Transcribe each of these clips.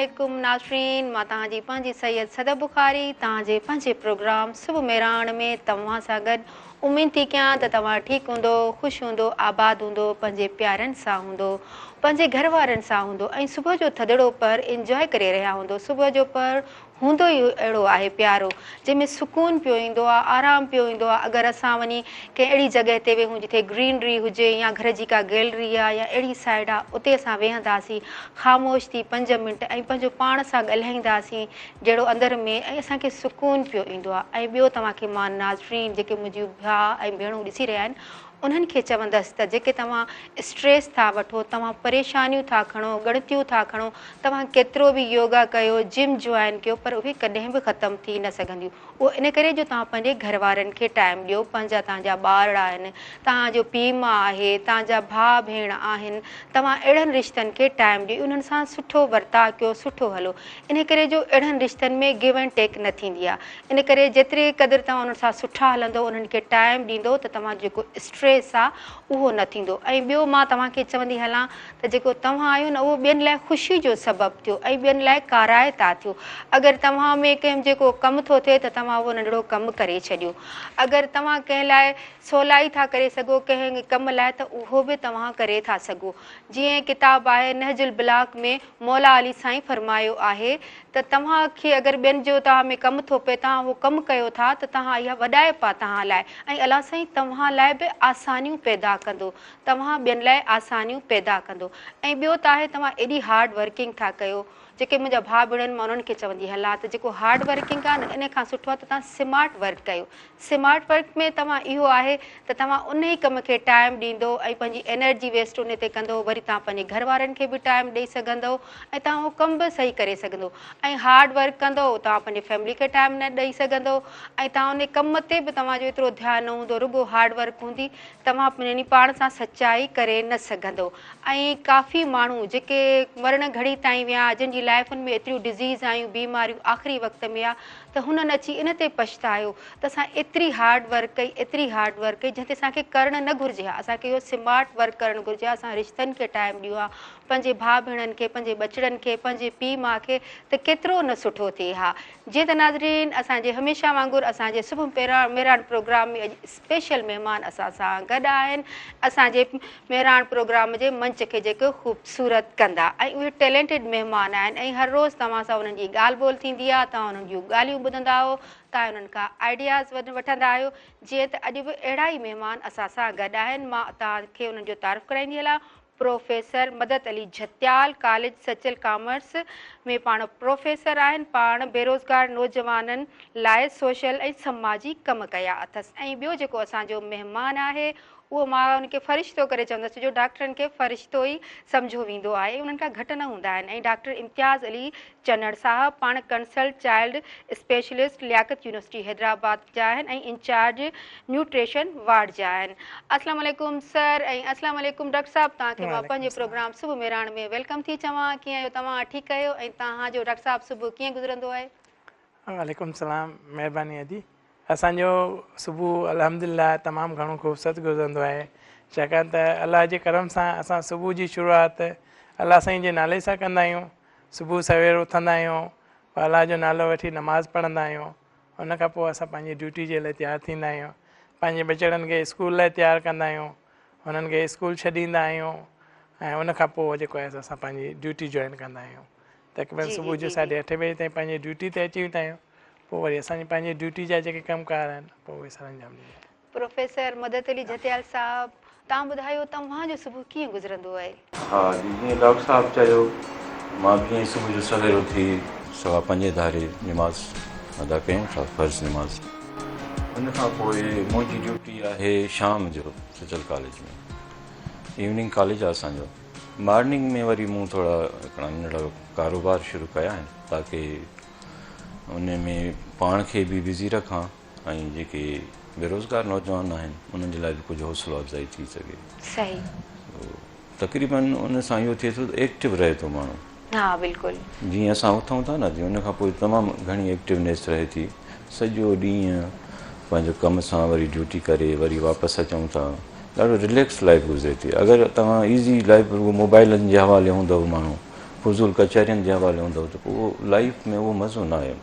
عليڪم ناظرين مان توهان جي پنهنجي سيد صدف بخاري توهان جي پنهنجي پروگرام صبح مهراڻ ۾ توهان سان گڏ اميد ٿي ڪيان ته توهان ٺيڪ هوندو خوش هوندو آباد هوندو پنهنجي پيارن سان هوندو پنهنجي گهر وارن سان هوندو ۽ صبح جو ٿڌڙو پهر انجواء ڪري رهيا هوندو صبح جو پهر هوندو ئي اهڙو آهي پيارو، جنهن ۾ سڪون پيو ايندو آ، آرام پيو ايندو آ، اگر اسان وڃي ڪنهن اهڙي جڳهه تي ويهون جتي گرينري هجي يا گهر جي ڪا گيلري آ يا اهڙي سائيڊ آ اتي اسان ويهنداسين خاموش ٿي پنج منٽ ۽ پنهنجو پاڻ سان ڳالهائينداسين جهڙو اندر ۾ ۽ اسان کي سڪون پيو ايندو آ ۽ ٻيو توهان کي مان ناظرين جيڪي منهنجيون ڀاء ۽ ڀيڻون ڏسي رهيا آهن انهن کي چوندس ته جيڪي توهان اسٽريس ٿا وٺو، توهان پريشانيون ٿا کڻو، ڳڻتيون ٿا کڻو، توهان ڪيترو به يوگا ڪيو، جم جوائن ڪيو پر اهي ڪڏهن به ختم ٿي نه سگهنديون. اهو ان ڪري جو توهان پنهنجي گهر وارن کي ٽائيم ڏيو، پنهنجا توهان جا ٻارڙا آهن، توهان جو پيء ماء آهي، توهان جا ڀاء ڀيڻ آهن، توهان اهڙن رشتن کي ٽائيم ڏيو، انهن سان سٺو ورتاء ڪيو، سٺو هلو. ان ڪري جو اهڙن رشتن ۾ گيو اينڊ ٽيڪ نه ٿيندي آهي. ان ڪري جيتري قدر توهان انهن سان سٺا هلندو انهن کي ٽائيم ڏيندو ته توهان جو جيڪو اسٽريس آ اهو نه ٿيندو ۽ ٻيو مان توهان کي چوندي هلان ته جيڪو توهان آهيو نه اهو ٻين لاء خوشي جو سبب ٿيو ۽ ٻين لاء ڪارائتا ٿيو اگر توهان ۾ ڪنهن جيڪو ڪم ٿو ٿئي ته توهان اهو ننڍڙو ڪم ڪري ڇڏيو اگر توهان ڪنهن لاء سولائي ٿا ڪري سگهو ڪنهن ڪم لاء ته اهو به توهان ڪري ٿا سگهو جيئن ڪتاب آهي نهج البلاغ ۾ مولا علي سائين فرمايو آهي ته توهان کي اگر ٻين جو توهان ۾ ڪم ٿو پئي توهان اهو ڪم ڪيو ٿا ته توهان اها وڏائپ آ توهان لاء ۽ الله سائين توهان لاء به آسانيون پيدا ڪندو توهان ٻين لاء آسانيون پيدا ڪندو ۽ ٻيو ته آهي توهان ايڏي هارڊ ورڪنگ ٿا ڪيو جيڪي منهنجا ڀاء ڀيڻ آهن مان انهن کي چوندي هلان ته جيڪو هارڊ ورڪنگ آ نه ان کان سٺو آ ته توهان سمارٽ ورڪ ڪيو سمارٽ ورڪ ۾ توهان اهو آهي ته توهان انهي ڪم کي ٽائيم ڏيندو ۽ پنهنجي انرجي ويسٽ انهي تي ڪندو وري توهان پنهنجي گهر وارن کي به ٽائيم ڏئي سگهندو ۽ توهان اهو ڪم به صحيح ڪري سگهندو ۽ هارڊ ورڪ ڪندو توهان پنهنجي فيملي کي ٽائيم نه ڏئي سگهندو ۽ توهان انهي ڪم تي به توهان جو ايترو ڌيان نه هوندو رڳو هارڊ ورڪ هوندي توهان يعني پاڻ سان سچائي ڪري نه سگهندو ۽ ڪافي ماڻهو جيڪي مرڻ گهڙي تائين ويا جن جي لائفن ۾ ايتريون ڊزيز آيون بيماريون آخري وقت ۾ آ ته هنن اچي ان تي پڇتايو ته اسان ايتري هارڊ ورڪ ڪئي، ايتري هارڊ ورڪ ڪئي، جنهن تي اسان کي ڪرڻ نه گهرجي ها، اسان کي اهو سمارٽ ورڪ ڪرڻ گهرجي ها، اسان رشتن کي ٽائيم ڏيون ها، پنهنجي ڀاء ڀيڻن کي، پنهنجي ٻچڙن کي، پنهنجي پيء ماء کي ته ڪيترو نه سٺو ٿئي ها. جيئن ته ناظرين اسان جي هميشه وانگر اسان جي صبح مهراڻ پروگرام ۾ اڄ اسپيشل مهمان اسان سان گڏ آهن، اسان جي مهراڻ پروگرام جي منچ کي جيڪو خوبصورت ڪندا ۽ اهي ٽيلينٽيڊ مهمان آهن ۽ هر روز توهان سان انهن جي ڳالهه ٻولهه ٿيندي آهي توهان انهن جون ڳالهيون ٻڌندا آهيو توهان انهن کان آئيڊياز وٺندا آهيو جيئن ته اڄ به اهڙا ئي مهمان اسان سان گڏ آهن مان توهان کي انهن جو تعارف ڪرائيندي هلان professor Madad Ali Jhatial college Sachal commerce ۾ پاڻ پروفيسر آهن پاڻ بيروزگار نوجوانن لاء سوشل ۽ سماجي ڪم ڪيا اٿس ۽ ٻيو جيڪو اسان جو مهمان آهي اهو مان ان کي فرشتو ڪري چوندس ڇو جو ڊاڪٽرن کي فرشتو ئي سمجهيو ويندو آهي انهن کان گهٽ نه هوندا آهن ۽ ڊاڪٽر امتياز علي چنڙ صاحب پاڻ consult child specialist Liaquat university Hyderabad جا آهن ۽ انچارج نيوٽريشن وارڊ جا آهن. اسلام عليڪم سر ۽ اسلام عليڪم ڊاڪٽر صاحب توهان کي مان پنهنجي پروگرام صبح مهراڻ ۾ welcome ٿي چوان ڪيئن آهيو توهان ٺيڪ آهيو ۽ توهان جو ڊاڪٽر صاحب صبح ڪيئن گذرندو آهي. وعليڪم السلام مهرباني ادي اسان جو صبح الحمدلله تمام گهڻو خوبصورت گذرندو آهي ڇاڪاڻ ته الله جي ڪرم سان اسان صبح جي شروعات الله سائين جي نالي سان ڪندا آهيون صبح سوير اٿندا آهيون پوء الله جو نالو وٺي نماز پڙهندا آهيون ان کان پوء اسان پنهنجي ڊيوٽي جي لاء تيار ٿيندا آهيون پنهنجي ٻچڙن کي اسڪول لاء تيار ڪندا آهيون انهن کي اسڪول ڇڏيندا آهيون ۽ ان کان پوء جيڪو آهي اسان پنهنجي ڊيوٽي جوائن ڪندا آهيون تقريبن صبح جو ساڍي اٺين بجي تائين پنهنجي ڊيوٽي تي اچي ويندا آهيون پوء وري اسان جي پنهنجي ڊيوٽي جا جيڪي ڪم ڪار آهن پوء اهي سر انجام ڏيندا آهيون. پروفيسر مدد علي جهتيال صاحب توهان ٻڌايو توهان جو صبح ڪيئن گذرندو آهي؟ ها جي جيئن ڊاڪٽر صاحب چيو مان به ائين صبح جو سوير اٿي سوا پنجين ڌاري نماز ادا ڪيون ٿا فرض نماز ان کان پوء منهنجي ڊيوٽي آهي شام جو سچل ڪاليج ۾ ايوننگ ڪاليج آهي اسان جو مارننگ ۾ وري مون ٿورا هڪڙا ننڍڙا ڪاروبار شروع ڪيا آهن تاڪي ان ۾ پاڻ کي به بزي رکان ۽ جيڪي بيروزگار نوجوان آهن انهن جي لاء به ڪجهه حوصلو افزائي ٿي سگهي. صحيح. تقريبن ان سان اهو ٿئي ٿو ته ايڪٽو رهي ٿو ماڻهو. ها بلڪل. جيئن اسان اٿون ٿا نه جي ان کان پوء تمام گهڻي ايڪٽونيس رهي ٿي سڄو ڏينهن پنهنجو ڪم سان وري ڊيوٽي ڪري وري واپس اچون ٿا ڏاڍو رليڪس لائف گذري ٿي اگر توهان ايزي لائف رڳو موبائلن جي حوالي هوندو ماڻهو فضول ڪچهرين جي حوالي هوندؤ ته پوء لائيف ۾ اهو مزو نه آهي.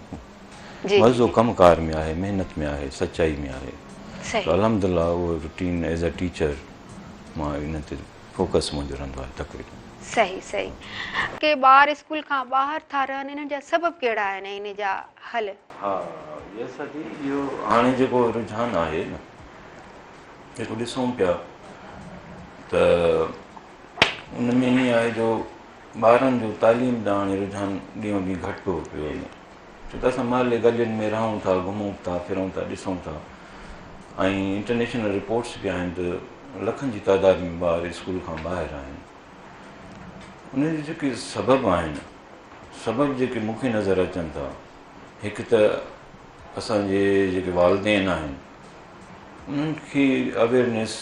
مزو ڪم ڪار ۾ آهي، محنت ۾ آهي، سچائي ۾ آهي. ته الحمدلله اهو روٽين ايز ا ٽيچر مان ان تي فوڪس منهنجو رهندو آهي تقريبن. صحيح صحيح. ڪي ٻار اسڪول کان ٻاهر ٿا رهن انهن جا سبب ڪهڙا آهن ۽ انهي جا حل؟ ها يس ادي اهو هاڻي جيڪو رجحان آهي نه جيڪو ڏسون پيا ته ان ۾ ائين آهي جو ٻارن جو تعليم ڏانهن هاڻي رجحان ڏينهون ڏينهن گهٽبو پيو وڃي ڇو ته اسان محلي گلين ۾ رهون ٿا گهمون ٿا ڦرون ٿا ڏسون ٿا ۽ انٽرنيشنل رپورٽس به آهن ته لکن جي تعداد ۾ ٻار اسڪول کان ٻاهر آهن ان جا جيڪي سبب آهن سبب جيڪي مون کي نظر اچن ٿا هڪ ته اسان جي جيڪي والدين آهن انهن کي اويئرنيس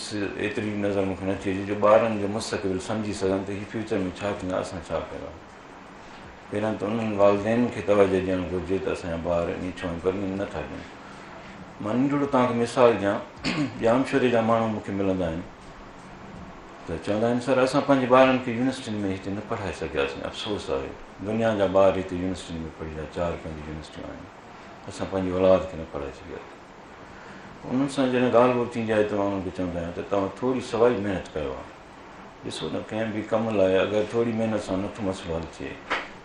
ايتري نظر مون کي نٿي اچي جو ٻارن جو مستقبل سمجهي سگهن ته هي فيوچر ۾ ڇا ٿيندا اسان ڇا ڪيو آهي پهريان ته انهن والدين کي توجه ڏيڻ گهرجي ته اسان جا ٻار ائين ڇو آهن پر ائين نٿا ڏين مان ننڍڙو توهان کي مثال ڏيان ڄامشوري جا ماڻهو مون کي ملندا آهن ته چوندا آهن سر اسان پنهنجي ٻارن کي يونيورسٽين ۾ هتي نه پڙهائي سگهياسين افسوس آهي دنيا جا ٻار هتي يونيورسٽين ۾ پڙهي رهيا چار پنج يونيورسٽيون آهن اسان پنهنجي اولاد کي نه پڙهائي سگهياسين انهن سان جڏهن ڳالهه ٻولهه ٿيندي آهي ته مان انهن کي چوندو آهيان ته توهان ٿوري سوائي محنت ڪيو آهي ڏسو نه ڪنهن به ڪم لاء اگر ٿوري محنت سان نٿو مسئلو حل ٿئي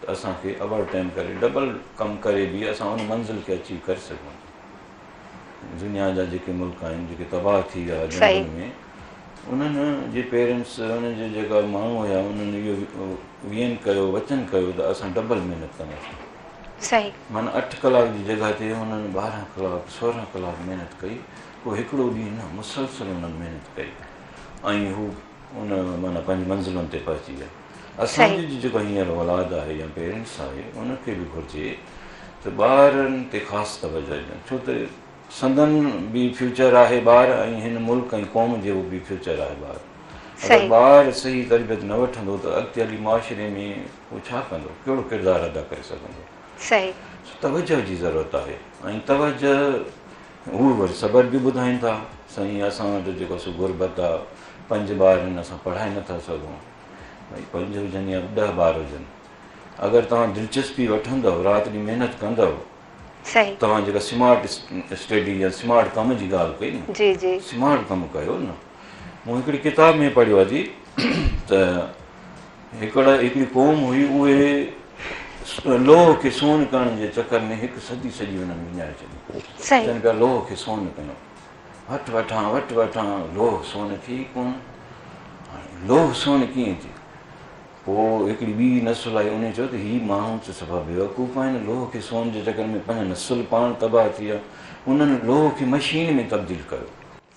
ته اسان کي اوور ٽائيم ڪري ڊبل ڪم ڪري به اسان ان منزل کي اچيو ڪري سگهون ٿا دنيا جا جيڪي ملڪ آهن جيڪي تباهه ٿي ويا جنگن ۾ انهن جي پيرنٽس انهن جي جيڪا ماڻهو هيا انهن اهو وين ڪيو وچن ڪيو ته اسان ڊبل محنت ڪنداسين صحيح. معنيٰ اٺ ڪلاڪ جي جڳهه تي هنن 12 ڪلاڪ 16 ڪلاڪ محنت ڪئي ڪو هڪڙو ڏينهن نه مسلسل انهن محنت ڪئي ۽ هو ان معنيٰ پنهنجي منزلن تي پهچي ويا. اسان جي جيڪا هينئر اولاد آهي يا پيرنٽس آهي ان کي به گهرجي ته ٻارن تي خاص توجه ڏين ڇو ته سندن به فيوچر آهي ٻار ۽ هن ملڪ ۽ قوم جو به فيوچر آهي ٻار اگر ٻار صحيح تربيت نه وٺندو ته اڳتي هلي معاشري ۾ هو ڇا ڪندو ڪهڙو ڪردار ادا ڪري سگهندو صحيح سو توجه جي ضرورت آهي ۽ توجه هو وري سبب به ٻڌائين ٿا سائين اسان وٽ جيڪو سو غربت آ پنج ٻار آهن اسان پڙهائي نٿا سگهون ڀئي پنج هجن يا 10 ٻار هجن اگر توهان دلچسپي وٺندؤ رات ڏينهن محنت ڪندؤ صحيح توهان جيڪا سمارٽ اسٽڊي يا سمارٽ ڪم جي ڳالهه ڪئي نه جي جي سمارٽ ڪم ڪيو نه مون هڪڙي ڪتاب ۾ پڙهيو آهي جي ته هڪڙا هڪڙي قوم هئي اهي لوهه کي سون ڪرڻ جي چڪر ۾ هڪ صدي سڄي انهن وڃائي ڇڏي. چون پيا لوهه کي سون ڪيون. وٺ وٺان وٺ وٺان لوهه سون ٿئي ئي ڪونه. هاڻي لوهه سون ڪيئن ٿئي؟ پوء هڪڙي ٻي نسل آئي انهي چيو ته هي ماڻهو ته صفا بيوقوف آهن لوهه کي سون جي چڪر ۾ پنهنجا نسل پاڻ تباهه ٿي ويا. انهن لوهه کي مشين ۾ تبديل ڪيو.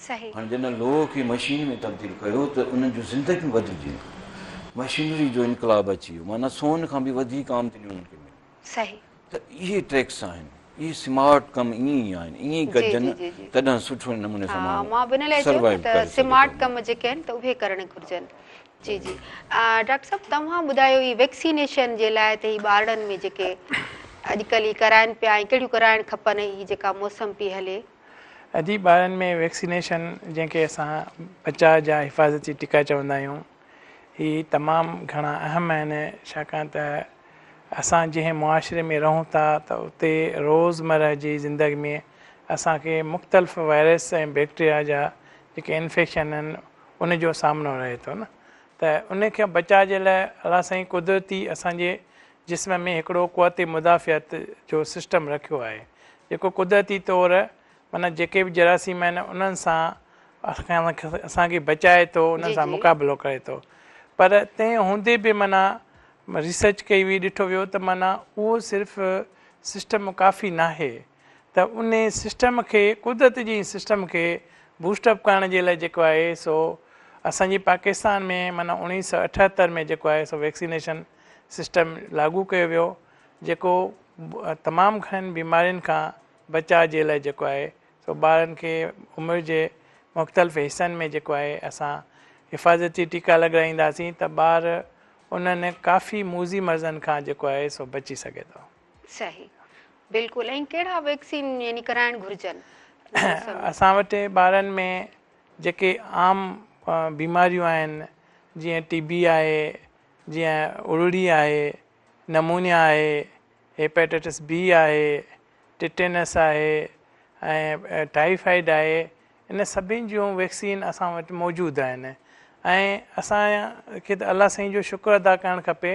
صحيح. هاڻي جڏهن لوهه کي مشين ۾ تبديل ڪيو ته انهن جون زندگيون بدلجي ويون. مشينري جو انقلاب اچي ويو معنيٰ سون کان به وڌيڪ آمدني انهن کي ملي. صحيح. ته اهي ٽريڪس آهن، اهي سمارٽ ڪم ائين ئي آهن، ائين ئي ڪجن تڏهن سٺو نموني سان ها ماڻهو مان به ان لاء چيو سروائيو نه ته ڪري سگهي سمارٽ ٿو. ڪم جيڪي آهن ته اهي ڪرڻ گهرجن. جي جي ڊاڪٽر صاحب توهان ٻڌايو هي ويڪسينيشن جي لاء ته هي ٻارڙن ۾ جيڪي اڄڪلهه هي ڪرائن پيا ۽ ڪهڙيون ڪرائڻ کپن هي جيڪا موسم پئي هلي. ادي ٻارن ۾ ويڪسينيشن جنهن کي اسان بچاء جا حفاظتي ٽيڪا چوندا آهيون هي تمام گهڻا اهم آهن ڇاڪاڻ ته اسان جنهن معاشري ۾ رهون ٿا ته اتي روز مره جي زندگي ۾ اسان کي مختلف وائرس ۽ بيڪٽريا جا جيڪي انفيڪشن آهن ان جو سامنو رهي ٿو نه ته ان کان بچاء جي لاء الله سائين قدرتي اسان جي جسم ۾ هڪڙو قوت مدافعت جو سسٽم رکيو آهي جيڪو قدرتي طور معنيٰ جيڪي به جراثيم آهن انهن سان اسان کي بچائي ٿو انهن سان مقابلو ڪري ٿو پر تنهن هوندي به معنيٰ ريسرچ ڪئي وئي ڏٺو ويو ته معنيٰ اهو صرف سسٽم ڪافي ناهي ته ان سسٽم کي قدرت جي سسٽم کي بوسٽ اپ ڪرڻ جي لاء جيڪو آهي سو اسان جي پاڪستان ۾ معنيٰ 1978 ۾ جيڪو آهي سو ويڪسينيشن سسٽم لاڳو ڪيو ويو جيڪو تمام گهڻين بيمارين کان بچاء جي لاء جيڪو آهي سو ٻارن کي عمر جي مختلف حصن ۾ جيڪو آهي اسان حفاظتي ٽيڪا لڳرائينداسين ته ٻار انهن ڪافي موذي مرضن کان جيڪو آهي سو بچي سگهي ٿو. صحيح بلڪل ۽ ڪهڙا ويڪسين يعني ڪرائڻ گهرجن؟ اسان وٽ ٻارن ۾ جيڪي عام بيماريون آهن جيئن ٽي بي آهي جيئن ارڙي آهي. نمونيا آهي، هيپاٽائٽس بي آهي، ٽيٽينس آهي ۽ ٽائيفائيڊ آهي ان سڀني جون ويڪسين اسان وٽ موجود آهن ۽ اسان کي ته الله سائين جو شڪر ادا ڪرڻ کپي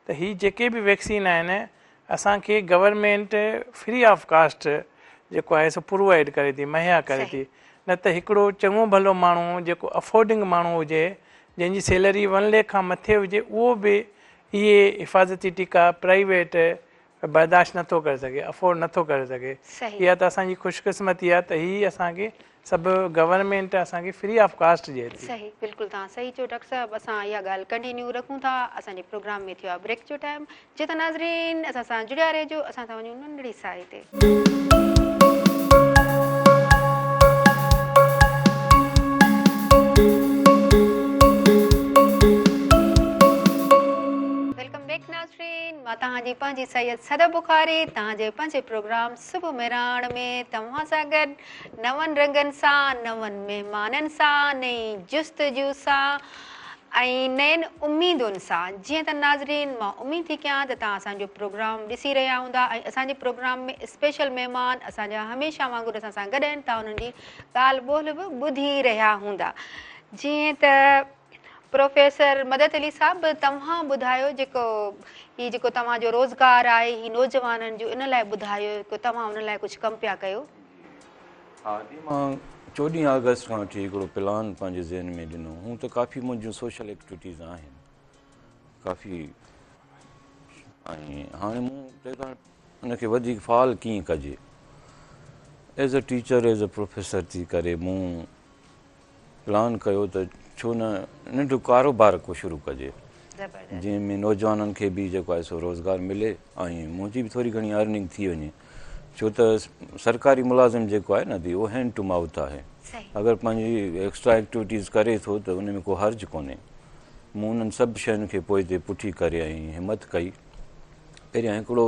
ته هي جيڪي به ويڪسين آهن اسان کي گورنمينٽ فري آف ڪاسٽ جيڪو آهي سو پرووائيڊ ڪري ٿي مهيا ڪري ٿي نه ته هڪڙو چڱو ڀلو ماڻهو جيڪو افورڊنگ ماڻهو هجي جنهن جي سيلري ون ليک کان مٿي هجي اهو به اهي حفاظتي ٽيڪا پرائيويٽ برداشت نه ٿو ڪري سگهي، افورڊ نه ٿو ڪري سگهي. اها ته اسان جي خوش قسمتي آهي ته هي اسان کي سڀ گورنمينٽ اسان کي فري آف ڪاسٽ ڏئي ٿي. صحيح بلڪل توهان صحيح چيو ڊاڪٽر صاحب اسان اها ڳالهه ڪنٽينيو رکون ٿا اسان جي پروگرام ۾ ٿيو آهي بريڪ جو ٽائيم جي ته ناظرين اسان سان جڙيا رهجو اسان ٿا وڃون ننڍڙي ساهي تي. Welcome back ناظرين مان توهان جي پنهنجي سيد صدف بخاري توهان جي پنهنجي پروگرام صبح مهراڻ ۾ توهان سان گڏ نون رنگن سان نون مهمانن سان نئين جستجو سان ۽ نين اميدن سان جيئن ته ناظرين مان اميد ٿي ڪيان ته توهان اسان جو پروگرام ڏسي رهيا هوندا ۽ اسان جي پروگرام ۾ اسپيشل مهمان اسان جا هميشه وانگر اسان سان گڏ آهن توهان انهن جي ڳالهه ٻولهه به ٻڌي رهيا هوندا جيئن ته پروفيسر مدد علي صاحب توهان ٻڌايو جيڪو هي جيڪو توهان جو روزگار آهي هي نوجوانن جو ان لاء ٻڌايو ڪو توهان ان لاء ڪجهه ڪم پيا ڪيو. ها جي مان چوڏهين آگسٽ کان وٺي هڪڙو پلان پنهنجي ذهن ۾ ڏنو هون ته ڪافي منهنجون سوشل ايڪٽيوٽيز آهن ڪافي ۽ هاڻي مون چيو ته ان کي وڌيڪ فعال ڪيئن ڪجي as a teacher as a professor ٿي ڪري مون پلان ڪيو ته ڇو نه ننڍو ڪاروبار ڪو شروع ڪجي جنهن ۾ نوجوانن کي به جيڪو آهي سو روزگار ملي ۽ منهنجي به ٿوري گهڻي ارننگ ٿي وڃي ڇو ته سرڪاري ملازم جيڪو آهي نه اهو هينڊ ٽو مائوٿ آهي اگر پنهنجي ايڪسٽرا ايڪٽيوٽيز ڪري ٿو ته ان ۾ ڪو حرج ڪونهي مون انهن سڀ شين کي پوئتي پٺي ڪري ۽ همت ڪئي پهريان هڪڙو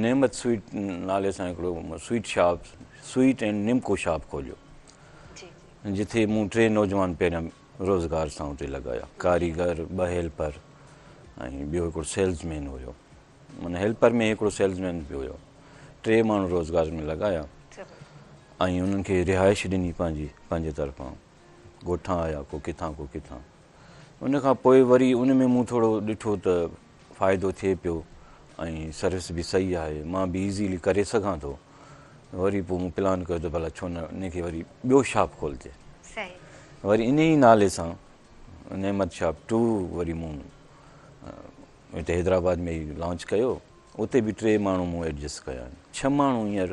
نعمت سوئيٽ نالي سان هڪڙو sweet shop sweet and nimco shop کوليو جتي مون ٽي نوجوان پهريان روزگار سان اتي لڳايا، ڪاريگر، ٻه هيلپر ۽ ٻيو هڪڙو سيلز مين هيو، معنيٰ هيلپر ۾ هڪڙو سيلز مين به هيو، ٽي ماڻهو روزگار ۾ لڳايا ۽ انهن کي رهائش ڏني پنهنجي پنهنجي طرفان، ڳوٺان آيا ڪو ڪٿان ڪو ڪٿان. ان کان پوء وري ان ۾ مون ٿورو ڏٺو ته فائدو ٿئي پيو ۽ سروس به صحيح آهي مان به ايزيلي ڪري سگهان ٿو وري پوء مون پلان ڪيو ته ڀلا ڇو نه ان کي وري ٻيو شاپ کولجي وري ان ئي نالي سان نعمت شاپ ٽو وري مون هتي حيدرآباد ۾ ئي لانچ ڪيو اتي به ٽي ماڻهو مون ايڊجسٽ ڪيا آهن ڇهه ماڻهو هينئر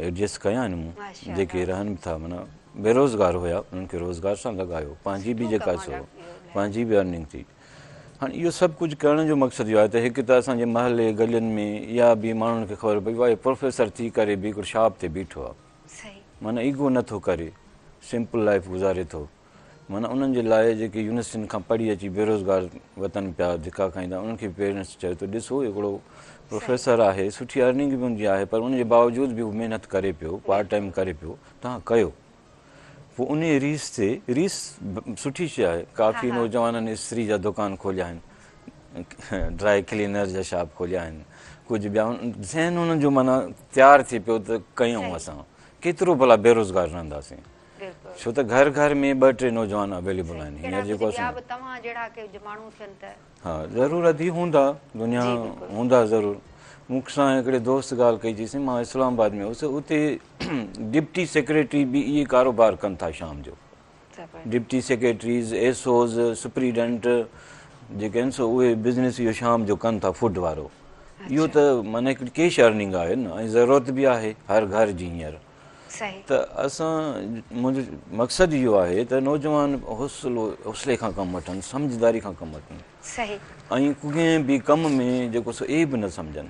ايڊجسٽ ڪيا آهن مون جيڪي رهن به ٿا معنيٰ بيروزگار هيا انهن کي روزگار سان لڳايو پنهنجي به جيڪا سو پنهنجي به ارننگ ٿي هاڻي اهو سڀ ڪجهه ڪرڻ جو مقصد اهو آهي ته هڪ ته اسان جي محلي گلين ۾ اها به ماڻهن کي خبر پئي واهه پروفيسر ٿي ڪري به هڪڙو شاپ تي بيٺو آهي معنيٰ ايگو نٿو ڪري سمپل لائف گذاري ٿو معنيٰ انهن جي لاء جيڪي يونيورسٽين کان پڙهي اچي بيروزگار وتن پيا ڌڪا کائيندا انهن کي پيرنٽس چيو ته ڏسو هڪڙو پروفيسر آهي سٺي ارننگ به ان جي آهي پر ان جي باوجود به هو محنت ڪري پيو پارٽ ٽائيم ڪري پيو توهان ڪيو پوء انهي ريس تي ريس سٺي شيء آهي ڪافي نوجوانن استري جا دڪان کوليا آهن ڊرائي ڪلينر جا شاپ کوليا آهن ڪجهه ٻيا ذهن انهن جو معنيٰ تيار ٿي پيو ته ڪيون اسان ڪيترو ڀلا بيروزگار رهنداسين ڇو ته گهر گهر ۾ ٻه ٽي نوجوان اويليبل آهن هينئر جيڪو اسان توهان جهڙا ڪجهه ماڻهو ٿين ته ها ضرور ادي هوندا دنيا هوندا ضرور مون سان هڪڙي دوست ڳالهه ڪئي چيس مان اسلام آباد ۾ هوس اتي ڊپٽي سيڪريٽري به اهي ڪاروبار ڪن ٿا شام جو deputy secretaries S Os superintendent جيڪي آهن سو اهي بزنس اهو شام جو ڪن ٿا فوڊ وارو اهو ته معنيٰ هڪڙي ڪيش ارننگ آهي نه ۽ ضرورت به آهي هر گهر جي هينئر ته اسان منهنجو مقصد اهو آهي ته نوجوان حوصلو حوصلي کان ڪم وٺن سمجهداري کان ڪم وٺن ۽ ڪنهن به ڪم ۾ جيڪو سو عيب نه سمجهن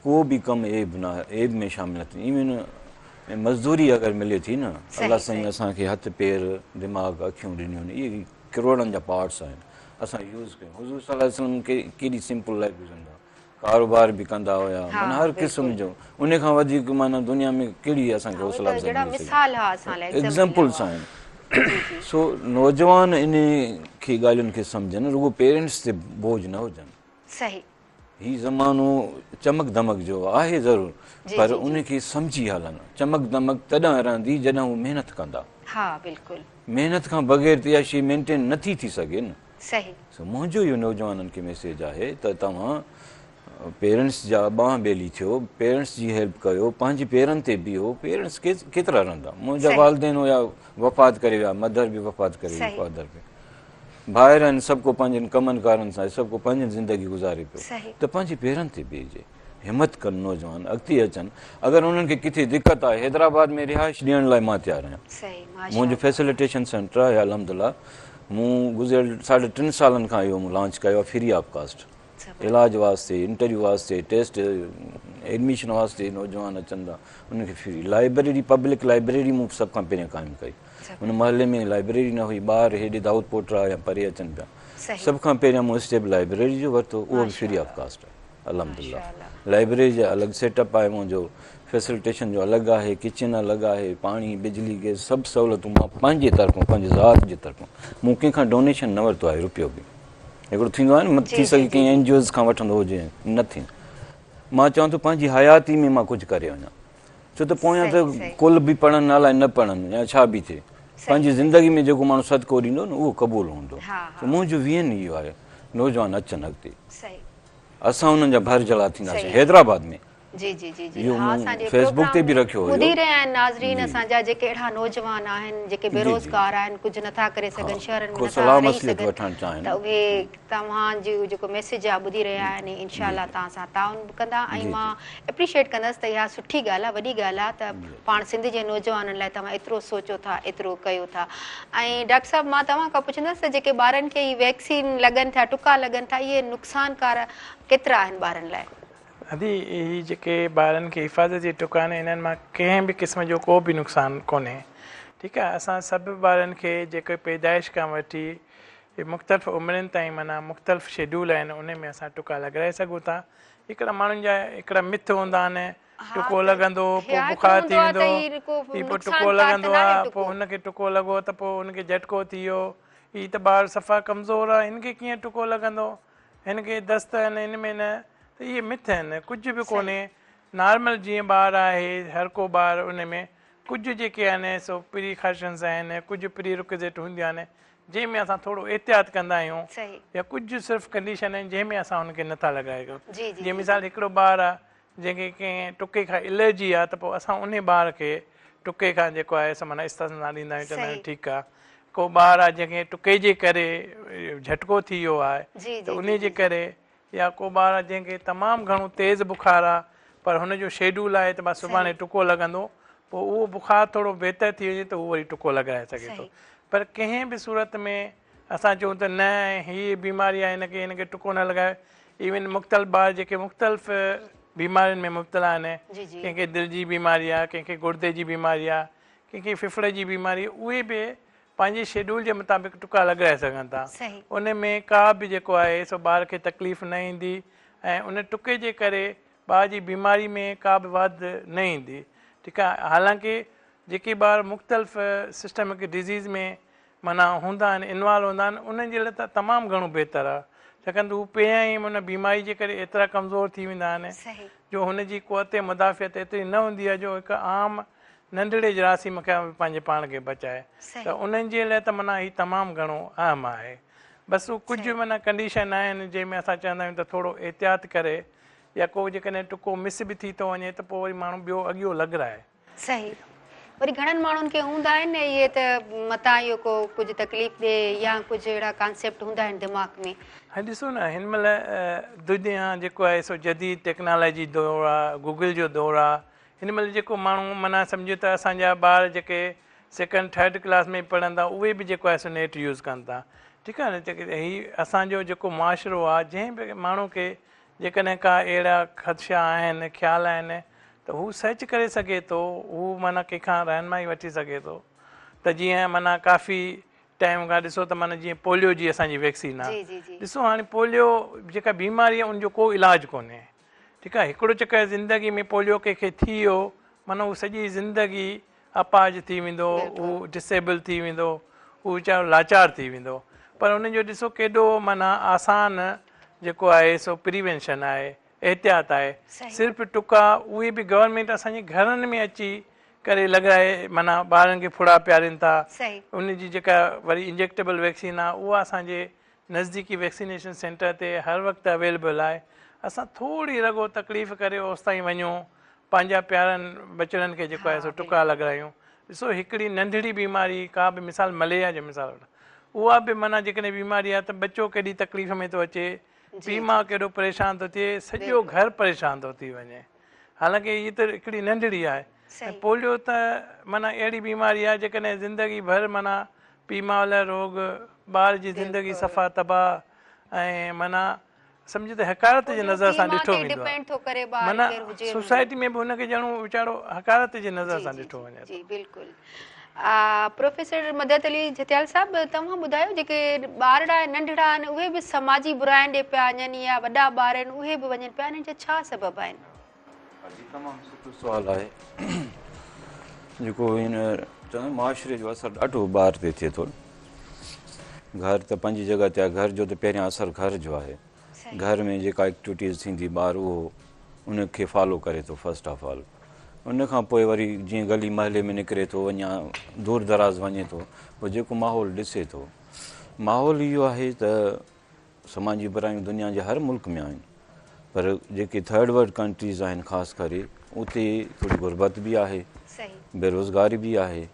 ڪو به ڪم عيب نه عيب ۾ شامل نه ٿيندو ايون مزدوري اگر ملي ٿي نه الله سائين اسان کي هٿ پير دماغ اکيون ڏنيون آهن اهي ڪروڙن جا پارٽس آهن اسان يوز ڪيون حضور صلي الله عليه وسلم ڪيڏي سمپل لائف گذارندا ڪاروبار به ڪندا هيا معنيٰ هر قسم جو ان کان وڌيڪ معنيٰ دنيا ۾ ڪهڙي اسان کي حوصلا افزائي ملي سگهي ايگزامپلس آهن سو نوجوان ان کي ڳالهين کي سمجهن رڳو پيرنٽس تي بوجه نه هجن. صحيح. هي زمانو چمڪ دمڪ جو آهي ضرور پر ان کي سمجهي هلن. چمڪ دمڪ تڏهن رهندي جڏهن هو محنت ڪندا. ها بلڪل. محنت کان بغير ته اها شيء مينٽين نه ٿي ٿي سگهي نه. صحيح. سو منهنجو اهو نوجوانن کي ميسيج آهي ته توهان پيرنٽس جا ٻانهن ٻيلي ٿيو، پيرنٽس جي هيلپ ڪيو، پنهنجي پيرن تي بيهو، پيرنٽس ڪيترا رهندا؟ منهنجا والدين هيا وفات ڪري ويا، مدر به وفات ڪري وئي، فادر به. ڀائر آهن سڀ ڪو پنهنجن ڪمن ڪارن سان سڀ ڪو پنهنجن زندگي گذاري پيو ته پنهنجي پيرن تي بيهجي همت ڪن نوجوان اڳتي اچن اگر انهن کي ڪٿي دقت آهي حيدرآباد ۾ رهائش ڏيڻ لاء مان تيار آهيان منهنجو فيسليٽيشن سينٽر آهي الحمدلله مون گذريل ساڍي ٽن سالن کان اهو مون لانچ ڪيو آهي فري آف ڪاسٽ علاج واسطي انٽرويو واسطي ٽيسٽ ايڊميشن واسطي نوجوان اچن ٿا انهن کي فري لائبريري پبلڪ لائبريري مون سڀ کان پهرين قائم ڪئي هن محلي ۾ لائبريري نه هئي، ٻار هيڏي دائود پوٽرا يا پري اچن پيا. سڀ کان پهريان مون اسٽيپ لائبريري جو ورتو، اهو به فري آف ڪاسٽ آهي الحمدلله. لائبريري جو الڳ سيٽ اپ آهي منهنجو، فيسلٽيشن جو الڳ آهي، ڪچن الڳ آهي، پاڻي، بجلي، گئس سڀ سهولتون مان پنهنجي طرفون پنهنجي ذات جي طرفون مون ڪنهن کان ڊونيشن نه ورتو آهي روپيو به. هڪڙو ٿيندو آهي نه ٿي سگهي ڪنهن اين جي اوز کان وٺندو هجي نه ٿي. مان چوان ٿو پنهنجي حياتي ۾ مان ڪجهه ڪري وڃان. ڇو ته پويان ته قل به پڙهن الائي نه پڙهن يا ڇا به ٿئي پنهنجي زندگي ۾ جيڪو ماڻهو صدقو ڏيندو نه اهو قبول هوندو ته منهنجو ويهن اهو آهي نوجوان اچن اڳتي اسان انهن جا ڀرجهلا ٿينداسين حيدرآباد ۾ جي جي جي جي اهو ها مون اسان جي فيس بڪ تي پروگرام به رکيو هيو ٻڌي رهيا آهن ناظرين اسان جا جيڪي اهڙا نوجوان آهن جيڪي بيروزگار آهن ڪجهه نٿا ڪري سگهن شهرن ۾ ڪو نٿا صلاح رهي مصلحت سگهن وٺڻ چاهين ته اهي توهان جو جيڪو ميسيج آ ٻڌي رهيا آهن ۽ انشاء الله توهان سان تعاون به ڪندا ۽ مان اپريشيٽ ڪندس ته اها سٺي ڳالهه آ وڏي ڳالهه آ ته پاڻ سنڌ جي نوجوانن لاء توهان ايترو سوچو ٿا ايترو ڪيو ٿا ۽ ڊاڪٽر صاحب مان توهان کان پڇندس ته جيڪي ٻارن کي هي ويڪسين لڳن ٿا ٽڪا لڳن ٿا اهي نقصانڪار ڪيترا آهن ٻارن لاء؟ ادي هي جيڪي ٻارن کي حفاظتي ٽڪا آهن انهن مان ڪنهن به قسم جو ڪو به نقصان ڪونهي ٺيڪ آ اسان سڀ ٻارن کي جيڪي پيدائش کان وٺي اهي مختلف عمرين تائين معنيٰ مختلف شيڊول آهن انهي ۾ اسان ٽڪا لڳرائي سگهون ٿا. هڪڙا ماڻهن جا هڪڙا مٿ هوندا آهن ٽڪو لڳندو پوء بخار ٿي ويندو هي پوء ٽڪو لڳندو آهي پوء هن کي ٽڪو لڳو ته پوء هن کي جهٽڪو ٿي ويو هي ته ٻار صفا ڪمزور آهي هن کي ڪيئن ٽڪو لڳندو هن کي دست آهن هن ۾ نه ته اهي مٿ آهن ڪجهه به ڪونهي نارمل جيئن ٻار آهي هر ڪو ٻار ان ۾ ڪجهه جيڪي آهن سو پري ڪاشنز آهن ڪجهه پري رڪزيٽ هونديون آهن جنهن ۾ اسان ٿورو احتياط ڪندا آهيون يا ڪجهه صرف ڪنڊيشن آهن جنهن ۾ اسان ان کي نٿا لڳائي سگهون جيئن مثال هڪڙو ٻار آهي جنهن کي ڪنهن ٽڪي کان الرجي آهي ته پوء اسان انهي ٻار کي ٽڪي کان جيڪو آهي سو معنيٰ استثنا ڏيندا آهيون چوندا آهيون ٺيڪ آهي ڪو ٻار آهي جنهن کي ٽڪي جي ڪري جهٽڪو ٿي ويو آهي ته انهي جي ڪري يا ڪو ٻار آهي جنهن کي تمام گهڻو تيز بخار آهي پر هن جو شيڊول آهي ته بس سڀاڻي ٽڪو لڳندو پوء اهو بخار ٿورو بهتر ٿي وڃي ته هو وري ٽڪو لڳرائي سگهي ٿو پر ڪنهن به صورت ۾ اسان چئون ته نه هي بيماري آهي هن کي هن کي ٽڪو نه لڳايو ايون مختلف ٻار جيڪي مختلف بيمارين ۾ مبتلا آهن ڪنهن کي دل جي بيماري آهي ڪنهن کي گردي جي بيماري آهي ڪنهن کي ڦڦڙ جي بيماري اهي به پنهنجي شيڊول جي مطابق ٽڪا لڳرائي سگهن ٿا ان ۾ ڪا به جيڪو آهي سو ٻار کي تڪليف نه ايندي ۽ ان ٽڪي جي ڪري ٻار جي بيماري ۾ ڪا به واڌ نه ايندي ٺيڪ آهي حالانڪه جيڪي ٻار مختلف سسٽمڪ ڊزيز ۾ معنيٰ هوندا آهن انوالو هوندا آهن انهن جي لاء ته تمام گهڻو بهتر آهي ڇاڪاڻ ته هو پهريان ئي ان بيماري جي ڪري ايترا ڪمزور ٿي ويندا آهن جو هن جي قوت مدافعت ايتري نه هوندي آهي جو هڪ عام ننڍڙي جراثيم کان به پنهنجي پاڻ کي بچائي ته انهن جي لاء ته معنيٰ هي تمام گهڻو اهم آهي بس هو ڪجهه معنيٰ ڪنڊيشن آهن جنهن ۾ اسان چوندا آهيون ته ٿورو احتياط ڪري يا ڪو جيڪڏهن ٽڪو مس به ٿي ٿو وڃي ته پوء وري ماڻهو ٻيو اڳيو لڳرائي. صحيح وري گهڻن ماڻهن کي هوندا آهن نه اهي ته متان اهو ڪو ڪجهه تڪليف ڏي يا ڪجهه اهڙا ڪانسيپٽ هوندا آهن دماغ ۾. هاڻي ڏسو نه هن مهل دنيا جيڪو آهي سو جديد ٽيڪنالاجي دور آهي گوگل جو دور آهي هن مهل جيڪو ماڻهو معنيٰ سمجهو ته اسان جا ٻار جيڪي سيڪنڊ ٿرڊ ڪلاس ۾ پڙهن ٿا اهي به جيڪو آهي سو نيٽ يوز ڪن ٿا ٺيڪ آهي نه هي اسان جو جيڪو معاشرو آهي جنهن به ماڻهو کي جيڪڏهن ڪا اهڙا خدشا آهن خيال آهن ته هو سرچ ڪري سگهي ٿو هو معنيٰ ڪنهن کان رهنمائي وٺي سگهي ٿو ته جيئن معنيٰ ڪافي ٽائيم کان ڏسو ته معنيٰ جيئن پوليو جي اسان جي ويڪسين آهي ڏسو هاڻي پوليو جيڪا بيماري آهي ان جو ڪو علاج ڪونهي ٺيڪ آهي هڪڙو چڪر زندگي ۾ پوليو ڪنهن کي ٿي ويو معنيٰ هو سڄي زندگي اپاهج ٿي ويندو هو ڊسيبل ٿي ويندو هو ويچارو لاچار ٿي ويندو پر ان جو ڏسو ڪيڏو معنيٰ آسان جيڪو آهي سو پريوينشن آهي، احتياط آهي. صرف ٽڪا اهي به گورنمينٽ اسان جي گهرن ۾ اچي ڪري لڳائي معنيٰ ٻارن کي ڦڙا پيارين ٿا. ان جي جيڪا وري انجيڪٽيبل ويڪسين آهي اها اسان جي نزديڪي ويڪسينيشن سينٽر تي هر وقت اويليبل آهي. اسان ٿوري رڳو تڪليف ڪري اوستائين وڃون پنهنجا پيارن ٻچڙن کي جيڪو آهي سو ٽڪا لڳارايون. ڏسو هڪڙي ننڍڙي بيماري ڪا به مثال مليريا جو مثال وٺو اها به معنيٰ جيڪڏهن بيماري آهي ته ٻچو ڪيڏي تڪليف ۾ ٿو اچي پيء ماء ڪيڏو پريشان ٿو ٿئي سڄو گهر پريشان ٿو ٿي وڃي حالانڪه هي ته هڪڙي ننڍڙي آهي ۽ پوليو ته معنيٰ اهڙي بيماري آهي جيڪڏهن زندگي ڀر معنيٰ پيء ماء لاء روڳ ٻار جي زندگي صفا تباهه ۽ معنيٰ سمجهه ته حقارت جي نظر سان ڏٺو ويندو آهي معنيٰ سوسائٽي ۾ به هن کي ڄڻو ويچارو حقارت جي نظر سان ڏٺو وڃي ٿو. جي بلڪل پروفيسر مدد علي جهتيال صاحب توهان ٻڌايو جيڪي ٻارڙا ننڍڙا آهن اهي به سماجي براين ڏي پيا وڃن يا وڏا ٻار آهن اهي به وڃن پيا انهن جا ڇا سبب آهن؟ جي تمام سٺو سوال آهي جيڪو هن چوندا معاشري جو اثر ڏاڍو ٻار تي ٿئي ٿو گهر ته پنهنجي جڳهه تي آهي گهر جو ته پهريان اثر گهر جو آهي گهر ۾ جيڪا ايڪٽيوٽيز ٿيندي ٻار اهو ان کي فالو ڪري ٿو فرسٽ آف آل ان کان پوء وري جيئن گلي محلي ۾ نڪري ٿو وڃا دور دراز وڃي ٿو پوء جيڪو ماحول ڏسي ٿو ماحول اهو آهي ته سماجي برايون دنيا جي هر ملڪ ۾ آهن پر جيڪي ٿرڊ ورلڊ ڪنٽريز آهن خاص ڪري اتي ٿوري غربت به آهي بيروزگاري به آهي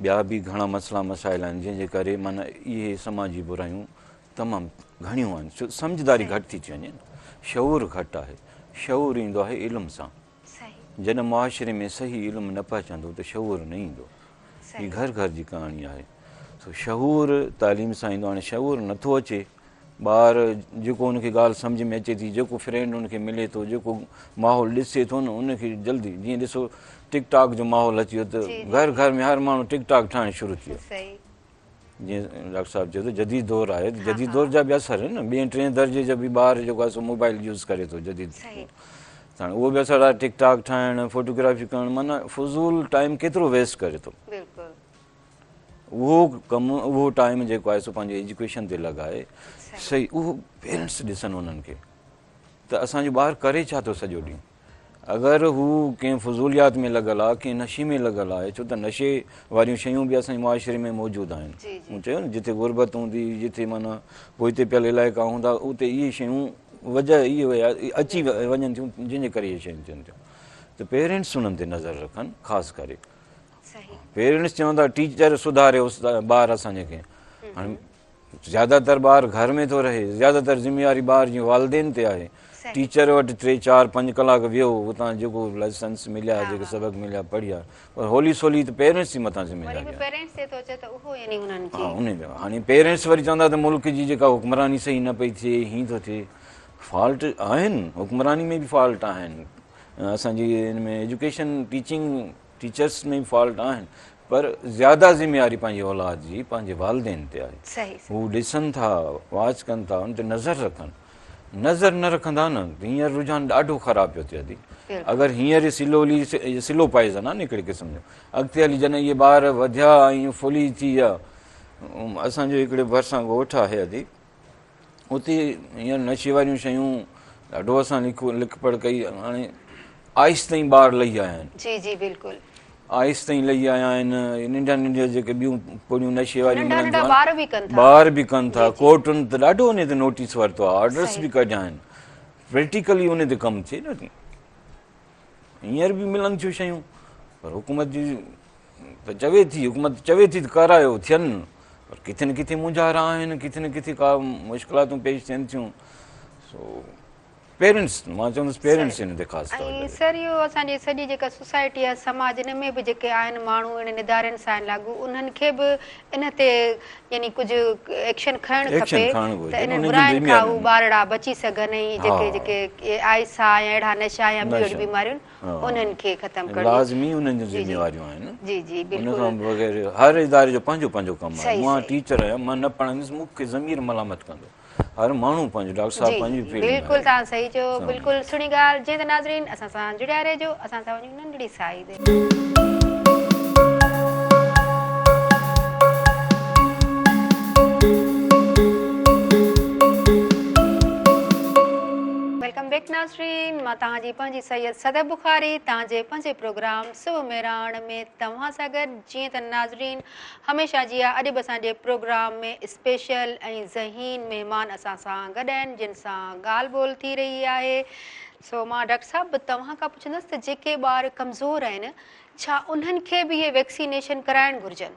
ٻيا به گهڻا مسئلا مسائل آهن جنهن جي ڪري معنيٰ اهي سماجي برايون تمام گهڻيون آهن ڇو سمجهداري گهٽ ٿي ٿي وڃي شعور گهٽ آهي شعور ايندو آهي علم سان جڏهن معاشري ۾ صحيح علم نه پهچندو ته شعور نه ايندو. هي گهر گهر جي ڪهاڻي آهي. سو شعور تعليم سان ايندو هاڻي شعور نٿو اچي ٻار جيڪو ان کي ڳالهه سمجهه ۾ اچي ٿي جيڪو فرينڊ ان کي ملي ٿو جيڪو ماحول ڏسي ٿو نه ان کي جلدي جيئن ڏسو ٽڪ ٽاڪ جو ماحول اچي ويو ته گهر گهر ۾ هر ماڻهو ٽڪ ٽاڪ ٺاهڻ شروع ٿي ويو. جيئن ڊاڪٽر صاحب چيو ته جديد دور آهي ته جديد دور جا به اثر آهن نه ٻئين ٽئين درجي جا به ٻار جيڪو آهي سو موبائل يوز ڪري ٿو جديد هاڻي اهو به اثر آهي ٽڪ ٽاڪ ٺاهڻ فوٽوگرافي ڪرڻ معنيٰ فضول ٽائيم ڪيترو ويسٽ ڪري ٿو اهو ڪم اهو ٽائيم جيڪو آهي سو پنهنجي ايجوڪيشن تي لڳائي صحيح اهو پيرنٽس ڏسن انهن کي ته اسان جو ٻار ڪري ڇا ٿو سڄو ڏينهن اگر هو ڪنهن فضوليات ۾ لڳل آهي ڪنهن نشي ۾ لڳل آهي ڇو ته نشي واريون شيون به اسان جي معاشري ۾ موجود آهن مون چيو نه جتي غربت هوندي جتي معنيٰ پوئتي پيل علائقا هوندا اتي اهي شيون وجه اهي اچي وڃن ٿيون جنهن جي ڪري اهي شيون ٿين ٿيون ته پيرنٽس انهن تي نظر رکن خاص ڪري پيرنٽس چوندا ٽيچر سڌاري ٻار اسان جي کي هاڻي زياده تر ٻار گهر ۾ ٿو رهي، زياده تر ذميواري ٻار جي والدين تي آهي. ٽيچر وٽ ٽي چار پنج ڪلاڪ ويهو اتان جيڪو ليسنس مليا جيڪي سبق مليا پڙهيا پر هولي سولي ته پيرنٽس جي مٿان ذميواري آهي. ها انهي تي هاڻي پيرنٽس وري چوندا ته ملڪ جي جيڪا حڪمراني صحيح نه پئي ٿئي هين ٿو ٿئي فالٽ آهن حڪمراني ۾ به فالٽ آهن اسان جي ان ۾ ايجوڪيشن ٽيچنگ ٽيچرس ۾ به فالٽ آهن پر زياده ذميواري پنهنجي اولاد جي پنهنجي والدين تي آهي هو ڏسن ٿا واچ ڪن ٿا ان تي نظر رکن نظر نه رکندا نه ته هينئر رجحان ڏاڍو خراب پيو ٿئي ادي اگر هينئر سلولي سلو پائزن آهي نه هڪڙي قسم جو اڳتي هلي جڏهن اهي ٻار وڌيا ۽ ڦلي ٿي ويا اسان جو هڪڙي ڀرسان ڳوٺ آهي ادي اتي هينئر نشي واريون شيون ڏاڍو اسان لک لک پڙهه ڪئي هاڻي آئس تائين ٻار لهي آيا آهن. جي جي بلڪل. آئس تائين لهي آيا آهن ننڍا ننڍا جيڪي ٻيون پڙيون نشي واريون ننڍا ننڍا ٻار به ڪن ٿا ٻار به ڪن ٿا ڪورٽن ته ڏاڍو ان تي نوٽيس ورتو آهي آرڊرس به ڪڍيا آهن پريڪٽيڪلي ان تي ڪم ٿئي نه هينئر به ملن ٿيون شيون پر حڪومت جي ته چوي ٿي حڪومت چوي ٿي ته ڪرايو ٿين پر ڪٿي نه ڪٿي مونجهارا آهن ڪٿي نه ڪٿي ڪا مشڪلاتون پيش ٿين ٿيون سو پيرنٽس مان چوندس پيرنٽس ان تي خاص توجه ڏين. سر اهو اسان جي سڄي جيڪا سوسائٽي آهي سماج ان ۾ به جيڪي آهن ماڻهو انهن ادارن سان آهن لاڳو انهن کي به ان تي يعني ڪجهه ايڪشن کڻڻ کپي ته انهن براين کان هو ٻارڙا بچي سگهن ۽ جيڪي جيڪي آئسا يا اهڙا نشا يا ٻيون اهڙيون بيماريون انهن کي ختم ڪرڻ لازمي انهن جون ذميواريون آهن جي جي بلڪل ان کان بغير هر اداري جو پنهنجو پنهنجو ڪم آهي مان ٽيچر آهيان مان نه پڙهائيندس مون کي ضمير ملامت ڪندو هر ماڻهو پنهنجو ڊاڪٽر صاحب پنهنجي فيلڊ ۾ بلڪل توهان صحيح چيو بلڪل سهڻي ڳالهه جيئن ته ناظرين اسان سان جڙيا رهجو اسان ٿا وڃون ننڍڙي سائي تي. ناظرين مان توهان جي پنهنجي سيد صدف بخاري توهان جي پنهنجي پروگرام صبح مهراڻ ۾ توهان سان گڏ. جيئن ته ناظرين هميشه جيان اڄ به اسان جي پروگرام ۾ اسپيشل ۽ ذهين مهمان اسان سان گڏ آهن جن سان ڳالهه ٻولهه ٿي رهي آهي. سو مان ڊاڪٽر صاحب توهان کان پڇندس ته جيڪي ٻار ڪمزور آهن ڇا انهن کي به اهي ويڪسينيشن ڪرائڻ گهرجن؟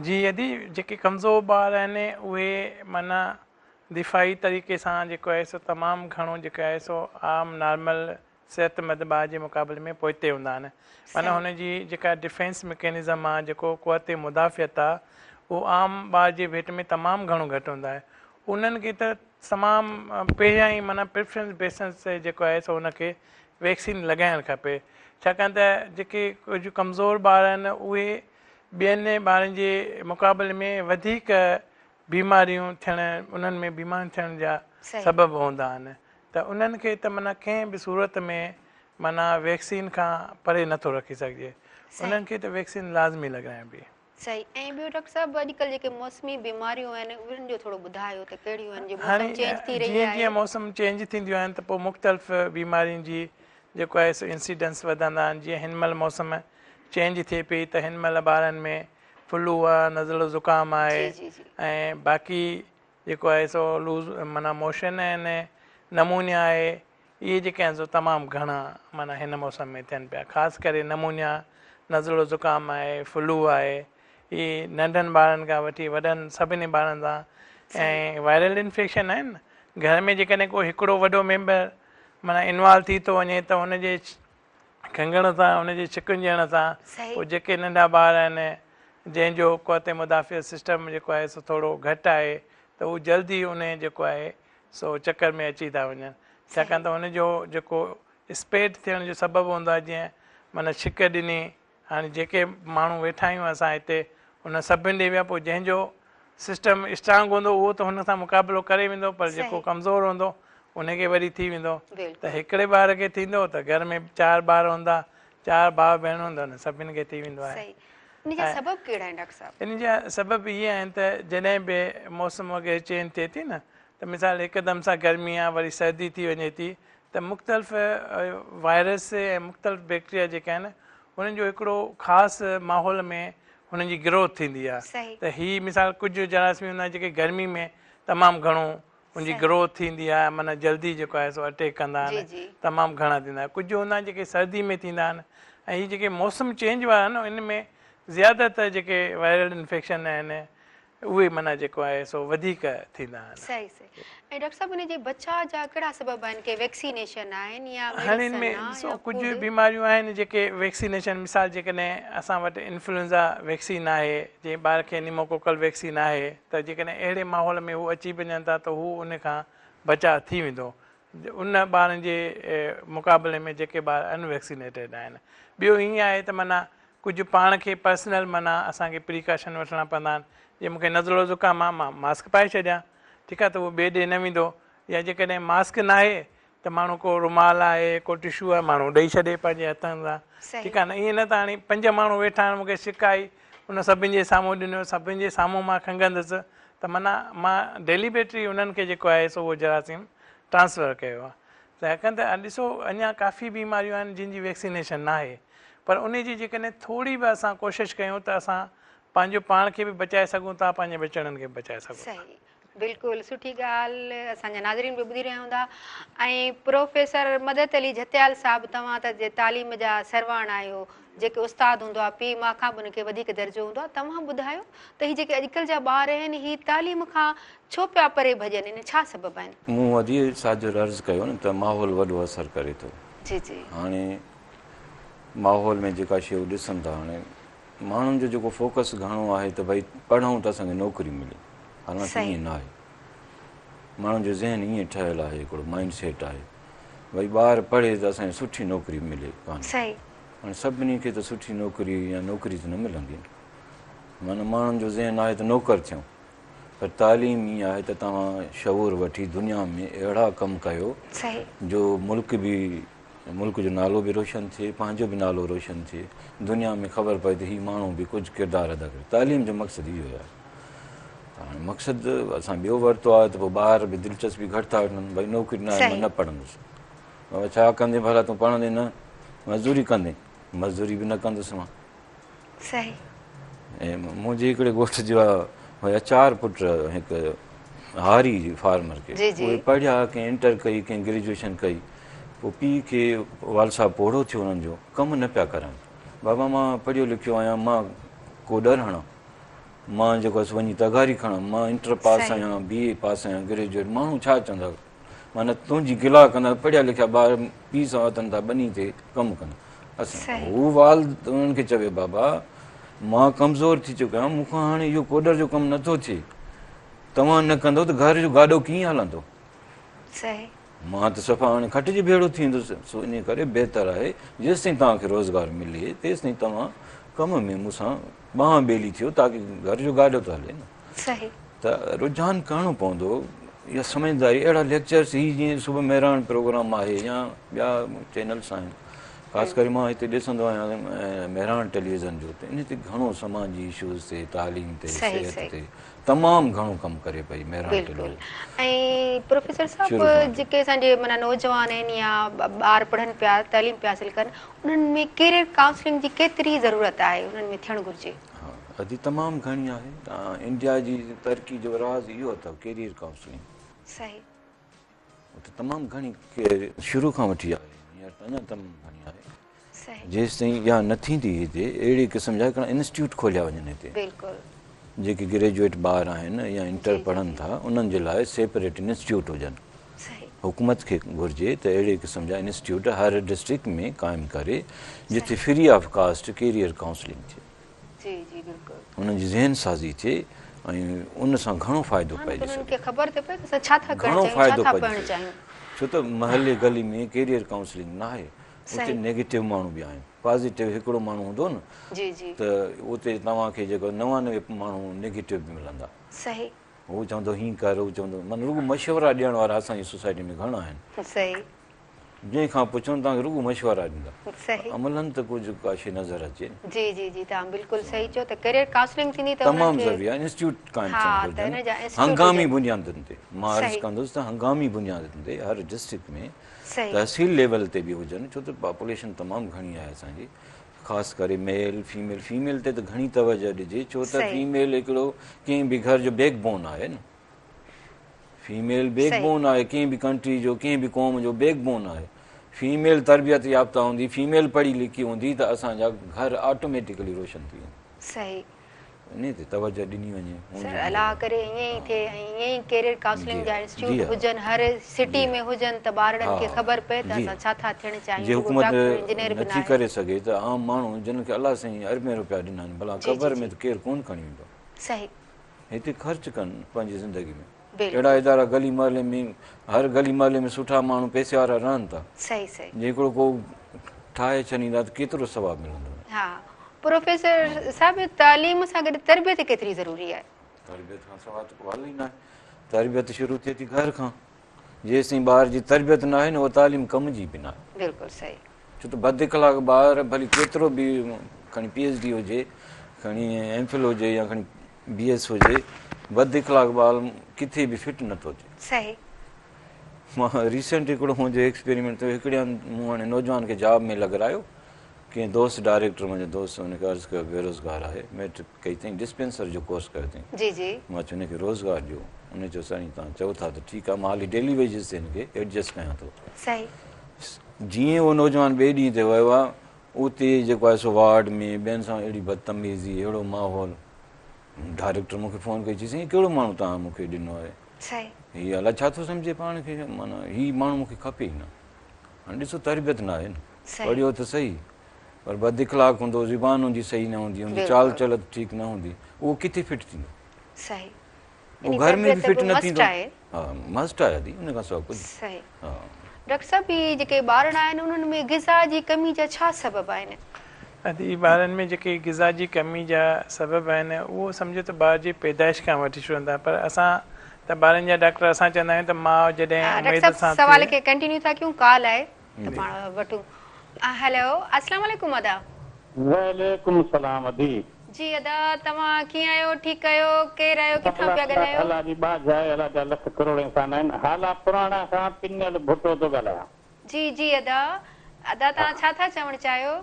جي ادي جيڪي ڪمزور ٻار آهن اهي معنيٰ دفاعي طريقي سان جيڪو آهي سو تمام گهڻو جيڪو آهي سو عام نارمل صحتمند ٻار جي مقابلي ۾ پوئتي هوندا آهن معنيٰ هن جي جيڪا ڊفينس مڪينزم آهي جيڪو قوت مدافعت آهي اهو عام ٻار جي ڀيٽ ۾ تمام گهڻو گهٽ هوندو آهي انهن کي ته تمام پهريان ئي معنيٰ پريفرنس بيسس تي جيڪو آهي سو ان کي ويڪسين لڳائڻ کپي ڇاڪاڻ ته جيڪي ڪجهه ڪمزور ٻار آهن اهي ٻين ٻارن جي مقابلي ۾ وڌيڪ بيماريون ٿيڻ انهن ۾ بيماريون ٿيڻ جا سبب هوندا آهن ته انهن کي ته معنيٰ ڪنهن به صورت ۾ معنيٰ ويڪسين کان پري نٿو رکي سگهجي انهن کي ته ويڪسين لازمي لڳرائبي. صحيح ۽ ٻيو ڊاڪٽر صاحب اڄڪلهه جيڪي موسمي بيماريون آهن انهن جو ٿورو ٻڌايو ته ڪهڙيون آهن جي هاڻي موسم چينج ٿي رهي جيئن آهي. جيئن موسم چينج ٿينديون آهن ته پوء مختلف بيمارين جي جيڪو آهي سو انسيڊنس وڌندا آهن جيئن هن مهل موسم چينج ٿئي پئي ته هن مهل ٻارن ۾ فلو آ، نزلو زڪام آهي ۽ باقي جيڪو آهي سو لوز معنيٰ موشن آهن، نمونيا آهي، اهي جيڪي آهن سو تمام گهڻا معنيٰ هن موسم ۾ ٿين پيا خاص ڪري نمونيا، نزلو زڪام آهي، فلو آهي، اهي ننڍن ٻارن کان وٺي وڏن سڀني ٻارن سان ۽ وائرل انفيڪشن آهن گهر ۾ جيڪڏهن ڪو هڪڙو وڏو ميمبر معنيٰ انوالو ٿي ٿو وڃي ته هن جي کنگهڻ سان ان جي ڇڪجڻ سان پوء جيڪي ننڍا ٻار آهن جنهن جو قوت مدافعت سسٽم جيڪو آهي سو ٿورو گهٽ آهي ته هو جلدي ان جيڪو آهي سو چڪر ۾ اچي ٿا وڃن ڇاڪاڻ ته ان جو جيڪو اسپريڊ ٿيڻ جو سبب هوندو آهي جيئن معنيٰ ڇڪ ڏني هاڻي جيڪي ماڻهو ويٺا آهيون اسان هتي ان سڀني ڏي ويا پوء جنهن جو سسٽم اسٽرانگ هوندو اهو ته هن سان مقابلو ڪري ويندو پر جيڪو ڪمزور هوندو ان کي وري ٿي ويندو ته هڪڙي ٻار کي ٿيندو ته گهر ۾ چار ٻار هوندا چار ڀاء ڀيڻ هوندا ان سڀني کي ٿي ويندو آهي. ان جا سبب ڪهڙا آهن ڊاڪٽر صاحب؟ ان جا سبب اهي آهن ته جڏهن به موسم وغيره چينج ٿئي ٿي نه ته مثال هڪدم سان گرمي آ وري سردي ٿي وڃي ٿي ته مختلف وائرس ۽ مختلف بيڪٽريا جيڪي آهن انهن جو هڪڙو خاص ماحول ۾ هنن جي گروٿ ٿيندي آهي ته هي مثال ڪجهه جراثيم هوندا آهن جيڪي گرمي ۾ تمام گهڻو ان جي گروٿ ٿيندي آهي معنيٰ جلدي جيڪو آهي سو اٽيڪ ڪندا آهن تمام گهڻا ٿيندا آهن ڪجهه هوندا آهن جيڪي سردي ۾ ٿيندا آهن ۽ هي جيڪي موسم چينج وارا آهن ان ۾ زياده تر جيڪي وائرل انفيڪشن آهن اهي معنيٰ جيڪو آهي سو وڌيڪ ٿيندا آهن. صحيح صحيح ۽ ڊاڪٽر صاحب ان جي بچاء جا ڪهڙا سبب آهن ڪي ويڪسينيشن آهن يا هاڻي ان ميڊيسن ۾ آ ڏسو يا ڪجهه فوڊ. بيماريون آهن جيڪي ويڪسينيشن مثال جيڪڏهن اسان وٽ انفلوئنزا ويڪسين آهي جنهن ٻار کي نيموڪوڪل ويڪسين آهي ته جيڪڏهن اهڙي ماحول ۾ هو اچي وڃن ٿا ته هو ان کان بچاء ٿي ويندو ان ٻارن جي مقابلي ۾ جيڪي ٻار ان ويڪسينيٽيڊ آهن ٻيو ائين آهي ته معنيٰ ڪجهه پاڻ کي پرسنل معنيٰ اسان کي پريڪاشن وٺڻا پوندا آهن جي مون کي نزلو زڪام آهي مان ماسڪ پائي ڇڏيان ٺيڪ آهي ته اهو ٻئي ڏي نه ويندو يا جيڪڏهن ماسڪ ناهي ته ماڻهو ڪو رومال آهي ڪو ٽشو آهي ماڻهو ڏئي ڇڏي پنهنجي هٿن سان ٺيڪ آهي نه ائين نه ته هاڻي پنج ماڻهو ويٺا آهن مون کي ڇڪ آئي ان سڀني جي سامهون ڏنو سڀني جي سامهون مان کنگهندس ته معنيٰ مان ڊيليبريٽلي انهن کي جيڪو آهي سو اهو جراثيم ٽرانسفر ڪيو آهي ڇاڪاڻ ته ڏسو اڃا ڪافي بيماريون آهن جن جي ويڪسينيشن ناهي پر انهي جي جيڪڏهن ٿوري به اسان ڪوشش ڪيون ته اسان پنهنجو پاڻ کي به بچائي سگهون ٿا پنهنجي ٻچڙن کي به بچائي سگهون ٿا. صحيح بلڪل سٺي ڳالهه اسان جا ناظرين به ٻڌي رهيا هوندا ۽ پروفيسر مدد علي جهتيال صاحب توهان ته تعليم جا سرواڻ آهيو جيڪي استاد هوندو آهي پيء ماء کان به ان کي وڌيڪ درجو هوندو آهي توهان ٻڌايو ته هي جيڪي اڄڪلهه جا ٻار آهن هي تعليم کان ڇو پيا پري ڀڄن ان ڇا سبب آهن؟ مون ادي ساجد عرض ڪيو نه ته ماحول وڏو اثر ڪري ٿو. جي جي. هاڻي ماحول ۾ جيڪا شيء هو ڏسن ٿا هاڻي ماڻهن جو جيڪو فوڪس گهڻو آهي ته ڀئي پڙهون ته اسان کي نوڪري ملي حالانڪه ائين نه آهي ماڻهن جو ذهن ائين ٺهيل آهي هڪڙو مائنڊ سيٽ آهي ڀئي ٻار پڙهي ته اسان کي سٺي نوڪري ملي ڪانه هاڻي سڀني کي ته سٺي نوڪري يا نوڪري ته نه ملندي معنيٰ ماڻهن جو ذهن آهي ته نوڪر ٿيون پر تعليم ائين آهي ته توهان شعور وٺي دنيا ۾ اهڙا ڪم ڪيو جو ملڪ به ملڪ جو نالو به روشن ٿئي پنهنجو به نالو روشن ٿئي دنيا ۾ خبر پئي ته هي ماڻهو به ڪجهه ڪردار ادا ڪري تعليم جو مقصد اهو آهي هاڻي مقصد اسان ٻيو ورتو آهي ته پوء ٻار به دلچسپي گهٽ ٿا وٺن ڀئي نوڪري نه آهي مان نه پڙهندس بابا ڇا ڪندين ڀلا تون پڙهندين نه مزدوري ڪندين مزدوري به نه ڪندس مان. صحيح. ۽ منهنجي هڪڙي ڳوٺ جا هيا چار پٽ هڪ هاري فارمر کي اهي پڙهيا ڪنهن انٽر ڪئي ڪنهن گريجوئيشن ڪئي پوء پيء کي والد صاحب پوڙهو ٿيو انهن جو ڪم نه پيا ڪرائن بابا مان پڙهيو لکيو آهيان مان ڪوڏر هڻان مان جيڪو آهي سو وڃي تغاري کڻان مان انٽر پاس آهيان بي اي پاس آهيان گريجوئيٽ ماڻهو ڇا چوندا معنيٰ تنهنجي گلا ڪندا پڙهيا لکيا ٻار پيء سان وتن ٿا ٻني تي ڪم ڪن اسان هو والد انهن کي چوي بابا مان ڪمزور ٿي چڪو آهيان مون کان هاڻي اهو ڪوڏر جو ڪم نٿو ٿئي توهان نه ڪندو ته گهر جو گاڏو ڪيئن هلندو صحيح مان ته صفا هاڻي کٽ جي ڀيڙو ٿيندس سو ان ڪري بهتر آهي جيستائين توهان کي روزگار ملي تيستائين توهان ڪم ۾ مون سان ٻانهن ٻيلي ٿيو تاڪي گهر جو گاڏو ته هلي نه صحيح. ته رجحان ڪرڻو پوندو يا سمجهداري اهڙا ليڪچرس هي جيئن صبح مهراڻ پروگرام آهي يا ٻيا چينلس آهن خاص ڪري مان هتي ڏسندو آهيان مهراڻ ٽيليويزن جو ته ان تي گهڻو سماجي اشوز تي تعليم تي صحت تي تمام گهڻو ڪم ڪري پئي مهراڻ بلڪل ۽ پروفيسر صاحب جيڪي اسان جي معنيٰ نوجوان آهن يا ٻار پڙهن پيا تعليم پيا حاصل ڪن انهن ۾ ڪيريئر ڪائونسلنگ جي ڪيتري ضرورت آهي انهن ۾ ٿيڻ گهرجي ها ادي تمام گهڻي آهي انڊيا جي ترقي جو راز اهو اٿو ڪيريئر ڪائونسلنگ. صحيح. اتي تمام گهڻي شروع کان وٺي آهي هينئر ته اڃا تمام گهڻي آهي. صحيح. جيستائين اها نه ٿيندي هتي اهڙي قسم جا هڪڙا انسٽيٽيوٽ کوليا وڃن هتي. بلڪل. جيڪي گريجوئيٽ ٻار آهن يا انٽر پڙهن ٿا انهن جي لاء سيپريٽ انسٽيٽيوٽ هجن. صحيح. حڪومت کي گهرجي ته اهڙي قسم جا انسٽيٽيوٽ هر ڊسٽرڪٽ ۾ قائم ڪري جتي free of cost career counselling ٿئي. جي جي بلڪل. انهن جي ذهن سازي ٿئي ۽ ان سان گهڻو فائدو ها نه پئجي ته انهن سگهي. کي خبر ته پئي ته اسان ڇا ٿا ڪرڻ گهڻو چاهيون ڇا فائدو ٿا پئجي پڙهڻ سگهي. چاهيون. ڇو ته محلي گلي ۾ ڪيريئر ڪائونسلنگ ناهي اتي صحيح. نيگيٽو ماڻهو به آهن پازيٽو هڪڙو ماڻهو هوندو نه جي جي. ته اتي توهان کي جيڪو 99 ماڻهو نيگيٽو به ملندا. صحيح. هو چوندو هين ڪر هو چوندو معنيٰ رڳو مشورا ڏيڻ وارا اسان جي سوسائٽي ۾ گهڻا آهن. صحيح. جنهن کان پڇو نه توهان کي رڳو مشورا ڏيندا. صحيح. عملاً ته ڪجهه ڪا شيء نظر اچي نه. جي جي جي توهان بلڪل صحيح چيو ته ڪيريئر ڪائونسلنگ ٿيندي ته انهن تمام کي ضروري آهي انسٽيٽيوٽ قائم ها ٿيڻ ته گهرجن ان جا انسٽيٽيوٽ هنگامي هجن. بنيادن تي مان عرض صحيح. ڪندس ته هنگامي بنيادن تي هر ڊسٽرڪٽ ۾ صحيح. تحصيل ليول تي به هجن ڇو ته پاپوليشن تمام گهڻي آهي اسان جي خاص ڪري ميل فيميل فيميل تي ته گهڻي توجه ڏجي ڇو ته فيميل هڪڙو ڪنهن به گهر جو بيڪ بون آهي نه فيميل بيڪ بون آهي ڪنهن به ڪنٽري جو ڪنهن به قوم جو بيڪ بون آهي فيميل تربيت يافته هوندي فيميل پڙهي لکي هوندي ته اسان جا گهر آٽوميٽيڪلي روشن ٿي ويندا صحيح انهي تي توجه ڏني وڃي. سر الله ڪري ائين ئي ٿئي ۽ ائين ئي ڪيريئر ڪائونسلنگ جا انسٽيٽيوٽ هجن هر سٽي ۾ هجن ته ٻارڙن کي خبر پئي ته اسان ڇا ٿا ٿيڻ چاهيون جي رڳو حڪومت ڊاڪٽر انجنيئر به نٿي ناهي. ڪري سگهي ته عام ماڻهو جن کي الله سائين اربين روپيا ڏنا آهن ڀلا قبر ۾ ته ڪير ڪونه کڻي ويندو. صحيح. هتي خرچ ڪن پنهنجي زندگي ۾. بلڪل. اهڙا ادارا گلي محلي ۾ هر گلي محلي ۾ سٺا ماڻهو پئسي وارا رهن ٿا. صحيح صحيح. جي هڪڙو ڪو ٺاهي ڇڏيندا ته ڪيترو ثواب ملندو. ها پروفيسر صاحب تعليم سان گڏ تربيت ڪيتري ضروري آهي؟ تربيت کان سواء ته ڪو حل ئي ناهي. تربيت شروع ٿئي ٿي گهر کان. جيستائين ٻار جي تربيت ناهي نه اها تعليم ڪم جي به ناهي. بلڪل صحيح. ڇو ته بد اخلاق ٻار ڀلي ڪيترو به کڻي پي ايڇ ڊي هجي کڻي ايم فل هجي يا کڻي بي ايس هجي بد اخلاق ٻار ڪٿي به فٽ نٿو ٿئي. صحيح. مان ريسينٽ هڪڙو منهنجو ايڪسپيريمينٽ ٿيو هڪڙي هنڌ مون هاڻي نوجوان کي جاب ۾ لڳرايو ڪنهن دوست ڊائريڪٽر منهنجو دوست ان کي عرض ڪيو بيروزگار آهي ميٽرڪ ڪئي اٿئي ڊسپينسر جو ڪورس ڪيو اٿئي جي جي. مان چيو هن کي روزگار ڏيو ان چيو سائين توهان چئو ٿا ته ٺيڪ آهي مان حالي ڊيلي ويجز تي هن کي ايڊجسٽ ڪيان ٿو. صحيح. جيئن اهو نوجوان ٻئي ڏينهن تي ويو آهي اتي جيڪو آهي سو وارڊ ۾ ٻين سان اهڙي بدتميزي اهڙو ماحول ڊائريڪٽر مون کي فون ڪئي چي سائين ڪهڙو ماڻهو توهان مون کي ڏنو آهي صحيح. هي الائي ڇا ٿو سمجهي پاڻ کي معنيٰ هي ماڻهو مون کي کپي ئي نه هاڻي ڏسو تربيت نه آهي نه پڙهيو ته صحيح پر بد اخلاق هوندو زبان هن جي صحيح نه هوندي هن جي چال چلت ٺيڪ نه هوندي اهو ڪٿي فٽ ٿيندو صحيح اهو گهر ۾ به فٽ نه ٿيندو ها مسٽ آهي ادي ان کان سواء ڪجهه صحيح ها ڊاڪٽر صاحب هي جيڪي ٻارڙا آهن انهن ۾ غذا جي ڪمي جا ڇا سبب آهن؟ ادي ٻارن ۾ جيڪي غذا جي ڪمي جا سبب آهن اهو سمجهو ته ٻار جي پيدائش کان وٺي شروع ٿيندا پر اسان ته ٻارن جا ڊاڪٽر اسان چوندا آهيون ته ماء جڏهن ڊاڪٽر اميد صاحب سان سوال ٿئي. کي ڪنٽينيو ٿا ڪيون ڪال آهي ته پاڻ وٺون هيلو السلام عليڪم ادا. وعليڪم السلام ادي. جي ادا توهان ڪيئن آهيو ٺيڪ آهيو ڪير آهيو ڪٿان پيا ڳالهايو. الله جي ٻاجهه آهي الله جا لک ڪروڙ احسان آهن هالا پراڻا کان پنيل ڀٽو ٿو ڳالهايان. جي جي ادا ادا توهان ڇا ٿا چوڻ چاهيو.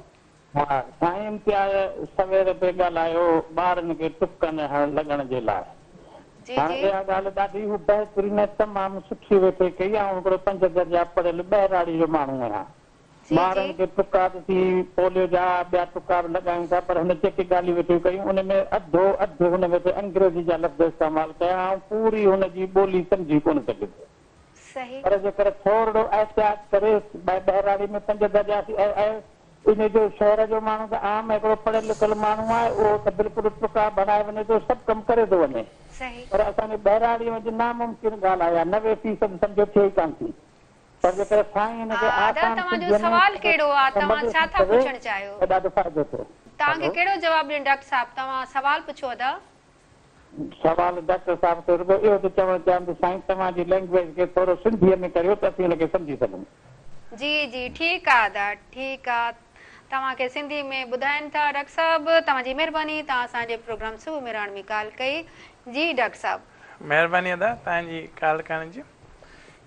ها سائين امتياز سوير پئي ڳالهايو ٻارن کي ٽڪن هڻ لڳڻ جي لاء جي هاڻ جي. اها ڳالهه ڏاڍي هو بهترين ۽ تمام سٺي ويٺي ڪئي آئون هڪڙو پنج درجا پڙهيل ٻهراڙي جو ماڻهو آهيان جي ٻارن جي. کي ٽڪا ڏسي پوليو جا ٻيا ٽڪا به لڳايون ٿا پر هن جيڪي ڳالهيون ويٺيون ڪيون ان ۾ اڌو اڌ هن ويٺي انگريزي جا لفظ استعمال ڪيا آئون پوري هن جي ٻولي سمجهي ڪونه سگهيس. صحيح. پر جيڪر ٿورڙو احتياط ڪري ٻهراڙي ۾ پنج درجا ٿي ۽ ۽ ان جو شهر جو ماڻهو ته عام هڪڙو پڙهيل لکيل ماڻهو آهي اهو ته بلڪل ٽڪا بڻائي وڃي ٿو سڀ ڪم ڪري ٿو وڃي صحيح. پر اسان جي ٻهراڙي ۾ ناممڪن ڳالهه آهي اها 90% سمجهو ٿئي ئي ڪانه ٿي پر جيڪر سائين ان ها کي ادا آسان توهان جو سنڌيء ۾ سوال ڪهڙو آ ۽ توهان مزي ڇا سان ٿا ڪري پڇڻ چاهيو. ته ڏاڍو فائدو ٿئي. توهان کي هلو. ڪهڙو جواب ڏين ڊاڪٽر صاحب توهان سوال پڇو ادا. سوال ڊاڪٽر صاحب کي رڳو اهو ٿو چوڻ چاهيان ته سائين توهان جي لينگويج کي ٿورو سنڌيء ۾ ڪريو ته اسين ان کي سمجهي سگهون. جي جي ٺيڪ آ ادا ٺيڪ آ توهان کي سنڌي ۾ ٻڌائين ٿا ڊاڪٽر صاحب توهان جي مهرباني توهان اسان جي پروگرام صبح مهراڻ ۾ ڪال ڪئي جي ڊاڪٽر صاحب. مهرباني ادا توهان جي ڪال ڪرڻ جي.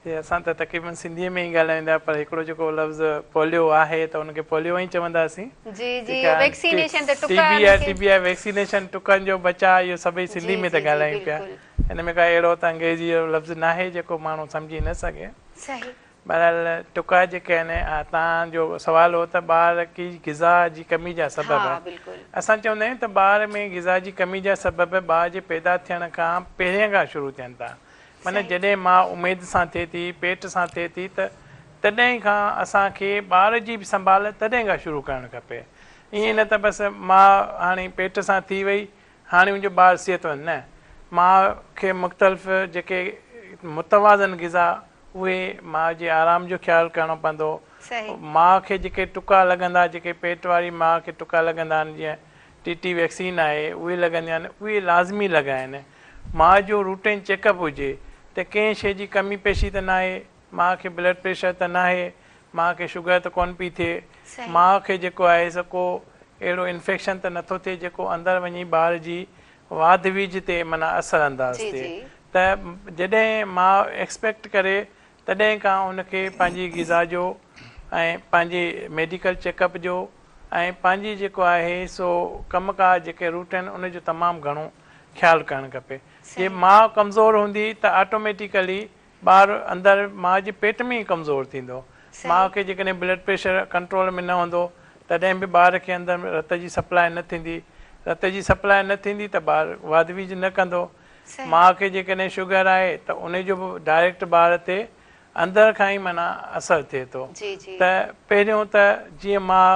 جي اسان ته تقريبن سنڌيء ۾ ئي ڳالهايون ٿا پر هڪڙو جيڪو لفظ پوليو آهي ته ان کي پوليو ئي چونداسين. جي جي ٺيڪ آهي ويڪسينيشن ته ٽي ٽڪا بي ان آهي کي ٽي بي آهي ويڪسينيشن ٽڪن جو بچاء اهو سڀئي سنڌي جي ۾ ته جي جي ڳالهايون پيا بلڪل. ان ۾ ڪا اهڙو ته انگريزي جو لفظ ناهي جيڪو ماڻهو سمجهي نه سگهي. صحيح. بهرحال ٽڪا جيڪي آهن توهان جو سوال هو ته ٻار ڪي غذا جي ڪمي جا سبب ها بلڪل. اسان چوندا آهيون ته ٻار ۾ غذا جي ڪمي جا سبب ٻار جي پيدا ٿيڻ کان پهرين کان شروع ٿين ٿا معنيٰ صحيح. جڏهن ماء اميد سان ٿئي ٿي، پيٽ سان ٿئي ٿي ته تڏهن کان اسان کي ٻار جي به سنڀال تڏهن کان شروع ڪرڻ کپي. ائين نه صحيح. ته بس ماء هاڻي پيٽ سان ٿي وئي هاڻي ان جو ٻار صحتمند نه. ماء کي مختلف جيڪي متوازن غذا اهي ماء جي آرام جو خيال ڪرڻو پوندو. صحيح. ماء کي جيڪي ٽڪا لڳندا جيڪي پيٽ واري ماء کي ٽڪا لڳندا آهن جيئن ٽي ٽي ويڪسين آهي اهي لڳنديون آهن اهي لازمي لڳائن. ماء جو روٽين چيڪ اپ هجي ته ڪنهن شيء جي ڪمي پيشي ته ناهي، ماء کي بلڊ پريشر ته ناهي، ماء کي شگر ته ڪونه پئي ٿئي، صحيح. ماء کي جيڪو آهي سو ڪو اهڙو انفيڪشن ته نٿو ٿئي جيڪو اندر وڃي ٻار جي واڌ ويجهه تي معنيٰ اثر انداز جي ٿئي جي. ته جڏهن ماء ايڪسپيڪٽ ڪري تڏهن کان ان کي پنهنجي غذا جو ۽ پنهنجي ميڊيڪل چيڪ اپ جو ۽ پنهنجي جيڪو آهي سو ڪم ڪار جيڪي روٽين ان جو تمام گهڻو خيال ڪرڻ کپي. جي صحيح. ماء ڪمزور هوندي ته آٽوميٽيڪلي ٻار اندر ماء جي پيٽ ۾ ئي ڪمزور ٿيندو. ماء صحيح. کي جيڪڏهن بلڊ پريشر ڪنٽرول ۾ نه هوندو تڏهن به ٻار کي اندر رت جي سپلاء نه ٿيندي. رت جي سپلاء نه ٿيندي ته ٻار واڌ ويجهه نه ڪندو. صحيح. ماء کي جيڪڏهن شگر آهي ته ان جو به ڊائريڪٽ ٻار تي اندر کان ئي معنيٰ اثر ٿئي ٿو جي جي. ته پهريون ته جيئن ماء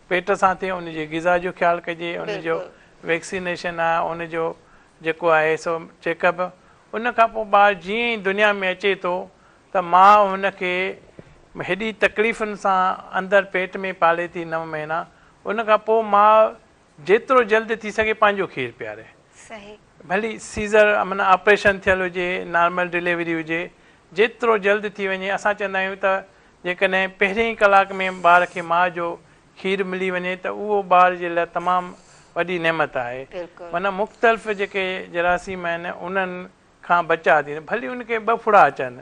پيٽ سان ٿئي ان جي غذا جو خيال ڪجي ان جو بلڪل. ويڪسينيشن آهي ان جو جيڪو آهي سو چيڪ اپ ان کان پوء ٻار جيئن ئي دنيا ۾ اچي ٿو ته ماء هن کي هيڏي تڪليفن سان اندر پيٽ ۾ پالي ٿي نو مهينا ان کان پوء ماء جيترو جلد ٿي سگهي پنهنجو کير پياري. صحيح. ڀلي سيزر معنيٰ آپريشن ٿيل هجي، نارمل ڊليوري هجي، جيترو جلد ٿي وڃي، اسان چوندا آهيون ته جيڪڏهن پهرين ئي ڪلاڪ ۾ ٻار کي ماء جو کير ملي وڃي ته اهو ٻار جي لاء تمام وڏي نعمت آهي. بلڪل. معنيٰ مختلف جيڪي جراثيم آهن انهن کان بچاء ٿيندو ڀلي ان کي ٻه ڦڙا اچن،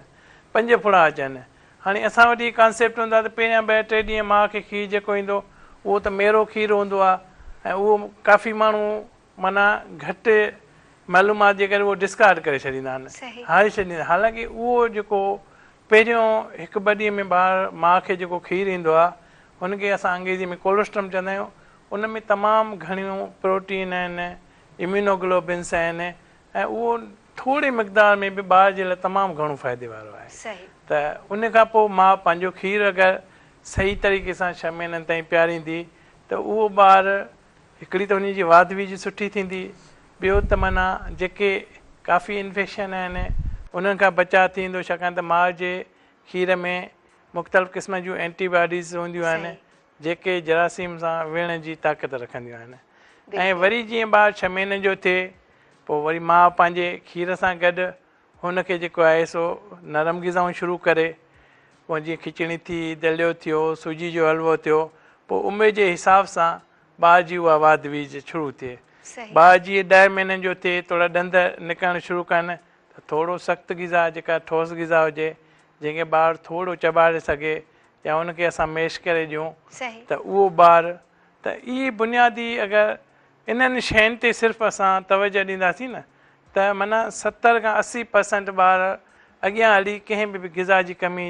پنج ڦڙا اچن. هاڻي اسان وٽ هي ڪانسيپٽ هوندو آهي ته پهريان ٻه ٽي ڏينهن ماء کي کير جيڪو ايندو اهو ته ميرو کير هوندو آهي ۽ اهو ڪافي ماڻهو معنيٰ گهٽ معلومات جي ڪري اهو ڊسڪارڊ ڪري ڇڏيندا آهن، صحيح. هاري ڇڏيندا آهن. حالانڪه اهو جيڪو پهريون هڪ ٻه ڏينهن ۾ ٻار ماء کي جيڪو کير ايندو آهي ان کي اسان انگريزي ۾ ڪولوسٽرم چوندا آهيون ان ۾ تمام گهڻيون پروٽين آهن، اميونوگلوبنس آهن ۽ اهو ٿوري مقدار ۾ به ٻار جي لاء تمام گهڻو فائدي وارو آهي صحيح. ته ان کان پوء ماء پنهنجو کير اگر صحيح طريقي سان ڇهه مهينن تائين پياريندي ته اهو ٻار هڪڙي ته ان جي واڌ ويجهه سٺي ٿيندي ٻيو ته معنيٰ جيڪي ڪافي انفيڪشن آهن انهن کان بچاء ٿي ويندو ڇاڪاڻ ته ماء جي کير ۾ مختلف قسم جون اينٽي باڊيز هونديون آهن صحيح. جيڪي جراثيم سان وڙهڻ جي طاقت رکنديون آهن ۽ بلڪل. وري جيئن ٻار ڇهه مهينن جو ٿئي پوء وري ماء پنهنجي کير سان گڏ هن کي جيڪو آهي سو نرم غذائون شروع ڪري پوء جيئن کچڙي ٿي، دليو ٿيو، سوجي جو حلوو ٿيو پوء عمر جي حساب سان ٻار جي اها واڌ ويجهه شروع ٿئي. صحيح. ٻار جيئن ڏهه مهينن جو ٿئي ٿورا ڏند نڪرڻ شروع ڪن ته ٿورو سخت غذا جيڪا ٺوس غذا هجي جنهن کي ٻار ٿورو چٻاڙي سگهي. يا ان کي اسان ميش ڪري ڏيون ته اهو ٻار ته اهي بنيادي اگر انهن شين تي صرف اسان توجه ڏينداسين نه ته معنيٰ 70 کان 80 پرسنٽ ٻار اڳيان هلي ڪنهن به غذا جي ڪمي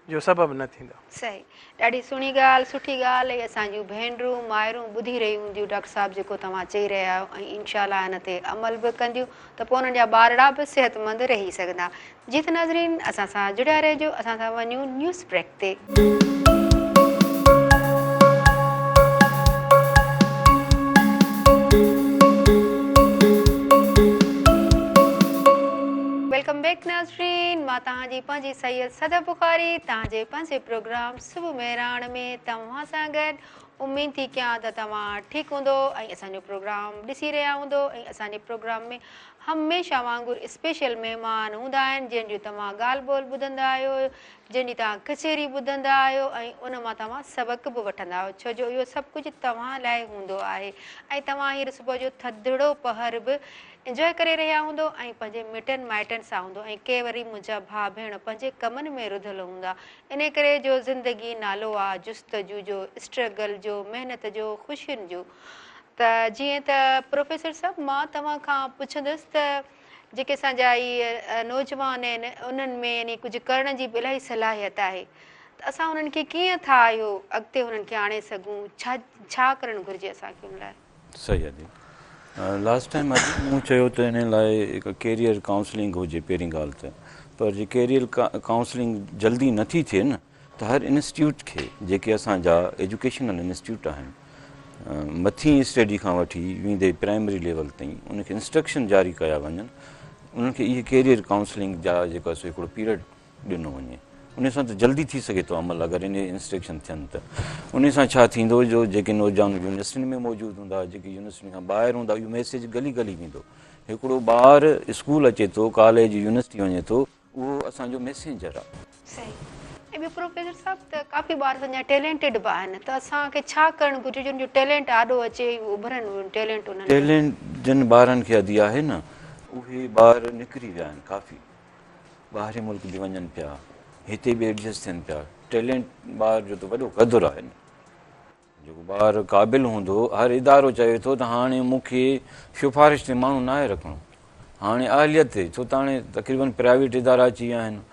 جو سبب نه ٿيندو. صحيح. ڏاڍي سهڻي ڳالهه، سٺي ڳالهه ۽ اسان جون ڀينرون، مائرون ٻڌي رهيون هونديون ڊاڪٽر صاحب جيڪو توهان چئي رهيا آهيو ۽ انشاء الله ان تي عمل به ڪنديون ته پوء انهن جا ٻارڙا به صحتمند رهي سگهندا. جي ته ناظرين اسان سان جڙيا رهجو اسان ٿا وڃون نيوز بريڪ تي. Welcome back ناظرين مان توهان جي پنهنجي سيد صدف بخاري توهان جي پنهنجي پروگرام صبح مهراڻ ۾ توهان سان گڏ اميد ٿي ڪيان ته توهان ٺيڪ هوندو ۽ اسان جو پروگرام ڏسي رهيا هوندو ۽ اسان جي پروگرام ۾ هميشه وانگر اسپيشل مهمان هوندا آهن جن جون توهان ڳالهه ٻولهه ٻڌندا آهيو جن جي توهان ڪچهري ٻڌندا آهيو ۽ ان مان توهان سبق به وٺندا آهيو ڇو جو اهو سڀ ڪجهه توهان لاء هوندو آهي ۽ توهان هينئر صبح جو ٿڌڙو پهر به انجوائي ڪري رهيا هوندو ۽ پنهنجي مٽن مائٽن سان هوندو ۽ ڪي وري منهنجا ڀاء ڀيڻ پنهنجي ڪمن ۾ رڌل هوندا انهي ڪري جو زندگي نالو آ جستجو جو اسٽرگل جو محنت جو خوشين جو ته جيئن ته پروفيسر صاحب مان توهان کان پڇندس ته جيڪي اسان جا هي نوجوان آهن انهن ۾ يعني ڪجهه ڪرڻ جي به الاهي صلاحيت آهي ته اسان انهن کي ڪيئن ٿا اهو اڳتي انهن کي آڻي سگهون ڇا ڇا ڪرڻ گهرجي اسان کي ان لاء. صحيح ادي لاسٽ ٽائيم ادي مون چيو ته انهي لاء هڪ ڪيريئر ڪائونسلنگ هجي پهرين ڳالهه ته پر جي ڪيريئر ڪائونسلنگ جلدي نه ٿي ٿئي نه ته هر انسٽيٽيوٽ کي جيڪي اسان جا ايجوڪيشنل انسٽيٽيوٽ آهن مٿين اسٽڊي کان وٺي ويندي پرائمري ليول تائين ان کي انسٽرڪشن جاري ڪيا وڃن انهن کي اهي ڪيريئر ڪائونسلنگ جا جيڪو سو هڪڙو پيريڊ ڏنو وڃي انهي سان ته جلدي ٿي سگهي ٿو عمل اگر انهي انسٽرڪشن ٿين ته انهي سان ڇا ٿيندو جو جيڪي نوجوان يونيورسٽين ۾ موجود هوندا جيڪي يونيورسٽين کان ٻاهر هوندا اهو ميسيج گلي گلي ويندو هڪڙو ٻار اسڪول اچي ٿو ڪاليج يونيورسٽي وڃي ٿو اهو اسان جو ميسينجر آهي. صحيح ۽ ٻيو پروفيسر صاحب ته ڪافي ٻار اسان جا ٽيلينٽيڊ به آهن ته اسان کي ڇا ڪرڻ گهرجي جو ان جو ٽيلينٽ آڏو اچي ۽ اڀرن اهي ٽيلينٽ انهن جو. ٽيلينٽ جن ٻارن کي ادي آهي نه اهي ٻار نڪري ويا آهن ڪافي ٻاهرين ملڪ به وڃن پيا هتي به ايڊجسٽ ٿين پيا ٽيلنٽ ٻار جو ته وڏو قدر آهي نه جيڪو ٻار قابل هوندو هر ادارو چوي ٿو ته هاڻي مون کي سفارش تي ماڻهو ناهي رکڻو هاڻي اهليت تي ڇو ته هاڻي تقريبن پرائيويٽ ادارا اچي ويا آهن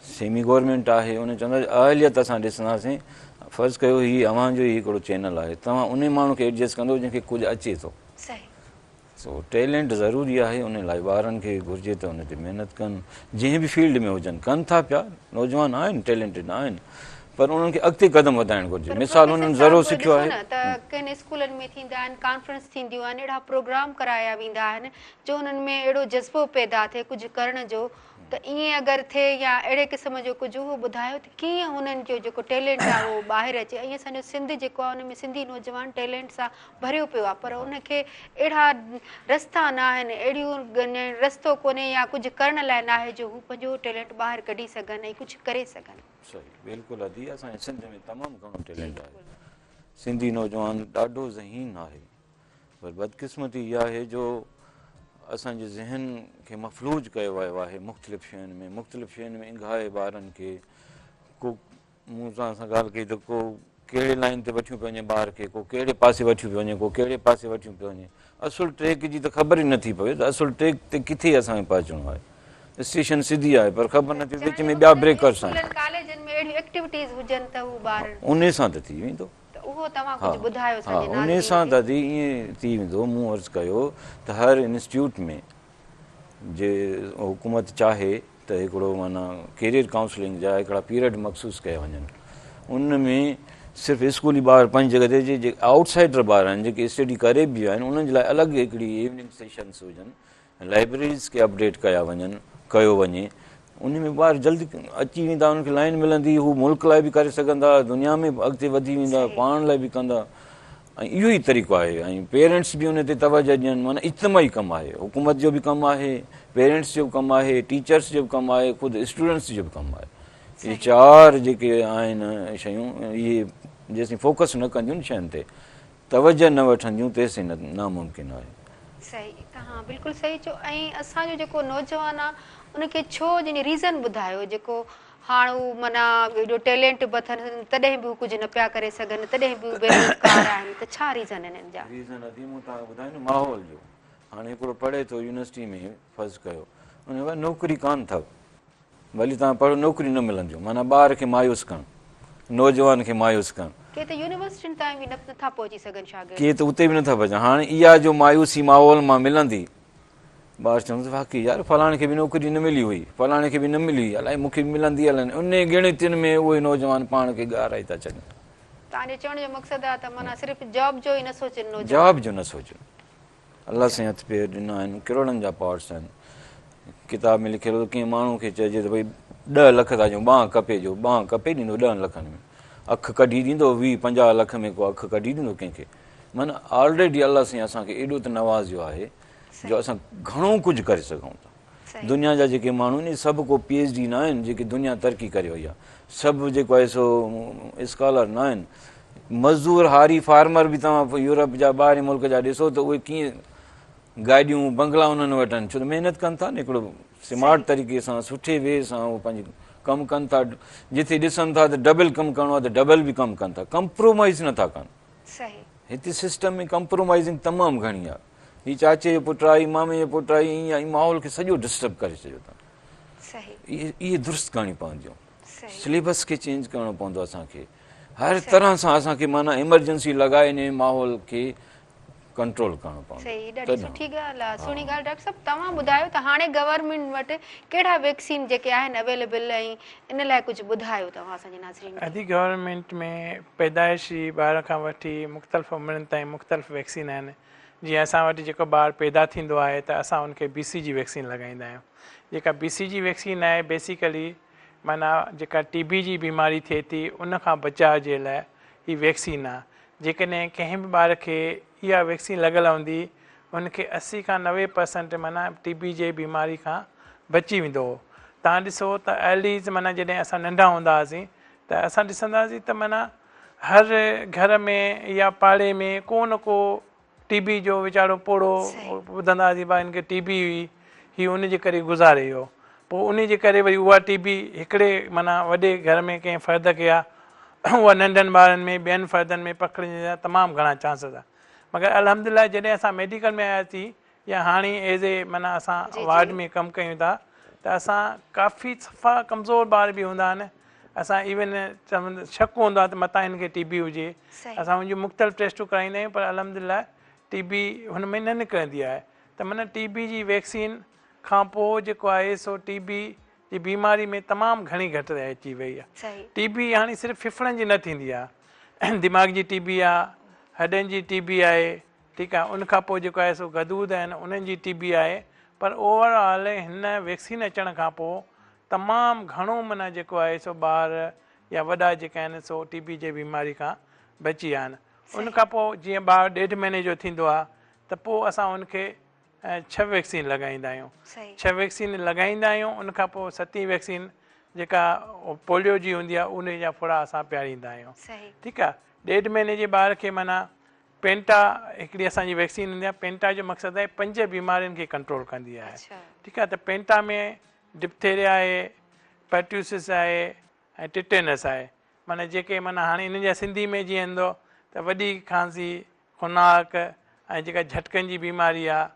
سيمي گورنمينٽ آهي ان چوندا اهليت اسان ڏسنداسين فرض ڪيو هي اوهان جو ئي هڪڙو چينل آهي توهان ان ماڻهو کي ايڊجسٽ ڪندو جنهن کي ڪجهه اچي ٿو صحيح سو ٽيلنٽ ضروري آهي ان لاء ٻارن کي گهرجي ته ان تي محنت ڪن جنهن به فيلڊ ۾ هجن ڪن ٿا پيا نوجوان آهن ٽيلنٽيڊ آهن پر انهن کي اڳتي قدم وڌائڻ گهرجي مثال انهن ذرو سکيو آهي نه ته ڪن اسڪولن ۾ ٿيندا آهن ڪانفرنس ٿينديون آهن اهڙا پروگرام ڪرايا ويندا آهن جو انهن ۾ اهڙو جذبو پيدا ٿئي ڪجهه ڪرڻ جو ته ائين اگر ٿئي يا اهڙي قسم جو ڪجهه اهو ٻڌايو ته ڪيئن هنن جو جيڪو ٽيلنٽ آهي اهو ٻاهر اچي ۽ اسان جو سنڌ جيڪو آهي ان ۾ سنڌي نوجوان ٽيلنٽ سان ڀريو پيو آهي پر ان کي اهڙا رستا نه آهن اهڙيون رستو ڪونهي يا ڪجهه ڪرڻ لاء ناهي جو هو پنهنجو ٽيلنٽ ٻاهر ڪڍي سگهن ۽ ڪجهه ڪري سگهن. صحيح بلڪل ادي اسان جي سنڌ ۾ تمام گهڻو ٽيلنٽ آهي سنڌي نوجوان ڏاڍو ذهين آهي پر بدقسمتي اها آهي جو اسان جي ذهن کي مفلوج ڪيو ويو آهي مختلف شين ۾ مختلف شين ۾ انگهائي ٻارن کي ڪو مون سان اسان ڳالهه ڪئي ته ڪو ڪهڙي لائن تي وٺيون پيو وڃي ٻار کي ڪو ڪهڙي پاسي وٺيون پيو وڃي ڪو ڪهڙي پاسي وٺيون پيو وڃي اصل ٽريڪ جي ته خبر ئي نٿي پوي ته اصل ٽريڪ تي ڪٿي اسان کي پهچڻو آهي اسٽيشن سڌي آهي پر خبر نٿي وچ ۾ ٻيا بريڪرس آهن ڪاليجن ۾ اهڙيون ايڪٽيوٽيز هجن ته هو ٻار انهي سان ته ٿي ويندو ته اهو توهان ڪجهه ٻڌايو اسان جي ها انهي سان دادي ائين ٿي ويندو مون عرض ڪيو ته هر انسٽيٽيوٽ ۾ جي حڪومت چاهي ته هڪڙو معنيٰ ڪيريئر ڪائونسلنگ جا هڪڙا پيريڊ مخصوص ڪيا وڃن ان ۾ صرف اسڪولي ٻار پنهنجي جڳهه تي جي آئوٽ سائيڊر ٻار آهن جيڪي اسٽڊي ڪري به ويا آهن انهن جي لاء الڳ هڪڙي ايوننگ سيشنس هجن لائبريريز کي اپڊيٽ ڪيا وڃن ڪيو وڃي ان ۾ ٻار جلدي اچي ويندا انهن کي لائن ملندي هو ملڪ لاء به ڪري سگهندا دنيا ۾ به اڳتي وڌي ويندا پاڻ لاء به ڪندا ۽ اهو ئي طريقو آهي ۽ پيرنٽس به ان تي توجه ڏين معنيٰ اجتماعي ڪم آهي حڪومت جو به ڪم آهي پيرنٽس جو به ڪم آهي ٽيچرس جو به ڪم آهي خود اسٽوڊنٽس جو به ڪم آهي اهي چار جيڪي آهن شيون اهي جيسين فوڪس نه ڪنديون شين تي توجه نه وٺنديون تيسين ناممڪن آهي. صحيح توهان بلڪل صحيح چيو ۽ اسان جو جيڪو نوجوان آ ان کي ڇو جنهن ريزن ٻڌايو جيڪو هاڻ هو معنيٰ ايڏو ٽيلنٽ به اٿن تڏهن به هو ڪجهه نه پيا ڪري سگهن تڏهن به هو بيروزگار آهن ته ڇا ريزن آهن ان جا؟ ريزن ادي مون توهان کي ٻڌايو نه ماحول جو. هاڻي هڪڙو پڙهي ٿو يونيورسٽي ۾ فرض ڪيو ان کي نوڪري ڪانه اٿو ڀلي توهان پڙهو نوڪري نه ملنديون معنيٰ ٻار کي مايوس ڪرڻ نوجوان کي مايوس ڪرڻ. ڪي ته يونيورسٽين تائين به نه ٿا پهچي سگهن شاگرد. ڪي ته اتي به نه ٿا پهچن هاڻي اها جو مايوسي ماحول مان ملندي ٻار چوندو ته واقعي يار فلاڻي کي به نوڪري نه ملي هئي فلاڻي کي به نه ملي هئي الائي مون کي به ملندي الائي نه انهي ڳڻتين ۾ اهي نوجوان پاڻ کي ڳارائي ٿا ڇڏين. توهان جي چوڻ جو مقصد آهي ته معنيٰ صرف جاب جو ئي نه سوچن نوجوان. جاب جو نه سوچن. الله سائين هٿ پير ڏنا آهن ڪروڙن جا پارٽس آهن ڪتاب ۾ لکيل هو ڪنهن ماڻهو کي چئجي ته ڀئي ڏهه لک ٿا ڏيون ٻانهن ڪپي جو ٻانهن ڪپي ڏيندو ڏهن لکن ۾ اک ڪڍي ڏيندو ويهه 50 لک ۾ ڪو اک ڪڍي ڏيندو ڪنهن کي معنيٰ آلريڊي الله سائين اسان کي ايڏو ته نوازيو آهي جو اسان گهڻو ڪجهه ڪري سگهون ٿا دنيا جا جيڪي ماڻهو آهن سڀ ڪو پي ايڇ ڊي نه آهن جيڪي دنيا ترقي ڪري وئي آهي سڀ جيڪو آهي سو اسڪالر نه آهن مزدور هاري فارمر به توهان يورپ جا ٻاهرين ملڪ جا ڏسو ته اهي ڪيئن گاڏيون بنگلا انهن وٽ آهن ڇو ته محنت ڪن ٿا نه هڪڙو سمارٽ طريقي سان سٺي وي سان اهو پنهنجو ڪم ڪن ٿا جتي ڏسن ٿا ته ڊبل ڪم ڪرڻو آهي ته ڊبل به ڪم ڪن ٿا ڪمپرومائز نٿا ڪن هتي سسٽم ۾ ڪمپرومائزنگ تمام گهڻي آهي هي چاچي جو پٽ آهي، هي مامي جو پٽ آهي، ائين آهي، ماحول کي سڄو ڊسٽرب ڪري ڇڏيو اٿن. اهي درست ڪرڻيون پونديون. سليبس کي چينج ڪرڻو پوندو اسان کي. هر طرح سان اسان کي معنيٰ ايمرجنسي لڳائي انهي ماحول کي ڪنٽرول ڪرڻو پوندو. صحيح ڏاڍي سٺي ڳالهه آهي سهڻي ڳالهه ڊاڪٽر صاحب توهان ٻڌايو ته هاڻي گورنمينٽ وٽ ڪهڙا ويڪسين جيڪي آهن اويليبل ۽ ان لاء ڪجهه ٻڌايو توهان اسان جي ناظرين کي. ادي گورنمينٽ ۾ پيدائشي ٻار کان وٺي مختلف عمرن تائين مختلف ويڪسين آهن جيئن اسان وٽ جيڪو ٻار پيدا ٿيندو آهي ته اسان ان کي بي سي جي ويڪسين لڳائيندا آهيون جيڪا بي سي جي ويڪسين آهي بيسيڪلي معنيٰ جيڪا ٽي بي جي بيماري ٿئي ٿي ان کان بچاء جي لاء هي ويڪسين آهي جيڪڏهن ڪنهن به ٻار کي اها ويڪسين لڳل هوندي ان کي 80 کان 90 پرسنٽ معنيٰ ٽي بي جي بيماري کان بچي ويندو هو توهان ڏسو ته ارلي معنيٰ جڏهن اسان ننڍا هوندا هئاسين ته اسان ڏسندا هئاسين ته معنيٰ هر گهر ۾ يا پاڙي ۾ ڪو نه ڪو ٽي بي جو ويچارو پوڙهو ٻڌندا هئاسين ڀا هن کي ٽي بي هئي هي ان جي ڪري گذاري ويو پوء ان جي ڪري وري اها ٽي بي هڪڙي معنيٰ وڏي گهر ۾ ڪنهن فرد کي آ اها ننڍن ٻارن ۾ ٻين فردن ۾ پکڙجڻ جا تمام گهڻا چانسز آ مگر الحمدلله جڏهن اسان ميڊيڪل ۾ آياسين يا هاڻي ايز اي معنيٰ اسان وارڊ ۾ ڪم ڪيون ٿا ته اسان ڪافي صفا ڪمزور ٻار به هوندا آهن اسان ايون چوند شڪ هوندو آهي ته متان هن کي ٽي بي هجي اسان ان جون مختلف ٽيسٽون ڪرائيندا آهيون پر الحمدلله ٽي بي هن ۾ نه نڪرندي آهي ته معنيٰ ٽي بي جي ويڪسين کان پوء جيڪو آهي سو ٽي بي جي بيماري ۾ تمام گهڻي گهٽتائي اچي وئي آهي ٽي بي هاڻي صرف ڦڦڙن جي نه ٿيندي آهي دماغ جي ٽي بي آهي هڏن جي ٽي بي آهي ٺيڪ آهي ان کان پوء جيڪو آهي سو غدود آهن انهن جي ٽي بي آهي پر اوور آل هن ويڪسين اچڻ کان پوء تمام گهڻو معنيٰ جيڪو آهي سو ٻار يا وڏا جيڪا آهن سو ٽي بي جي بيماري کان بچي ويا آهن ان کان پوء جيئن ٻار ڏيڍ مهيني جو ٿيندو آهي ته پوء اسان ان کي ڇهه ويڪسين لڳائيندا آهيون ڇهه ويڪسين لڳائيندا آهيون ان کان پوء ستين ويڪسين جيڪا پوليو جي هوندي آهي ان جا ڦڙا اسان پياريندا آهيون ٺيڪ آهي ڏيڍ مهيني جي ٻار کي معنيٰ پينٽا هڪڙي اسان جي ويڪسين هوندي آهي پينٽا جو مقصد آهي پنج بيمارين کي ڪنٽرول ڪندي آهي ٺيڪ آهي ته پينٽا ۾ ڊپٿيريا آهي پرٽيوسس آهي ۽ ٽيٽينس آهي معنيٰ جيڪي معنيٰ هاڻي انهن جا سنڌي ۾ جيئن ايندو ته وڏي کانسي خناڪ ۽ جيڪا جهٽڪن جي بيماري آهي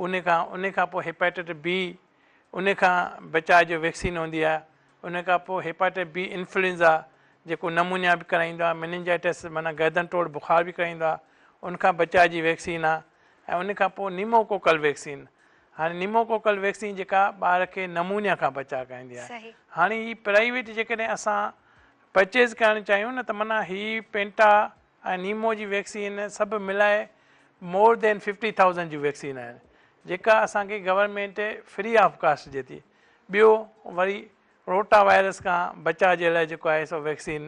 ان کان ان کان پوء هيپاٽائٽس بي ان کان بچاء جو ويڪسين هوندي آهي ان کان پوء هيپاٽائٽس بي انفلوئنزا جيڪو نمونيا به ڪرائيندو آهي ميننجائٽس معنيٰ گردن ٽوڙ بخار به ڪرائيندو آهي ان کان بچاء جي ويڪسين آهي ۽ ان کان پوء نيموڪوڪل ويڪسين هاڻي نيموڪوڪل ويڪسين جيڪا ٻار کي نمونيا کان بچاء ڪرائيندي آهي هاڻي هي پرائيويٽ جيڪڏهن اسان پرچيز ڪرڻ چاهيون نه ته معنيٰ هي پينٽا ۽ نيمو جي ويڪسين سڀ ملائي مور دين 50,000 جون ويڪسين آهن جيڪا اسان کي گورنمينٽ فري آف ڪاسٽ ڏي ٿي ٻيو وري روٽا وائرس کان بچاء جي لاء جيڪو آهي سو ويڪسين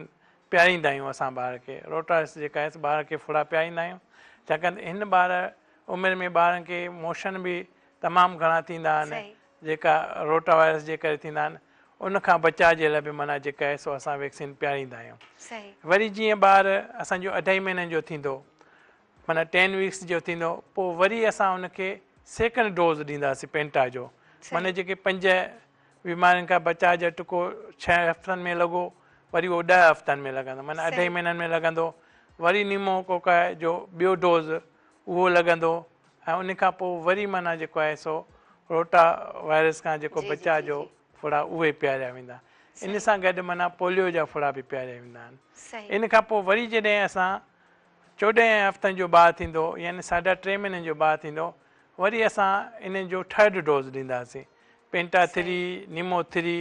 پياريندا آهيون اسان ٻار کي روٽا وائرس جيڪا آهي سو ٻار کي ڦڙا پياريندا آهيون ڇاڪاڻ ته هن ٻار عمر ۾ ٻارن کي موشن به تمام گهڻا ٿيندا آهن جيڪا روٽا وائرس جي ڪري ٿيندا آهن ان کان بچاء جي لاء به معنيٰ جيڪا آهي سو اسان ويڪسين پياريندا آهيون وري جيئن ٻار اسان جو اڍائي مهينن جو ٿيندو معنيٰ ٽين ويڪس جو ٿيندو پوء وري اسان ان کي سيڪنڊ ڊوز ڏينداسين پينٽا جو معنيٰ جيڪي پنج بيمارين کان بچاء جو ٽڪو ڇهه هفتن ۾ لڳو وري اهو ڏهه هفتن ۾ لڳندو معنيٰ اڍائي مهينن ۾ لڳندو وري نيمو ڪوڪائي جو ٻيو ڊوز اهو لڳندو ۽ ان کان پوء وري معنيٰ جيڪو آهي سو روٽا وائرس کان جيڪو بچاء جو ڦڙا اهي پياريا ويندا ان سان گڏ معنيٰ پوليو جا ڦڙا به پياريا ويندا آهن ان کان پوء وري جڏهن اسان 14 هفتن جو ٻار ٿيندو يعني ساڍا ٽي مهينن جو ٻار ٿيندو وري اسان ان جو ٿرڊ ڊوز ڏينداسين پينٽا ٿري نيمو ٿري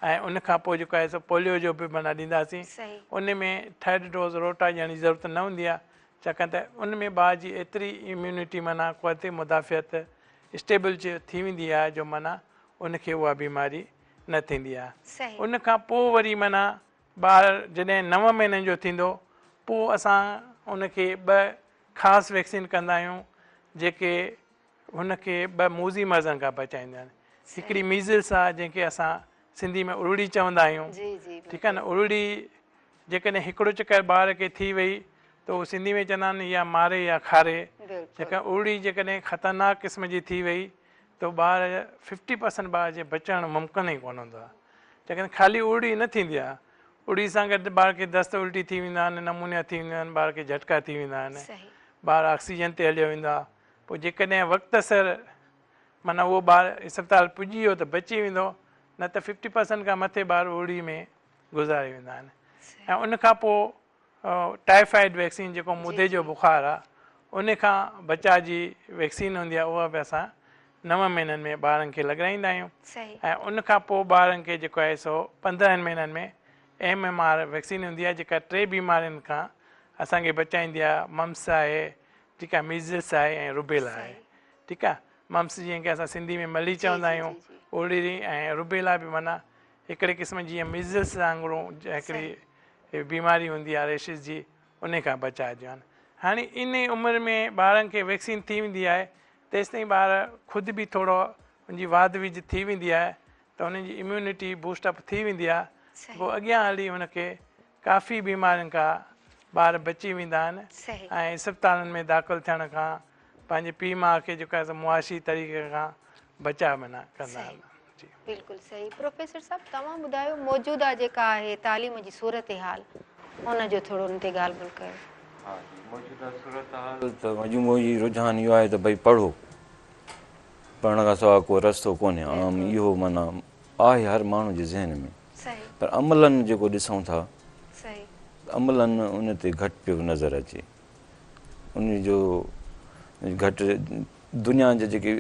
۽ ان کان پوء جيڪو آهي سو پوليو جو به معنيٰ ڏينداسين ان ۾ ٿرڊ ڊوز روٽا ڏيڻ جي ضرورت نه هوندي آهي ڇاڪاڻ ته ان ۾ ٻار جي ايتري اميونٽي معنيٰ قوت مدافعت اسٽيبل ٿي ويندي آهي جو معنيٰ ان کي اها بيماري نه ٿيندي آهي. ان کان پوء وري معنيٰ ٻار جڏهن نو مهينن جو ٿيندو پوء اسان ان کي ٻه خاص ويڪسين ڪندا آهيون جيڪي هن کي ٻه موذي مرضن کان بچائينديون آهن. هڪڙي ميزلس آهي جنهن کي اسان سنڌي ۾ ارڙي چوندا آهيون ٺيڪ آهي نه ارڙي جيڪڏهن هڪڙو چڪر ٻار کي ٿي وئي ته اهو سنڌي ۾ چوندا آهن يا ماري يا کاري جيڪا ارڙي جيڪڏهن خطرناڪ قسم جي ٿي وئي ته ٻار ففٽي پرسنٽ ٻار جي بچڻ ممڪن ئي ڪونه هوندو آهي جيڪڏهن خالي ارڙي نه ٿيندي آهي ارڙي سان گڏ ٻار کي دست الٽي ٿي ويندا آهن نمونيا ٿي وينديون آهن ٻار کي جهٽڪا ٿي ويندا آهن ٻار آڪسيجن تي هليو ويندو آهي پوء جيڪڏهن وقت سر معنيٰ اهو ٻار اسپتال پڄي ويو ته بچي ويندو نه ته ففٽي پرسنٽ کان مٿي ٻار ارڙي ۾ گذاري ويندا آهن ۽ ان کان پوء ٽائيفائيڊ ويڪسين جيڪو مدي جو بخار آهي ان کان بچاء جي ويڪسين هوندي آهي اها به اسان نو مهينن ۾ ٻارن کي لڳرائيندا آهيون ۽ ان کان پوء ٻارن کي جيڪو آهي سو 15 مهينن ۾ ايم ايم آر ويڪسين هوندي آهي جيڪا ٽي بيمارين کان اسان کي بچائيندي آهي ممس آهي ٺيڪ آهي ميزلس آهي ۽ روبيلا آهي ٺيڪ آهي ممس جنهن کي اسان سنڌي ۾ ملي چوندا آهيون ارڙي ۽ روبيلا به معنيٰ هڪڙي قسم جي جيئن ميزلس وانگر هڪڙي بيماري هوندي آهي ريشز جي انهي کان بچائجو آهن هاڻي انهي عمر ۾ ٻارن کي ويڪسين ٿي ويندي آهي تيستائين ٻار خود به ٿورو ان جي واڌ ويجهه ٿي ويندي آهي ته انهن جي اميونٽي بوسٽ اپ ٿي ويندي آهي پوء اڳيان هلي ان کي ڪافي بيمارين کان ٻار بچي ويندا آهن ۽ اسپتالن ۾ داخل ٿيڻ کان پنهنجي پيء ماء کي جيڪو آهي سو معاشي طريقي کان بچاء معنيٰ ڪندا آهن. جي. بلڪل صحيح پروفيسر صاحب توهان ٻڌايو موجوده جيڪا آهي تعليم جي صورتحال ان جو ٿورو ان تي ڳالهه ٻولهه ڪيو. ها جي موجوده صورتحال ته مجموعي رجحان اهو آهي ته ڀئي پڙهو پڙهڻ کان سواء ڪو رستو ڪونهي عام اهو معنيٰ آهي هر ماڻهو جي ذهن ۾ پر عملاً جيڪو ڏسون ٿا عملاً ان تي گهٽ پيو نظر اچي ان جو گهٽ دنيا جي جيڪي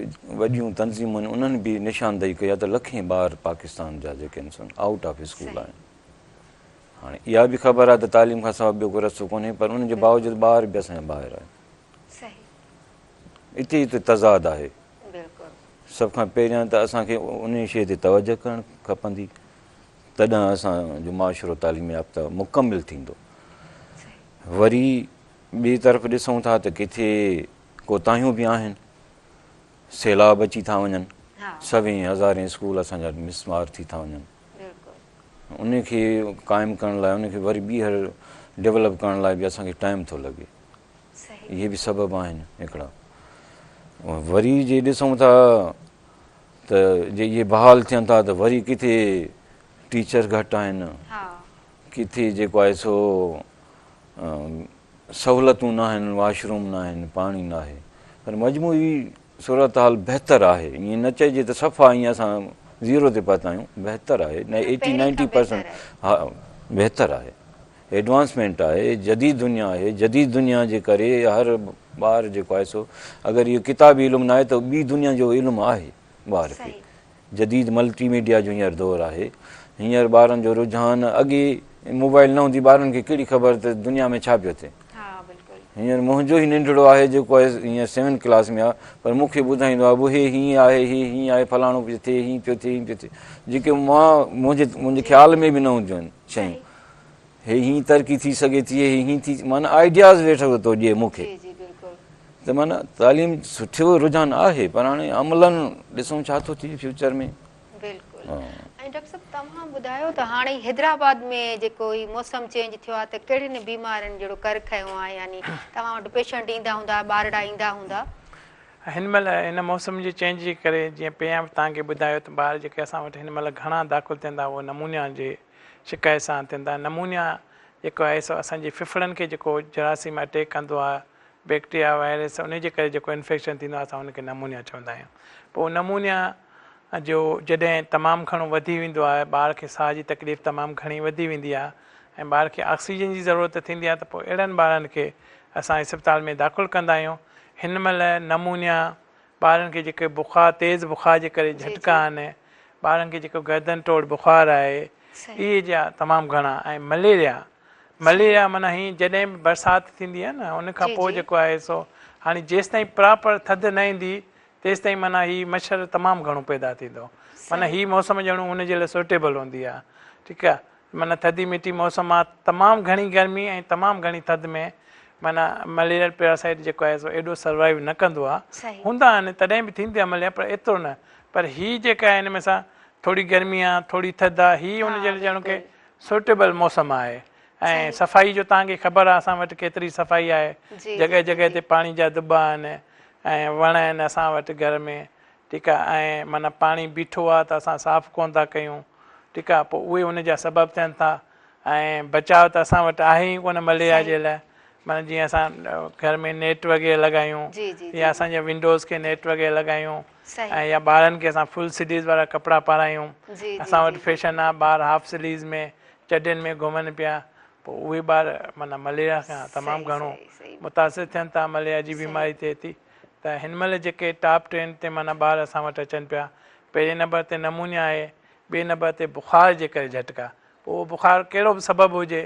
وڏيون تنظيمون آهن انهن به نشاندهي ڪئي آهي ته لکين ٻار پاڪستان جا جيڪي آهن سو آئوٽ آف اسڪول آهن هاڻي اها به خبر آهي ته تعليم کان سواء ٻيو ڪو رستو ڪونهي پر ان جي باوجود ٻار به اسان جا ٻاهر آهن اتي ئي ته تضاد آهي سڀ کان پهريان ته اسان کي ان شيء تي توجه ڪرڻ کپندي تڏهن اسان جو معاشرو تعليم يافته مڪمل ٿيندو. وري ٻئي طرف ڏسون ٿا ته ڪٿي ڪوتاهيون به آهن، سيلاب اچي ٿا وڃن، سوين هزارين اسڪول اسان جا مسمار ٿي ٿا وڃن، ان کي قائم ڪرڻ لاء ان کي وري ٻيهر ڊيولپ ڪرڻ لاء به اسان کي ٽائيم ٿو لڳي، اهي به سبب آهن هڪڙا. وري جي ڏسون ٿا ته جي اهي بحال ٿين ٿا ته وري ڪٿي ٽيچر گهٽ آهن ڪٿي جيڪو آهي سو سهولتون نه آهن واش روم نه آهن پاڻي نه آهي پر مجموعي صورتحال بهتر آهي ائين نه چئجي ته صفا ائين اسان زيرو تي پهتا آهيون بهتر آهي نه ايٽي نائنٽي پرسنٽ ها بهتر آهي ايڊوانسمينٽ آهي جديد دنيا آهي جديد دنيا جي ڪري هر ٻار جيڪو آهي سو اگر اهو ڪتابي علم ناهي ته ٻي دنيا جو علم آهي ٻار کي جديد ملٽي ميڊيا جو هينئر دور آهي هينئر ٻارن جو رجحان اڳي موبائل نه هوندي ٻارن کي ڪهڙي خبر ته دنيا ۾ ڇا پيو ٿئي هينئر منهنجو ئي ننڍڙو آهي جيڪو آهي هينئر سيون ڪلاس ۾ آهي پر مون کي ٻڌائيندو آهي ابو هي هيئن آهي هي هيئن آهي فلاڻو پيو ٿئي هيئن پيو ٿئي هيئن پيو ٿئي جيڪي مان منهنجي منهنجي خيال ۾ به نه هونديون آهن شيون هي هين ترقي ٿي سگهي ٿي هي هين ٿي معنيٰ آئيڊياز ويٺو ٿو ڏئي مون کي ته معنيٰ تعليم سٺو رجحان آهي پر هاڻي عملاً ڏسون ڇا ٿو ٿئي فيوچر ۾. بلڪل ۽ ڊاڪٽر صاحب توهان ٻڌايو ته هاڻي حيدرآباد ۾ جيڪو هي موسم چينج ٿيو آهي ته ڪهڙين بيمارين جهڙو ڪر کنيو آهي يعني توهان وٽ پيشنٽ ايندا هوندا ٻارڙا ايندا هوندا. هن مهل هن موسم جي چينج جي ڪري جيئن پهريان به توهان کي ٻڌايو ته ٻار جيڪي اسان وٽ هن مهل گهڻا داخل ٿين ٿا اهي نمونيا جي شڪايت سان ٿين ٿا. نمونيا جيڪو آهي سو اسان جي ڦڦڙن کي جيڪو جراثيم اٽيڪ ڪندو آهي بيڪٽريا وائرس انهي جي ڪري جيڪو انفيڪشن ٿيندو آهي اسان ان کي نمونيا چوندا آهيون. پوء نمونيا جو جڏهن تمام گهڻو وڌي ويندو آهي ٻار کي ساهه جي تڪليف تمام گهڻي وڌي ويندي آهي ۽ ٻار کي آڪسيجن جي ضرورت ٿيندي آهي ته پوء اهڙن ٻارن کي اسان اسپتال ۾ داخل ڪندا آهيون. هن مهل نمونيا، ٻارن کي جيڪي بخار تيز بخار جي ڪري جهٽڪا آهن، ٻارن کي جيڪو گردن ٽوڙ بخار آهي، اهي جا تمام گهڻا ۽ مليريا، مليريا معنيٰ هي جڏهن به برسات ٿيندي آهي نه ان کان پوء جيڪو آهي سو هاڻي جيستائين پراپر ٿڌ نه ايندي تيستائين معنيٰ هي مڇر تمام گهڻو پيدا ٿيندو معنيٰ هي موسم ڄڻو ان جي لاء سوٽيبل هوندي آهي ٺيڪ آهي. معنيٰ ٿڌي مٺي موسم آ تمام گهڻي گرمي ۽ تمام گهڻي ٿڌ ۾ معنيٰ مليريل پيراسائيٽ جيڪو آهي سو ايڏو سروائيو نه ڪندو آ هوندا آهن تڏهن به ٿيندي آ مليريا پر ايترو نه پر هي جيڪا آهي هن ۾ سان ٿوري گرمي آ ٿوري ٿڌ آ هي ان جي لاء ڄڻ ڪي سوٽيبل موسم آهي ۽ صفائي جو توهان کي خبر آ اسان وٽ ڪيتري صفائي آهي جڳهه جڳهه تي پاڻي جا دٻا آهن ۽ وڻ آهن اسان وٽ گهر ۾ ٺيڪ آ ۽ معنيٰ پاڻي بيٺو آ ته اسان صاف ڪونه ٿا ڪيون ٺيڪ آ پوء اهي ان جا سبب ٿين ٿا ۽ بچاء ته اسان وٽ آهي ئي ڪونه مليريا جي لاء معنيٰ جيئن اسان گهر ۾ نيٽ وغيره لڳايون يا اسان جا ونڊوز کي نيٽ وغيره لڳايون ۽ يا ٻارن کي اسان فل سليوز وارا ڪپڙا پارايون اسان وٽ فيشن آ ٻار هاف سليوز ۾ چڊين ۾ گهمن پيا پوء اهي ٻار معنيٰ مليريا کان تمام گهڻو متاثر ٿين ٿا مليريا جي بيماري ٿئي ٿي ته هن مهل جيڪي ٽاپ ٽين تي معنيٰ ٻار اسان وٽ اچن پيا، پهرين نمبر تي نمونيا آهي، ٻئي نمبر تي بخار جي ڪري جهٽڪا، پوء اهو بخار ڪهڙو به سبب هجي،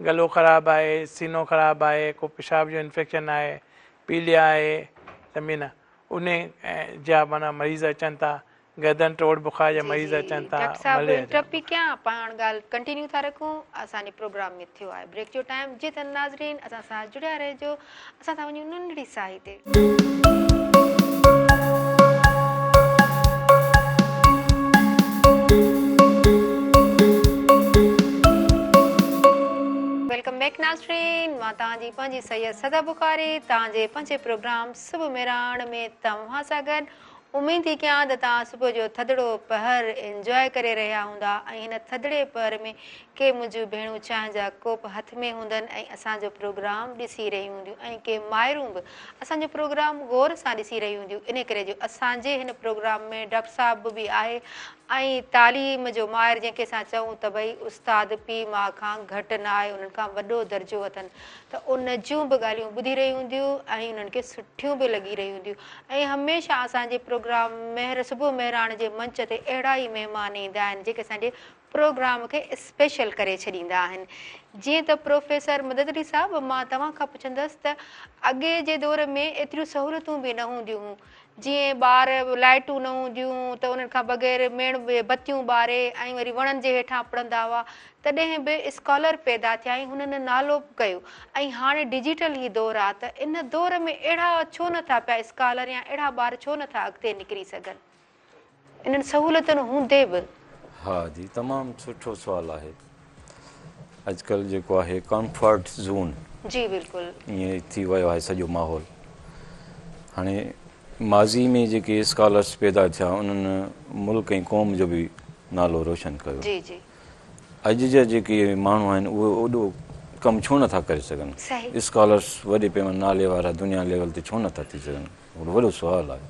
گلو خراب آهي، سينو خراب آهي، ڪو پيشاب جو انفيڪشن آهي، پيليا آهي، سمجهي نه، انهي جا معنيٰ مريض اچن ٿا، گردن ٽوڙ بخار جا جي مريض جي اچن ٿا، ڊاڪٽر صاحب مليريا جا. انٽرپٽ پي ڪيان پاڻ ڳالهه ڪنٽينيو ٿا رکون اسان جي پروگرام ۾ ٿيو آهي بريڪ جو ٽائيم جي ته ناظرين اسان سان جڙيا رهجو اسان ٿا وڃون ننڍڙي ساهي تي. Welcome back ناظرين مان توهان جي پنهنجي سيد صدا بخاري توهان جي پنهنجي پروگرام صبح مهراڻ ۾ توهان سان گڏ اميد ٿي ڪيان ته توهان صبح جو ٿڌڙو پهر انجواء ڪري رهيا هوندا ۽ هن ٿڌڙي پهر ۾ ڪي منهنجون ڀيڻون چانهه جا ڪوپ هٿ ۾ هوندن ۽ اسان جو پروگرام ڏسي رهيون هونديون ۽ ڪي مائرون به اسان جو پروگرام غور سان ڏسي رهيون هونديون انهي ڪري جو اسان جي هن پروگرام ۾ ڊاڪٽر صاحب به آهي ۽ تعليم جو ماهر جنهن کي اسان چئون ته ڀئي استاد پيء ماء کان گهٽ نه آهي انهن کان وڏو درجو اٿن ته ان جون به ڳالهيون ٻڌي رهيون هونديون ۽ انهن کي سٺيون به لڳي رهيون هونديون ۽ هميشه اسان جي پروگرام مهر صبح مهراڻ جي منچ تي اهڙا ئي مهمان ايندا آهن جيڪي اسان جي پروگرام کي اسپيشل ڪري ڇڏيندا آهن جيئن ته پروفيسر مدد علي صاحب مان توهان کان پڇندس ته اڳي جي دور ۾ ايتريون سهولتون به نه هونديون هيون جيئن ٻار لائٽون نه هونديون ته انهن کان بغير ميڻ بتيون ٻاري ۽ وري وڻن جي هيٺان پڙهندا هئا تڏهن به اسڪالر پيدا ٿيا ۽ هنن نالو به ڪيو ۽ هاڻي ڊجيٽل هي دور آ ته ان دور ۾ اهڙا ڇو نه ٿا پيا اسڪالر يا اهڙا ٻار ڇو نه ٿا اڳتي نڪري سگهن انهن سهولتن هوندي به. ها جي تمام سٺو سوال آهي اڄڪلهه جيڪو آهي ڪمفرٽ زون جي بلڪل ائين ٿي ويو آهي سڄو ماحول هاڻي ماضي ۾ جيڪي اسڪالرس پيدا ٿيا انهن ملڪ ۽ قوم جو به نالو روشن ڪيو جي جي اڄ جا جيڪي ماڻهو آهن اهي اوڏو ڪم ڇو نٿا ڪري سگهن؟ اسڪالرس وڏي پيماني نالي وارا دنيا ليول تي ڇو نٿا ٿي سگهن؟ هڪڙو وڏو سوال آهي.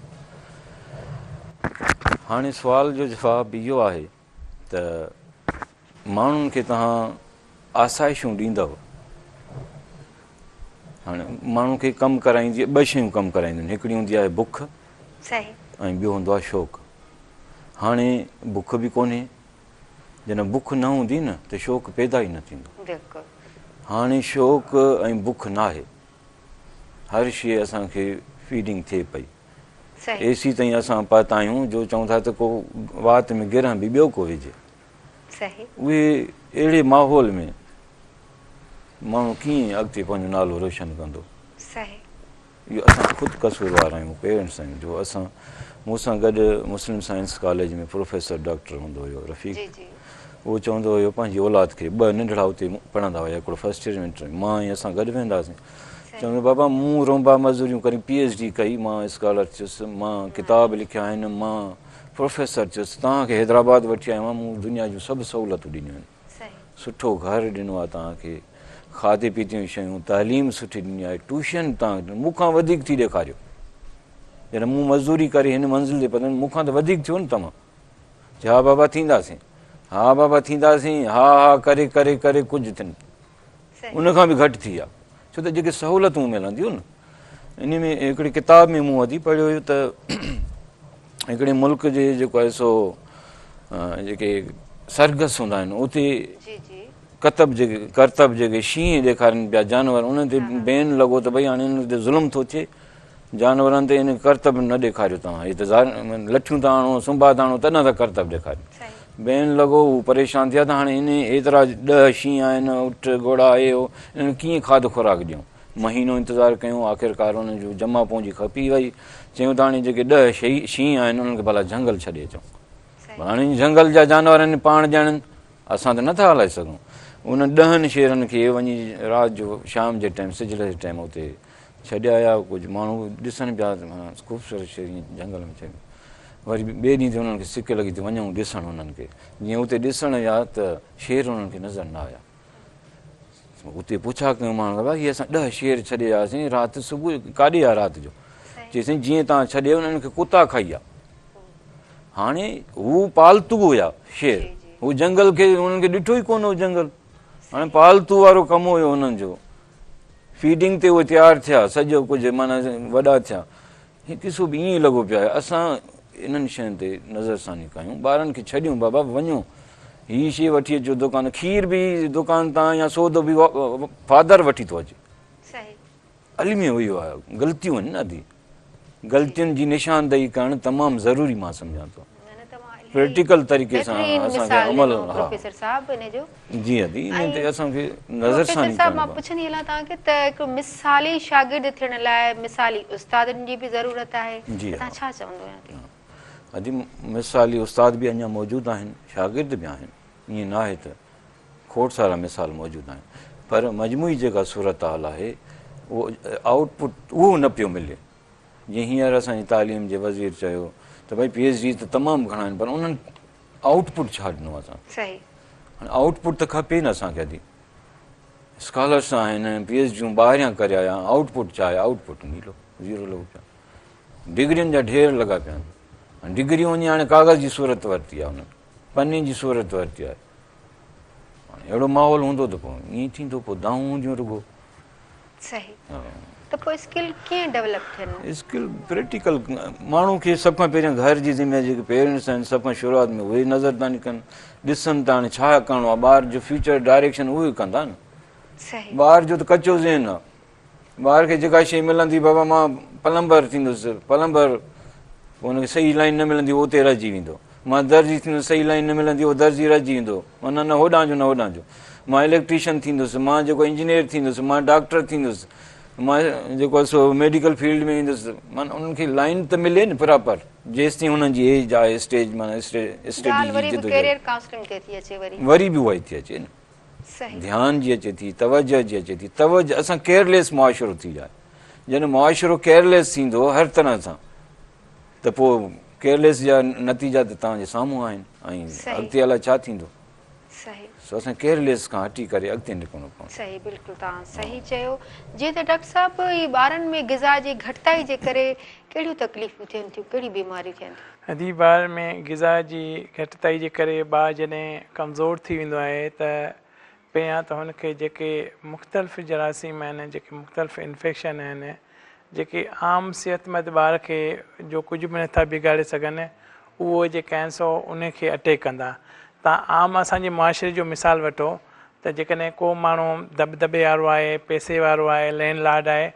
هاڻي سوال جو جواب اهو آهي ته ماڻهن کي توهان آسائشون ڏيندؤ، هاڻي ماڻهو کي ڪم ڪرائيندي ٻه شيون ڪم ڪرائينديون آهن، هڪڙي هوندي آهي بک ۽ ٻيو هوندو آهي شوق. هاڻي بک به ڪونهي جڏهن بک نه هوندي نه ته شوق پيدا ئي نه ٿيندو. بلڪل. هاڻي شوق ۽ بک ناهي. هر شيء اسان کي فيڊنگ ٿئي پئي. صحيح. ايسي تائين اسان پهتا آهيون جو چئون ٿا ته ڪو وات ۾ گرهه به ٻيو ڪو وجهي. صحيح. اهي اهڙي ماحول ۾ ماڻهو ڪيئن اڳتي پنهنجو نالو روشن ڪندو. صحيح. اهو اسان خود قصوروار آهيون پيرنٽس آهيون جو اسان مون سان گڏ مسلم سائنس ڪاليج ۾ پروفيسر ڊاڪٽر هوندو هيو رفيق اهو چوندو هيو پنهنجي اولاد کي ٻه ننڍڙا اتي پڙهندا هيا هڪڙو فرسٽ ايئر ۾ مان ۽ اسان گڏ ويهندا هئاسين. چوندو بابا مون رونبا مزوريون ڪري پي ايڇ ڊي ڪئي، مان اسڪالر ٿيس، مان ڪتاب لکيا آهن، مان پروفيسر ٿيس، توهان کي حيدرآباد وٺي آيو آهيان، مون دنيا جون سڀ سهولتون ڏنيون آهن، سٺو گهر ڏنو آهي توهان کي، کاڌي پيتي جون شيون، تعليم سٺي ڏني آهي، ٽيوشن توهان کي ڏني، مون کان وڌيڪ ٿي ڏيکاريو، جڏهن مون مزدوري ڪري هن منزل تي پهتم، مون کان ته وڌيڪ ٿيو نه توهان. چي ها بابا ٿينداسين، ها بابا ٿينداسين، ها ها ڪري ڪري ڪري ڪجهه ٿين. ان کان به گهٽ ٿي ويا ڇو ته جيڪي سهولتون ملنديون نه ان ۾ هڪڙي ڪتاب ۾ مون وڌي پڙهيو هيو ته هڪڙي ملڪ جي جيڪو آهي سو جيڪي سرگس هوندا آهن اتي ڪتب جيڪي ڪرتب جيڪي شينهن ڏيکارين پيا جانور انهن تي بين لڳو ته ڀئي هاڻي انهن تي ظلم ٿو ٿئي جانورن تي ان ڪرتب نه ڏيکاريو توهان هي ته لٺيون ٿا آڻو سنبا ٿا آڻو تڏهن ٿا ڪرتب ڏيکاريو. بين لڳو هو پريشان ٿيا ته هاڻي ان ايترا ڏهه شينهن آهن اٺ گهوڙا هي هو انهن ڪيئن کاڌ خوراڪ ڏيون. مهينو انتظار ڪيون آخرڪار انهن جو جمع پونجي کپي وئي. چيون ته هاڻي جيڪي ڏهه شينهن آهن انهن کي ڀلا جهنگل ڇڏي اچون. ڀلا هاڻي جهنگل جا جانور آهن پاڻ ڄاڻن اسان ته نٿا هلائي سگهون. انهن ڏهن شيرن کي وڃي رات جو شام جي ٽائيم سج لهي ٽائيم اتي ڇڏي آيا، ڪجهه ماڻهو ڏسن پيا ته معنيٰ خوبصورت شير ائين جهنگل ۾ ڇڏيو. وري ٻئي ڏينهن تي انهن کي سڪ لڳي ته وڃون ڏسڻ انهن کي. جيئن اتي ڏسڻ ويا ته شير انهن کي نظر نه آيا. اتي پڇا ڪيون ماڻهن کان، ڀاء هي اسان ڏهه شير ڇڏي آياسين، رات صبح ڪاڏي آ رات جو؟ چيسين جيئن توهان ڇڏي انهن کي ڪتا کائي ويا. هاڻي هو پالتو هيا شير، هو جهنگل کي انهن کي ڏٺو ئي ڪونه هو جهنگل. هاڻي پالتو وارو ڪم هيو انهن جو. فيڊنگ تي اهي تيار ٿيا، سڄو ڪجهه معنيٰ وڏا ٿيا. هي قصو به ائين ئي لڳو پيو آهي. اسان انهن شين تي نظر ثاني ڪيون، ٻارن کي ڇڏيون بابا وڃو هي شي وٺي اچو دڪان، کير به دڪان تان يا سودو به فادر وٺي ٿو اچي. الميو اهو آهي، غلطيون آهن نه ادي. غلطين جي نشاندهي ڪرڻ تمام ضروري مان سمجهان ٿو. پريڪٽيڪل طريقي سان اسان کي عمل ها پروفيسر صاحب ان جو جي ادي ان تي اسان کي نظر ثاني پروفيسر صاحب مان پڇندي هلان توهان کي ته هڪ مثالي شاگرد ٿيڻ لاء مثالي استادن جي به ضرورت آهي توهان ڇا چوندو ان تي؟ ادي مثالي استاد به اڃا موجود آهن شاگرد به آهن ائين نه آهي ته کوڙ سارا مثال موجود آهن پر مجموعي جيڪا صورتحال آهي اهو آئوٽ پٽ اهو نه پيو ملي جيئن هينئر اسان جي تعليم جي وزير چيو ته ڀئي پي ايڇ ڊي ته تمام گهڻا آهن پر انهن آئوٽ پٽ ڇا ڏنو اسان کي هاڻي آئوٽ پٽ ته کپي نه اسان کي ادي اسڪالرس آهن پي ايڇ ڊيون ٻاهريان ڪري آيا آئوٽ پٽ ڇا آهي آئوٽ پٽ نيلو زيرو لڳو پيو ڊگرين جا ڍير لڳا پيا آهن ڊگريون وڃي هاڻي ڪاغذ جي صورت ورتي آهي انهن پني جي صورت ورتي آهي. هاڻي اهڙو ماحول هوندو ته پوء ائين ٿيندو، پوء دانهون هونديون رڳو. صحيح ته پوء اسڪل ڪيئن ڊولپ ٿين؟ اسڪل پريڪٽيڪل ماڻهو کي سڀ کان پهريان گهر جي ذميواري جيڪي پيرنٽس آهن سڀ کان شروعات ۾ اهي نظرداني ڪن ڏسن ته هاڻي ڇا ڪرڻو آهي ٻار جو فيوچر ڊائريڪشن اهي ڪندا نه. ٻار جو ته ڪچو ذهن آهي ٻار کي جيڪا شيء ملندي بابا مان پلمبر ٿيندس پلمبر پوء ان کي صحيح لائن نه ملندي اتي رهجي ويندو مان درزي ٿيندس صحيح لائن نه ملندي اهو درزي رهجي ويندو مان نه هوڏانهن جو نه هوڏانهن جو مان اليڪٽريشن ٿيندس مان جيڪو انجنيئر ٿيندس مان ڊاڪٽر ٿيندس مان جيڪو سو ميڊيڪل فيلڊ ۾ ايندس مان انهن کي لائن ته ملي نه پراپر جيستائين انهن جي ايج آهي اسٽيج معنيٰ اسٽڊي جي جدوجهد وري به اها ئي ٿي اچي نه ڌيان جي اچي ٿي، توجه جي اچي ٿي، توجه اسان ڪيئرليس معاشرو ٿي ويو آهي، جڏهن معاشرو ڪيئرليس ٿيندو هر طرح سان ته پوء ڪيئرليس جا نتيجا ته توهان جي سامهون آهن ۽ اڳتي الائي ڇا ٿيندو. سو اسان ڪيئرليس کان هٽي ڪري اڳتي نڪرڻو پوندو. صحيح بلڪل توهان صحيح چيو. جيئن ته ڊاڪٽر صاحب هي ٻارن ۾ غذا جي گهٽتائي جي ڪري ڪهڙيون تڪليفون ٿين ٿيون ڪهڙيون بيماريون ٿين ٿيون؟ ادي ٻار ۾ غذا جي گهٽتائي جي ڪري ٻار جڏهن ڪمزور ٿي ويندو آهي ته پهريان ته هن کي جيڪي مختلف جراثيم آهن جيڪي مختلف انفيڪشن آهن جيڪي عام صحتمند ٻار کي جو ڪجهه به نٿا بگاڙي سگهن اهو جيڪي آهن سو ان کي اٽيڪ ڪندا تان عام اسان جي معاشري جو مثال وٺو ته جيڪڏهن ڪو ماڻهو دٻدٻي وارو آهي پئسي وارو آهي لينڊ لارڊ آهي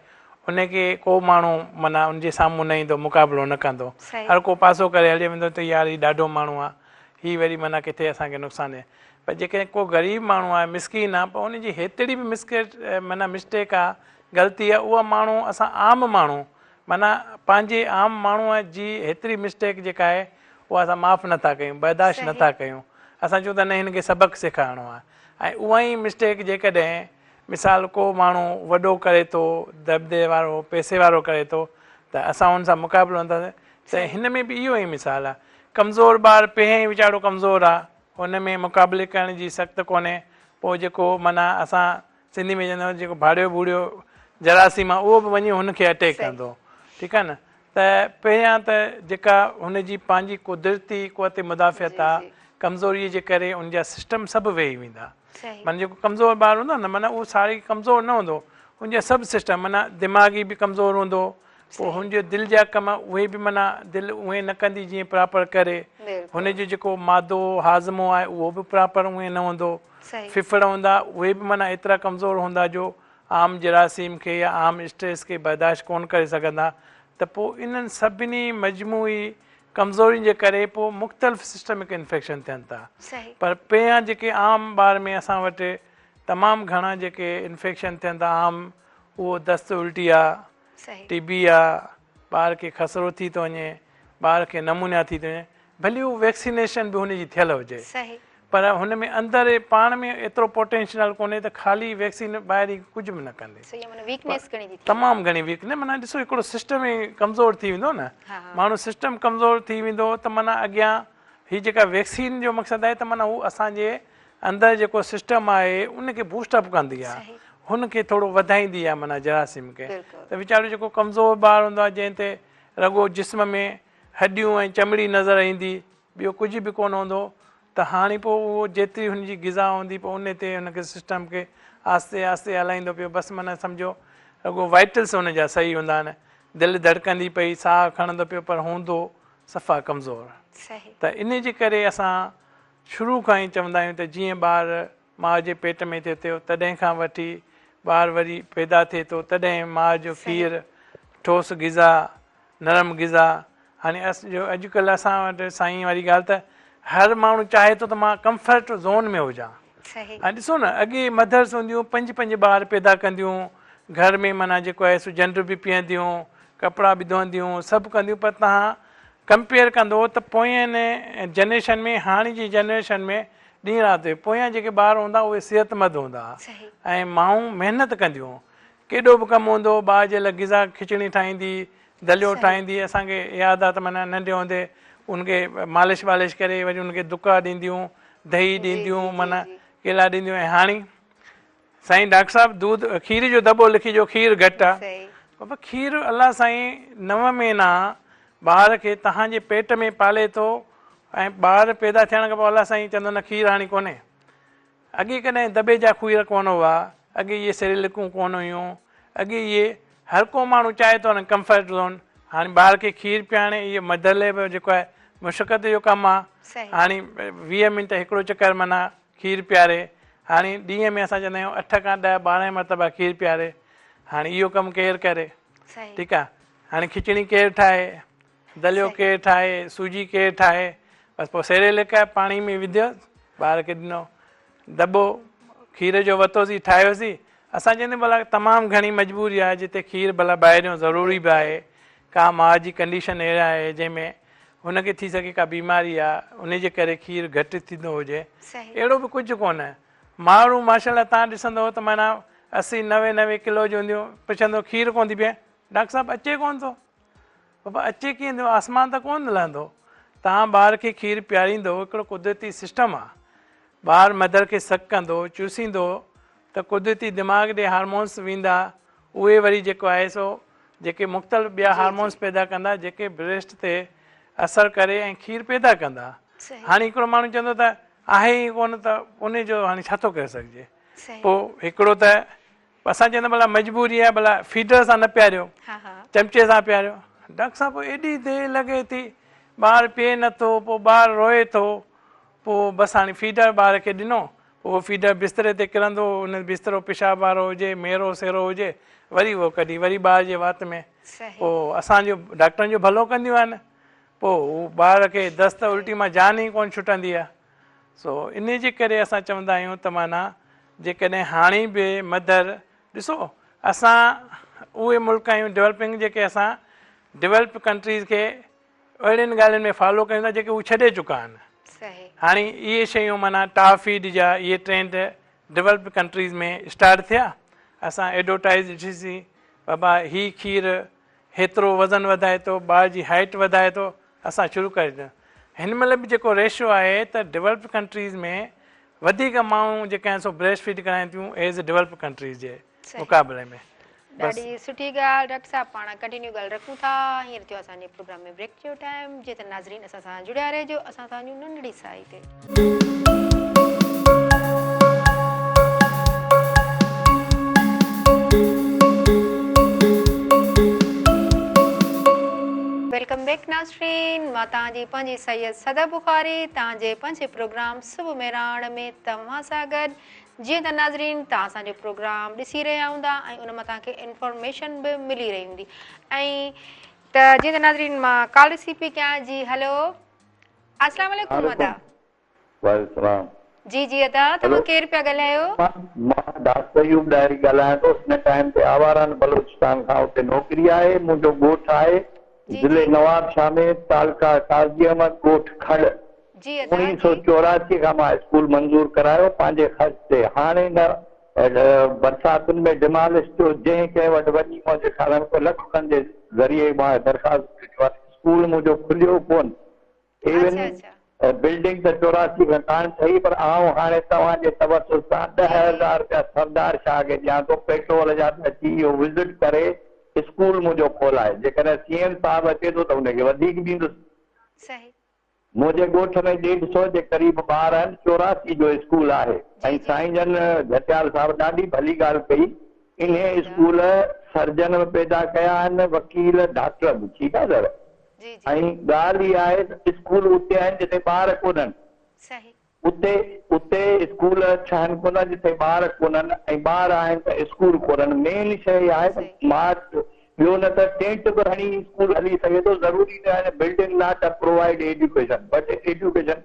ان کي ڪو ماڻهو معنيٰ ان جي سامهون نه ايندو مقابلو نه ڪندو. هر ڪو پاسو ڪري هليو ويندو ته يار هي ڏاڍو ماڻهو آ هي وري معنيٰ ڪٿي اسان کي نقصان ڏي. پر جيڪڏهن ڪو غريب ماڻهو آهي مسڪين آ پر ان جي هيتري به مسڪيٽ معنيٰ مسٽيڪ آ غلطي آ اها ماڻهو اسان عام ماڻهو معنيٰ پنهنجي عام ماڻهو جي هيتري مسٽيڪ جيڪا آهي اها اسان معاف نه ٿا ڪيون برداشت نه ٿا ڪيون اسان چئون ٿا نه هن کي سبق سيکارڻو آ ۽ اها ئي مسٽيڪ جيڪڏهن. مثال ڪو ماڻهو وڏو ڪري ٿو دٻدٻي وارو پئسي وارو ڪري ٿو ته اسان ان سان مقابلو نٿا ته هن ۾ به اهو ئي مثال آهي ڪمزور ٻار پهريان ئي ويچارو ڪمزور آهي هن ۾ مقابلي ڪرڻ جي سخت ڪونهي پوء جيڪو معنيٰ اسان سنڌي ۾ چوندا آهيون جيڪو ڀاڙيو ڀوڙيو جراثيم آهي اهو به وڃي هن کي اٽيڪ ڪندو ٺيڪ آهي نه ته پهريان ته جيڪا هن جي پنهنجي قدرتي قوت مدافعت آهي ڪمزوري جي ڪري ان جا سسٽم سڀ ويهي ويندا معنيٰ جيڪو ڪمزور ٻار هوندو آهي نه معنيٰ اهو ساري ڪمزور نه هوندو ان جا سڀ سسٽم معنيٰ دماغي به ڪمزور هوندو پوء هن جو دل جا ڪم اهي به معنيٰ دل اونئين نه ڪندي جيئن پراپر ڪري هن جو جيڪو معدو هاضمو آهي اهو به پراپر اونئين نه هوندو ڦڦڙ هوندا اهي به معنيٰ ايترا ڪمزور هوندا جو عام جراثيم کي يا عام اسٽريس کي برداشت ڪونه ڪري سگهندا ته پوء انهن سڀني مجموعي ڪمزورين جي ڪري پوء مختلف سسٽمڪ انفيڪشن ٿين ٿا پر پهريان جيڪي عام ٻار ۾ اسان وٽ تمام گهڻا جيڪي انفيڪشن ٿين ٿا عام اهو دست الٽي آ ٽي بي آ ٻار کي خسرو ٿي ٿو وڃي ٻار کي نمونيا ٿي ٿو وڃي ڀلي هو ويڪسينيشن به هن جي ٿيل هجي پر هن ۾ اندر پاڻ ۾ ايترو پوٽينشل ڪونهي ته خالي ويڪسين ٻاهرين ڪجهه به نه ڪندي. صحيح معنيٰ ويڪنيس گهڻي ٿي ٿئي. تمام گهڻي ويڪنيس معنيٰ ڏسو هڪڙو سسٽم ئي ڪمزور ٿي ويندو نه ماڻهو سسٽم ڪمزور ٿي ويندو ته معنيٰ اڳيان هي جيڪا ويڪسين جو مقصد آهي ته معنيٰ هو اسان جي اندر جيڪو سسٽم آهي ان کي بوسٽ اپ ڪندي آهي هن کي ٿورو وڌائيندي آهي معنيٰ جراثيم کي ته ويچارو جيڪو ڪمزور ٻار هوندو آهي جنهن تي رڳو جسم ۾ هڏيون ۽ چمڙي نظر ايندي، ٻيو ڪجهه به ڪونه هوندو ته هاڻي پوء اهو جيتري هن جي غذا هوندي پوء ان تي هن کي سسٽم کي آهستي آهستي هلائيندو پيو بس معنيٰ سمجهو رڳو وائٽلس هن جا صحيح هوندا آهن دل ڌڙڪندي پئي ساهه کڻندو پيو پر هوندو صفا ڪمزور ته ان جي ڪري اسان شروع کان ئي چوندا آهيون ته جيئن ٻار ماء جي پيٽ ۾ ٿئي ٿو تڏهن کان وٺي ٻار وري پيدا ٿئي ٿو تڏهن ماء جو کير ٺوس غذا نرم غذا هاڻي جو اڄڪلهه اسان وٽ سائين واري ڳالهه ته هر ماڻهو چاهي ٿو ته مان ڪمفرٽ زون ۾ هجان هاڻي ڏسو نه اڳي مدرس هونديون پنج پنج ٻار پيدا ڪنديون گهر ۾ معنيٰ جيڪو آهي سو جنڊ به پيهنديون ڪپڙا به ڌوئنديون سڀ ڪنديون پر توهان ڪمپيئر ڪندو ته پوئين جنريشن ۾ هاڻي جي جنريشن ۾ ڏينهن رات پويان جيڪي ٻار هوندا اهي صحتمند هوندا ۽ مائون محنت ڪنديون ڪيڏو به ڪم هوندو هو ٻار جي لاء غذا کچڻي ٺاهيندي دليو ٺاهيندي اسان کي ياد آ ته معنيٰ ننڍي هوندي ان کي مالش والش ڪري وري ان کي دڪا ڏينديون دهي ڏينديون معنيٰ ڪيلا ڏينديون ۽ هاڻي سائين ڊاڪٽر صاحب دودھ کير جو دٻو لکي جو کير گهٽ آ بابا کير الله سائين نو مهينا ٻار کي توهان جي پيٽ ۾ پالي ٿو ۽ ٻار پيدا ٿيڻ کان پوء الله سائين چوندو نه کير هاڻي ڪونهي اڳي ڪڏهن دٻي جا کير ڪونه هئا، اڳي اهي سيريلڪون ڪونه هيون، اڳي اهي هر ڪو ماڻهو چاهي ٿو نه ڪمفرٽ زون، هاڻي ٻار کي کير پيارڻ اهو مدر لاء به جيڪو آهي مشقت جو ڪم آ، هاڻي 20 منٽ هڪڙو چڪر معنيٰ کير پياري، هاڻي ڏينهن ۾ اسان چوندا آهيون اٺ کان ڏهه 12 مرتبا کير پياري، هاڻي اهو ڪم ڪير ڪري، ٺيڪ آ، هاڻي کچڻي ڪير ٺاهي، دليو ڪير ٺاهي، سوجي ڪير ٺاهي، بس پوء سيريلڪ پاڻي ۾ وڌيو، ٻار کي ڏنو، دٻو کير جو ورتوسين ٺاهيوسين، اسان چوندي ڀلا تمام گهڻي مجبوري آهي جتي کير ڀلا ٻاهريون ضروري به آهي، ڪا ماء جي ڪنڊيشن اهڙي آهي جنهن ۾ هن کي ٿي سگهي ڪا بيماري آهي ان جي ڪري کير گهٽ ٿيندو هجي، اهڙو به ڪجهه ڪونه، مائرون ماشاء الله توهان ڏسندو ته معنيٰ 80 90 90 ڪلو جون هونديون، پڇندو کير ڪونه ٿي پيئين، ڊاڪٽر صاحب اچي ڪونه ٿو. بابا اچي ڪيئن ٿو آسمان تان ڪونه لهندو. توهان ٻار کي کير پياريندو هڪڙو قدرتي سسٽم آ. ٻار مدر کي سڪ ڪندو، چوسيندو ته قدرتي دماغ ڏي هارمونس ويندا اهي وري جيڪو آهي سو جيڪي مختلف ٻيا هارمونس پيدا ڪندا جيڪي بريسٽ تي اثر ڪري ۽ کير پيدا ڪندا. هاڻي هڪڙو ماڻهو چوندو ته آهي ئي ڪونه ته انهي جو هاڻي ڇا ٿو ڪري سگهجي. پوء هڪڙو ته اسان چوندا ڀلا مجبوري آهي ڀلا فيڊر سان نه پياريو چمچي سان پياريو ڊاڪٽر صاحب پوء ايڏي دير لڳي ٿي ٻار پيئي نٿو پوء ٻار روئي ٿو پوء بس هاڻي فيڊر ٻار کي ڏنو پوء اهو فيڊر بستري تي ڪرندو ان بسترو پيشاب وارو هجي ميرو سيرو هجي وري اهو ڪڍي وري ٻار جي وات ۾ پوء اسان جو ڊاڪٽرن جو ڀلو ڪنديون آهن پوء هو ٻار کي دست الٽي مان جان ئي ڪونه ڇٽندي آهي سو انهي جي ڪري اسان چوندا آهيون ته معنيٰ جيڪڏهن هاڻي به مدر ڏسو اسان اهي ملڪ آهيون ڊولپنگ جيڪي اسان ڊولپ ڪنٽريز کي اهڙين ڳالهين ۾ فالو ڪيون ٿا جيڪي هو ڇڏي چڪا آهن هاڻي اهي شيون معنيٰ ٽاپ فيڊ جا اهي ٽرينڊ ڊولپ ڪنٽريز ۾ اسٽارٽ ٿيا. اسان ايڊورٽائيز ڏٺيسين بابا هي کير هيترو وزن وڌائي ٿو ٻار جي هائيٽ وڌائي ٿو اسان شروع ڪري ڏنو هن مهل به جيڪو ريشو آهي ته ڊولپڊ ڪنٽريز ۾ وڌيڪ مائون جيڪي آهن سو بريسٽ فيڊ ڪرائين ٿيون ايز ڊولپڊ ڪنٽريز جي مقابلي ۾. بس. ڏاڍي سٺي ڳالهه ڊاڪٽر صاحب پاڻ ڪنٽينيو ڳالهه رکون ٿا هينئر ٿيو اسان جي پروگرام ۾ بريڪ جو ٽائيم جيئن ته ناظرين اسان سان جڙيا رهجو اسان سان جون ننڍڙي ساهي تي. Welcome back ناظرين مان توهان جي پنهنجي سيد صدف بخاري توهان جي پنهنجي پروگرام صبح مهراڻ ۾ توهان سان گڏ جيئن ته ناظرين توهان اسان جو پروگرام ڏسي رهيا هوندا ۽ ان مان توهان کي انفارميشن به ملي رهي هوندي ۽ ته جيئن ته ناظرين مان ڪال رسيو پئي ڪيان جي هلو السلام عليڪم ادا. وعليڪم السلام. جي جي ادا توهان ڪير پيا ڳالهايو. مان ڊاڪٽر ايوب ڏاهري ڳالهايان ٿو هن ٽائيم تي آواران بلوچستان کان اتي نوڪري آهي منهنجو ڳوٺ آهي ضلعي نوابشاهه ۾ تعلقه قاضي احمد ڳوٺ کڙ 1984 کان مان اسڪول منظور ڪرايو پنهنجي خرچ تي هاڻي نه برساتن ۾ ڊمالش ٿيو جنهن ڪنهن وٽ وڃي منهنجي خيال ۾ ڪو لک کن جي ذريعي مان درخواست ڏنيون آهن اسڪول منهنجو کليو ڪونه ايون بلڊنگ ته 84 کان ڪانه ٺهي پر آئون هاڻي توهان جي توسط سان 10,000 رپيا سردار شاهه کي ڏيان ٿو پيٽرول جا ته اچي اهو وزٽ ڪري اسڪول منهنجو کولائي جيڪڏهن سي ايم صاحب اچي ٿو ته ان کي وڌيڪ ڏيندس. منهنجي ڳوٺ ۾ ڏيڍ سئو جي قريب ٻار آهن، 84 جو اسڪول آهي ۽ سائين جن جهتيال صاحب ڏاڍي ڀلي ڳالهه ڪئي، انهي اسڪول سرجن به پيدا ڪيا آهن، وڪيل، ڊاڪٽر به، ٺيڪ آهي سر، ۽ ڳالهه اها آهي ته اسڪول اتي آهن جتي ٻار ڪونهن. اتي اتي اسڪول ٺهن ڪونه جتي ٻار ڪونهن ۽ ٻار آهن ته اسڪول ڪونهن مين شيء اها آهي ته ماٺ ٻيو نه ته ٽينٽ به هڻي اسڪول هلي سگهي ٿو ضروري نه آهي building not a provide education but education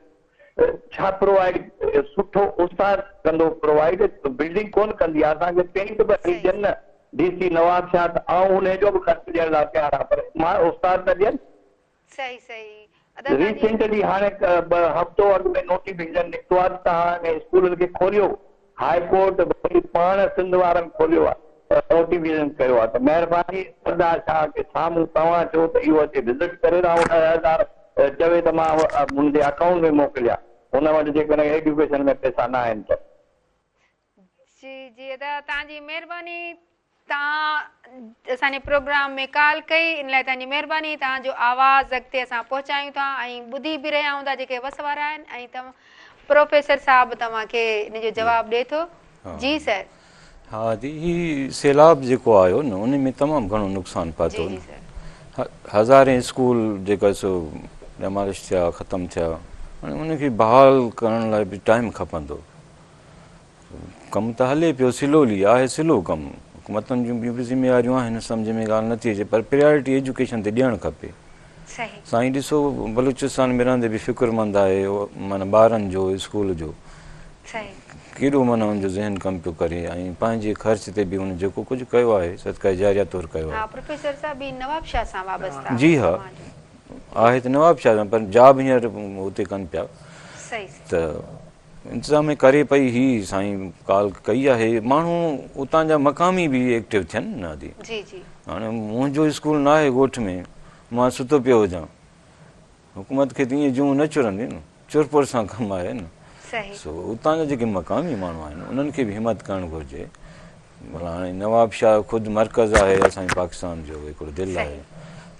ڇا پرووائيڊ سٺو استاد ڪندو پرووائيڊ بلڊنگ ڪونه ڪندي آهي اسان کي ٽينٽ به هڻي ڏين نه ڊي سي نوابشاهه ته آئون انهي جو به خرچ ڏيڻ لاء تيار آهيان پر مان استاد ته ڏين. صحيح صحيح ادا توهان جي. ريسينٽلي هاڻي ٻه هفتو اڳ ۾ نوٽيفڪيشن نڪتو آهي ته توهان انهن اسڪولن کي کوليو، هاء ڪورٽ وري پاڻ سنڌ وارن کوليو آهي نوٽيفڪيشن ڪيو آهي ته مهرباني سردار شاهه کي سامهون توهان چئو ته اهو اچي وزٽ ڪري ته آئون 10,000 چوي ته مان هن جي اڪائونٽ ۾ موڪليان هن وٽ جيڪڏهن ايڊيوڪيشن ۾ پئسا نه آهن ته. جي جي ادا توهان جي مهرباني توهان اسان جي پروگرام ۾ ڪال ڪئي ان لاء توهان جي مهرباني توهان جو آواز اڳتي اسان پهچايون ٿا ۽ ٻڌي به رهيا هوندا جيڪي وس وارا آهن ۽ توهان پروفيسر صاحب توهان کي ان جو جواب ڏي ٿو جي سر. ها جي هي سيلاب جيڪو آيو نه ان ۾ تمام گهڻو نقصان پاتو هزارين اسڪول جيڪا سو ڊمالش ٿيا ختم ٿيا هاڻي ان کي بحال ڪرڻ لاء به ٽائيم کپندو ڪم ته هلي پيو سلولي آهي سلو ڪم حڪومتن جون ٻيون به ذميواريون آهن سمجهه ۾ ڳالهه نٿي اچي پر پريارٽي ايجوڪيشن تي ڏيڻ کپي سائين ڏسو بلوچستان ۾ رهندي به فڪر مند آهي معنيٰ ٻارن جو اسڪول جو ڪيڏو معنيٰ ان جو ذهن ڪم پيو ڪري ۽ پنهنجي خرچ تي به ان جيڪو ڪجهه ڪيو آهي صدقه جاريه طور ڪيو آهي. ها پروفيسر صاحب هي نواب شاهه سان وابسته آهي جي ها آهي ته نواب شاهه سان پر جاب هينئر اتي ڪن پيا ته انتظام ڪري پئي هي سائين ڪال ڪئي آهي ماڻهو اتان جا مقامي به ايڪٽو ٿين نه ادي جي جي هاڻي منهنجو اسڪول نه آهي ڳوٺ ۾ مان ستو پيو هجان حڪومت کي ته ائين جون نه چرندي نه چرپر سان ڪم آهي نه سو اتان جا جيڪي مقامي ماڻهو آهن انهن کي به همت ڪرڻ گهرجي ڀلا هاڻي نواب شاهه خود مرڪز آهي اسان جي پاڪستان جو هڪڙو دل آهي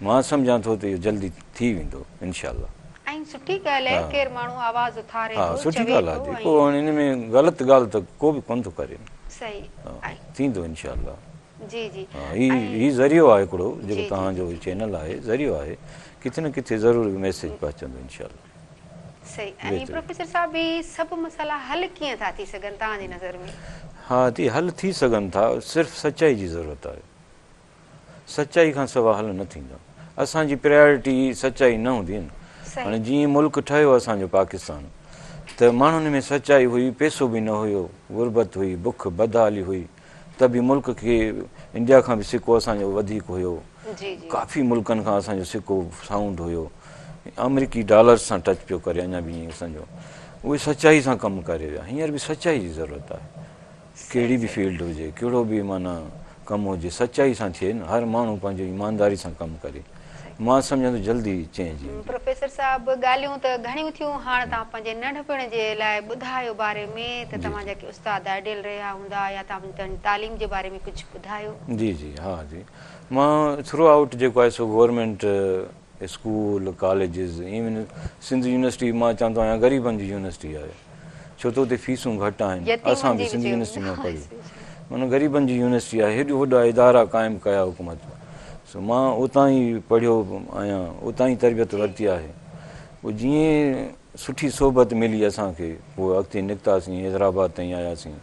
مان سمجهان ٿو ته اهو جلدي ٿي ويندو انشاء الله. ۽ سٺي ڳالهه آهي ڪير ماڻهو آواز اٿاري ها ٿو سٺي چوي ڳالهه ٿو آهي ۽ ڪو هاڻي ان ۾ غلط ڳالهه ته ڪو به ڪونه ٿو ڪري صحيح ها ٿيندو انشاء الله. جي جي ها هي ۽ هي ذريعو آهي هڪڙو جيڪو جي جي توهان جو چينل آهي ذريعو آهي ڪٿي نه ڪٿي ضرور ميسيج پهچندو انشاء الله. صحيح ۽ پروفيسر صاحب هي سڀ مسئلا حل ڪيئن ٿا ٿي سگهن توهان جي نظر ۾؟ ها جي حل ٿي سگهن ٿا صرف سچائي جي ضرورت آهي سچائي کان سوا حل نه ٿيندا اسان جي پريارٽي سچائي نه هوندي نه هاڻي جيئن ملڪ ٺهيو اسان جو پاڪستان ته ماڻهن ۾ سچائي هئي پيسو به نه هيو غربت هئي بک بدحالي هئي ته به ملڪ کي انڊيا کان به سڪو اسان جو وڌيڪ هيو ڪافي ملڪن کان اسان جو سڪو سائونڊ هيو آمريڪي ڊالرز سان ٽچ پيو ڪري اڃا به ائين اسان جو اهي سچائي سان ڪم ڪري ويا هينئر به سچائي جي ضرورت آهي. ڪهڙي به فيلڊ هجي، ڪهڙو به معنيٰ ڪم هجي، سچائي سان ٿئي نه، هر ماڻهو پنهنجو ايمانداري سان ڪم ڪري، مان سمجهان ٿو جلدي چينج ايندي. پروفيسر صاحب ڳالهيون ته گهڻيون ٿيون، هاڻ توهان پنهنجي ننڍپڻ جي لاء ٻڌايو باري ۾ ته توهان جا ڪي استاد آئيڊيل رهيا هوندا يا توهان پنهنجي تعليم جي باري ۾ ڪجهه ٻڌايو. جي جي ها جي مان ٿرو آئوٽ جيڪو آهي سو government school, colleges, even Sindh university مان چوندو آهيان غريبن جي يونيورسٽي آهي ڇو ته اتي فيسون گهٽ آهن اسان به سنڌ يونيورسٽي مان پڙهيو معنيٰ غريبن جي يونيورسٽي آهي هيڏو وڏا ادارا قائم ڪيا حڪومت سو مان اتان ئي پڙهيو آهيان اتان ئي تربيت ورتي آهي پوء جيئن سٺي صحبت ملي اسان کي پوء اڳتي نڪتاسين حيدرآباد تائين آياسين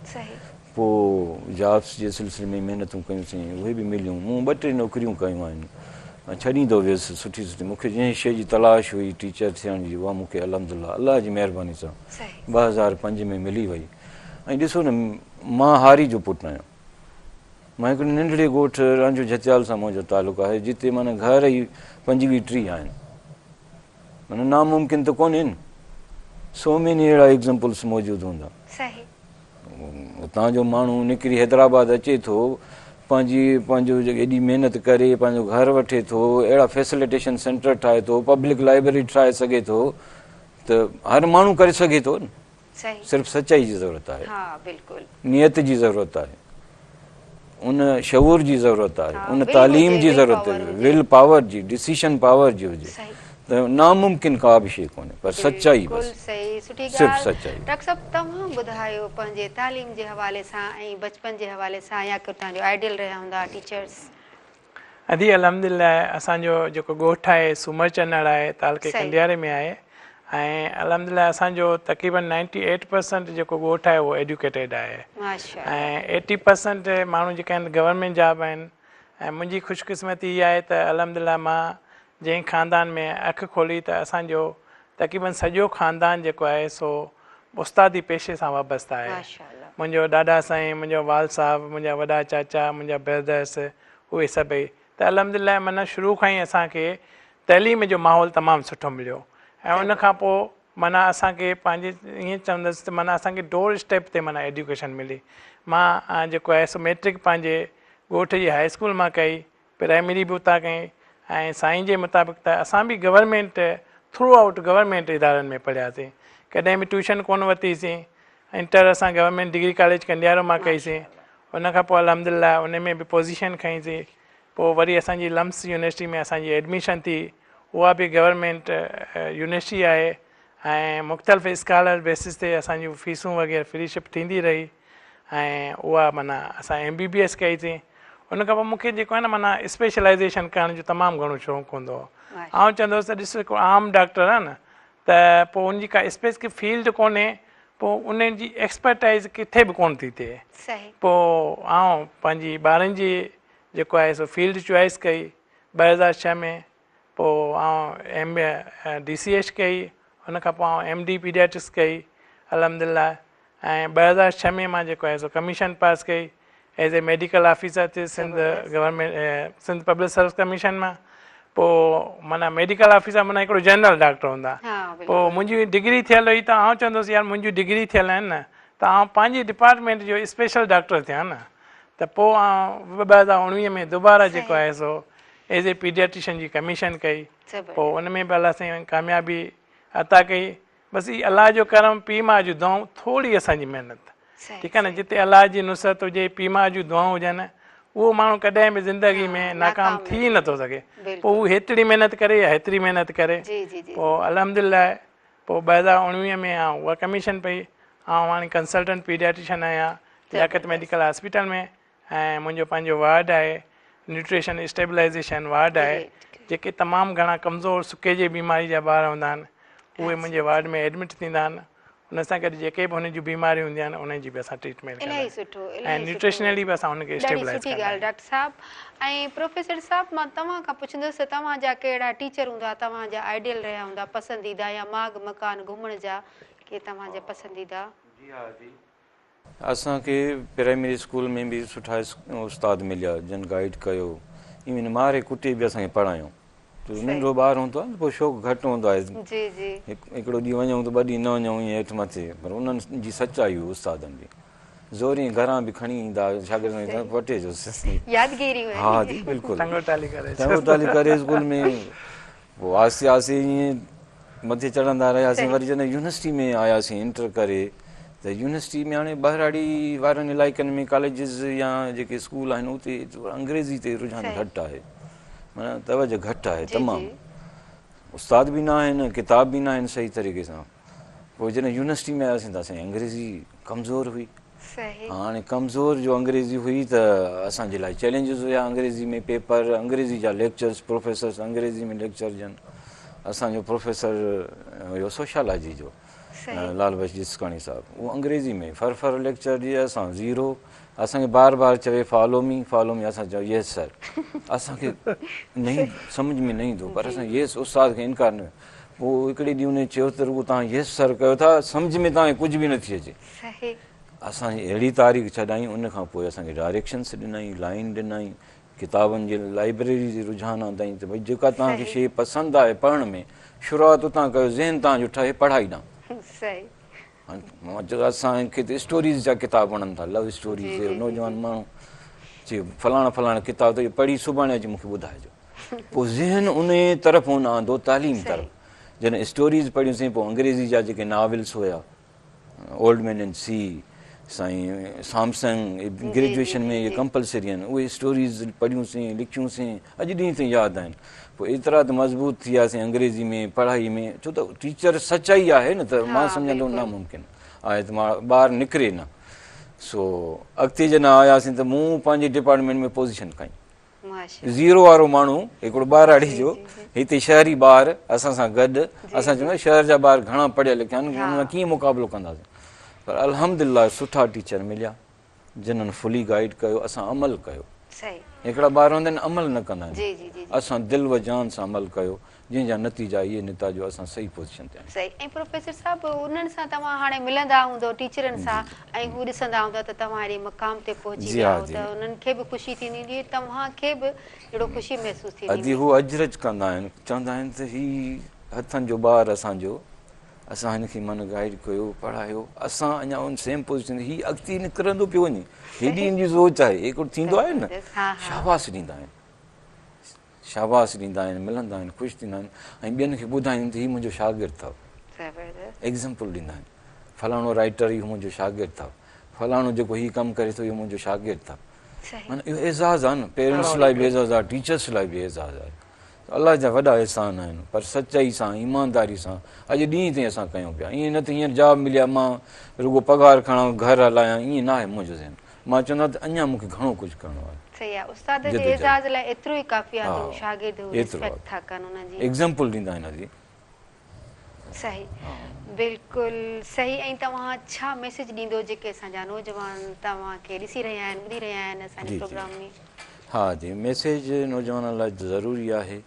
پوء جابس جي سلسلي ۾ محنتون ڪيون سين، اهي به مليون. مون ٻه ٽي نوڪريون ڪيون آهن ۽ ڇڏيندو ويس سٺي سٺي. مون کي جنهن شيء جي تلاش هئي ٽيچر ٿيڻ جي اها مون کي الحمدلله الله جي مهرباني سان 2005 ۾ ملي وئي ۽ ڏسو نه مان هاري جو پٽ آهيان. مان هڪڙي ننڍڙي ڳوٺ رانجهو جهتيال سان منهنجو تعلق آهي جتي معنيٰ گهر ئي 25 30 آهن. معنيٰ ناممڪن ته ڪونهي نه. سو ميني اهڙا ايگزامپلس موجود هوندا. صحيح. اتان جو ماڻهو نڪري حيدرآباد اچي ٿو پنهنجي پنهنجو ايڏي محنت ڪري پنهنجو گهر وٺي ٿو اهڙا فيسليٽيشن سينٽر ٺاهي ٿو پبلڪ لائبريري ٺاهي سگهي ٿو ته هر ماڻهو ڪري سگهي ٿو نه صرف سچائي جي ضرورت آهي نيت جي ضرورت آهي ان شعور جي ضرورت آهي ان تعليم جي ضرورت آهي will power جي ڊسيشن پاور جي هجي ته ناممڪن ڪا به شيء ڪونهي پر سچائي بس صرف سچائي. ڊاڪٽر صاحب توهان ٻڌايو پنهنجي تعليم جي حوالي سان ۽ بچپن جي حوالي سان يا ڪي توهان جو آئيڊيل رهيا هوندا ٽيچرس. ادي الحمدلله اسان جو جيڪو ڳوٺ آهي سومر چنڙ آهي تعلقي ڪنڊياري ۾ آهي ۽ الحمدلله اسان جو تقريبن نائنٽي ايٽ پرسنٽ جيڪو ڳوٺ آهي اهو ايڊيوڪيٽيڊ آهي ۽ ايٽي پرسنٽ ماڻهو جيڪا آهن گورنمينٽ جاب آهن ۽ منهنجي خوش قسمتي اها آهي ته الحمدلله مان جنهن خاندان ۾ اک کولي ته اسان جو تقريبن سڄو خاندان جيڪو آهي سو استادي پيشي سان وابسته آهي منهنجو ڏاڏا سائين منهنجو والد صاحب منهنجا وڏا چاچا منهنجا برادرس اهي سڀئي ته الحمدلله معنيٰ شروع کان ئي اسان کي تعليم جو ماحول تمام سٺو مليو ۽ ان کان پوء معنيٰ اسان کي پنهنجي ائين چوندس ته معنيٰ اسان کي ڊور اسٽيپ تي معنيٰ ايڊيوڪيشن ملي مان جيڪو آهي سو ميٽرڪ پنهنجي ڳوٺ جي هاء اسڪول مان ڪئي پرائمري به اتان ڪئي ۽ سائين جي مطابق ته اسان به گورنمينٽ ٿرو آئوٽ گورنمينٽ ادارن ۾ پڙهياسين ڪڏهن به ٽيوشن ڪونه ورتيسين انٽر اسان گورنمينٽ ڊگري ڪاليج ڪنڊيارو مان ڪئيسين ان کان پوء الحمدلله ان ۾ به پوزيشن کنئيسين پوء وري اسان جي لمس يونيورسٽي ۾ اسان جي ايڊميشن ٿي اها به گورنمينٽ يونيورسٽي آهي ۽ مختلف اسڪالر بيسس تي اسان جون فيسون وغيره فري شپ ٿيندي رهي ۽ اها معنيٰ اسان ايم بي بي ايس ڪئي سين ان کان پوء مون کي جيڪو آهي نه معنيٰ اسپيشلائزيشن ڪرڻ جو تمام گهڻو شوق هوندو هو آئون چوندو هوس ته ڏس هڪ عام ڊاڪٽر آهي نه ته پوء ان جي ڪا اسپيسفڪ فيلڊ ڪونهي پوء ان جي ايڪسپرٽائز ڪٿي به ڪونه ٿي ٿئي پوء آئون پنهنجي ٻارن جي جيڪو آهي سو فيلڊ چوائس ڪئي 2006 ۾ پوء آئون ايم ڊي سي ايڇ ڪئي ان کان پوء آئون ايم ڊي پيڊياٽرڪس ڪئي الحمدلله ۽ 2006 ۾ مان جيڪو آهي سو ڪميشن پاس ڪئي ايز اي ميڊيڪل آفيسر ٿيس Sindh government Sindh public service commission مان پوء معنيٰ ميڊيڪل آفيسر معنيٰ هڪڙو جنرل ڊاڪٽر هوندا پوء منهنجي ڊگري ٿيل هئي ته آئون چوندو هوس يار منهنجون ڊگري ٿيل آهن نه ته آئون پنهنجي ڊپارٽمينٽ جو اسپيشل ڊاڪٽر ٿيان نه ته پوء آئون 2019 ۾ دوباره جيڪو آهي سو ايز اي پيڊياٽريشن جي ڪميشن ڪئي پوء ان ۾ به الله سائين ڪاميابي عطا ڪئي بس هي الله جو ڪرم پيء ماء جون دعائون ٿوري اسان جي محنت ٺيڪ آهي نه جتي الله جي نصرت هجي پيء ماء جون دعائون هجن اهو ماڻهو ڪڏهن به زندگي ۾ ناڪام ٿي ئي نٿو سگهي پوء هو هيتري محنت ڪري يا هيتري محنت ڪري پوء الحمدلله پوء 2019 ۾ آئون اها ڪميشن پئي آئون هاڻي ڪنسلٽنٽ پيڊياٽريشن آهيان لياقت ميڊيڪل هاسپيٽل ۾ ۽ منهنجو پنهنجو وارڊ آهي نيوٽريشن اسٽيبلائيزيشن وارڊ آهي جيڪي تمام گهڻا ڪمزور سڪي جي بيماري جا ٻار هوندا آهن اهي منهنجي وارڊ ۾ ايڊمٽ ٿيندا آهن ان سان گڏ جيڪي به هن جون بيماريون هونديون آهن انهن جي به اسان ٽريٽمينٽ ڪندا آهيون ۽ نيوٽريشنلي به اسان هن کي اسٽيبلائيز ڪندا آهيون. ڊاڪٽر صاحب ۽ پروفيسر صاحب مان توهان کان پڇندس ته توهان جا ڪهڙا ٽيچر هوندا توهان جا آئيڊيل رهيا هوندا پسنديده يا ماڳ مڪان گهمڻ جا ڪي توهان جا پسنديده. جي ها جي اسان کي پرائمري اسڪول ۾ به سٺا استاد مليا جن گائيڊ ڪيو ايون ماري ڪٽي به اسان کي پڙهايو ته ننڍو ٻار هوندو آهي پوء شوق گهٽ هوندو آهي جي جي هڪڙو ڏينهن وڃون ته ٻه ڏينهن نه وڃون ائين هيٺ مٿي پر انهن جي سچائي هئي استادن جي زورين گهران به کڻي ايندا شاگردن کي پٽي جو يادگيري هئي. ها جي بلڪل ٽنگو ٽالي ڪري ٽنگو ٽالي ڪري اسڪول ۾ پوء آهستي آهستي ائين مٿي چڙهندا رهياسين وري جڏهن يونيورسٽي ۾ آياسين انٽر ڪري ته يونيورسٽي ۾ هاڻي ٻهراڙي وارن علائقن ۾ ڪاليجز يا جيڪي اسڪول آهن اتي انگريزي تي رجحان گهٽ آهي معنيٰ توجه گهٽ آهي تمام استاد به نه آهن ڪتاب به نه آهن صحيح طريقي سان پوء جڏهن يونيورسٽي ۾ آياسين ته اسان جي انگريزي ڪمزور هئي. هاڻي ڪمزور جو انگريزي هئي ته اسان جي لاء چئلينجز هيا انگريزي ۾ پيپر، انگريزي جا ليڪچرز، پروفيسرز انگريزي ۾ ليڪچر ڏين. اسان جو پروفيسر هيو سوشالاجي جو لال بخش جسڪاڻي صاحب اهو انگريزي ۾ فر فر ليڪچر ڏي اسان زيرو اسان کي بار بار چوي فالو مي فالو مي اسان چئو يس سر اسان کي نه سمجھ ۾ نه ايندو پر اسان يس استاد کي انڪار نه پوء هڪڙي ڏينهن هن چيو ته رڳو توهان يس سر ڪيو ٿا سمجهه ۾ توهان کي ڪجهه به نٿي اچي. اسان جي اهڙي تاريخ ڇڏائين ان کان پوء اسان کي ڊائريڪشنس ڏنائين لائين ڏنائين ڪتابن جي لائبريري جي رجحان آندائين ته ڀئي جيڪا توهان کي شيء پسند آهي پڙهڻ ۾ شروعات اتان ڪيو ذهن توهان جو ٺهي پڙهائي ڏانهن. اسان کي ته اسٽوريز جا ڪتاب وڻن ٿا لو اسٽوريز نوجوان ماڻهو چي فلاڻا فلاڻا ڪتاب ته پڙهي سڀاڻي اچي مون کي ٻڌائجو. پوء ذهن انهيء طرف هن آندو تعليم طرف. جڏهن اسٽوريز پڙهيون سين پوء انگريزي جا جيڪي ناولس هيا اولڊ مين اينڊ سي سائين سامسنگ گريجوئيشن ۾ اهي ڪمپلسري آهن اهي اسٽوريز پڙهيون سين لکيون سين اڄ ڏينهن تائين ياد آهن پوء ايترا ته مضبوط ٿي وياسين انگريزي ۾ پڙهائي ۾ ڇو ته ٽيچر سچائي آهي نه ته مان سمجهان ٿو ناممڪن آهي ته مان ٻاهر نڪري نه سو اڳتي جڏهن آياسين ته مون پنهنجي ڊپارٽمينٽ ۾ پوزيشن کنئي زيرو وارو ماڻهو هڪڙو ٻهراڙي جو هتي شهري ٻار اسان سان گڏ اسان چوندا شهر جا ٻار گهڻا پڙهيا لکيا آهن انهن سان ڪيئن مقابلو ڪنداسين پر الحمدلله سٺا ٽيچر مليا جنهن فلي گائيڊ ڪيو اسان عمل ڪيو هڪڙا ٻار هوندا آهن عمل نه ڪندا آهن اسان دل و جان سان عمل ڪيو جنهن جا نتيجا اهي نڪتا جو اسان صحيح پوزيشن تي آهيون. صحيح ۽ پروفيسر صاحب انهن سان توهان هاڻي ملندا هوندؤ ٽيچرن سان ۽ هو ڏسندا هوندا ته توهان اهڙي مقام تي پهچي جي ويا ها آهيو جي ته انهن کي به خوشي ٿيندي هوندي توهان کي به اهڙو خوشي محسوس ٿيندي ادي هوندي. هو اجرج ڪندا آهن چوندا آهن ته هي هٿن جو ٻار اسان جو اسان هن کي معنيٰ گائيڊ ڪيو پڙهايو اسان اڃا ان سيم پوزيشن تي هي اڳتي نڪرندو پيو وڃي هيڏي هن جي سوچ آهي هڪڙو ٿيندو آهي نه زبردست ها ها. شاباس ڏيندا آهن. شاباس ڏيندا آهن، ملندا آهن، خوش ٿيندا آهن ۽ ٻين کي ٻڌائيندا آهن ته هي منهنجو شاگرد اٿو. ايگزامپل ڏيندا آهن. فلاڻو رائيٽر اهو منهنجو شاگرد اٿو. فلاڻو جيڪو هي ڪم ڪري ٿو اهو منهنجو شاگرد اٿو. معنيٰ اهو اعزاز آهي نه، پيرنٽس لاء به اعزاز آهي، ٽيچرس لاء به اعزاز آهي. الله جا وڏا احسان آهن پر سچائي سان ايمانداري سان اڄ ڏينهن تائين اسان ڪيون پيا. ائين نه ته هينئر جاب ملي آهي مان رڳو پگهار کڻان گهر هلايان ائين ناهي منهنجو ذهن. مان چوندو آهيان ته اڃا مون کي گهڻو ڪجهه ڪرڻو آهي. صحيح آهي استاد جي جدوجهد. اعزاز لاء ايترو ئي ڪافي آهي ته هو ها شاگرد هو ايترو ريسپيڪٽ آهي. ٿا ڪن ان جي. ايگزامپل ڏيندا آهن ادي. صحيح بلڪل صحيح ۽ توهان ڇا ميسيج ڏيندو جيڪي اسان جا نوجوان توهان کي ڏسي رهيا آهن ٻڌي رهيا آهن اسان جي جي جي پروگرام ۾. ها جي ميسيج نوجوانن لاء ضروري آهي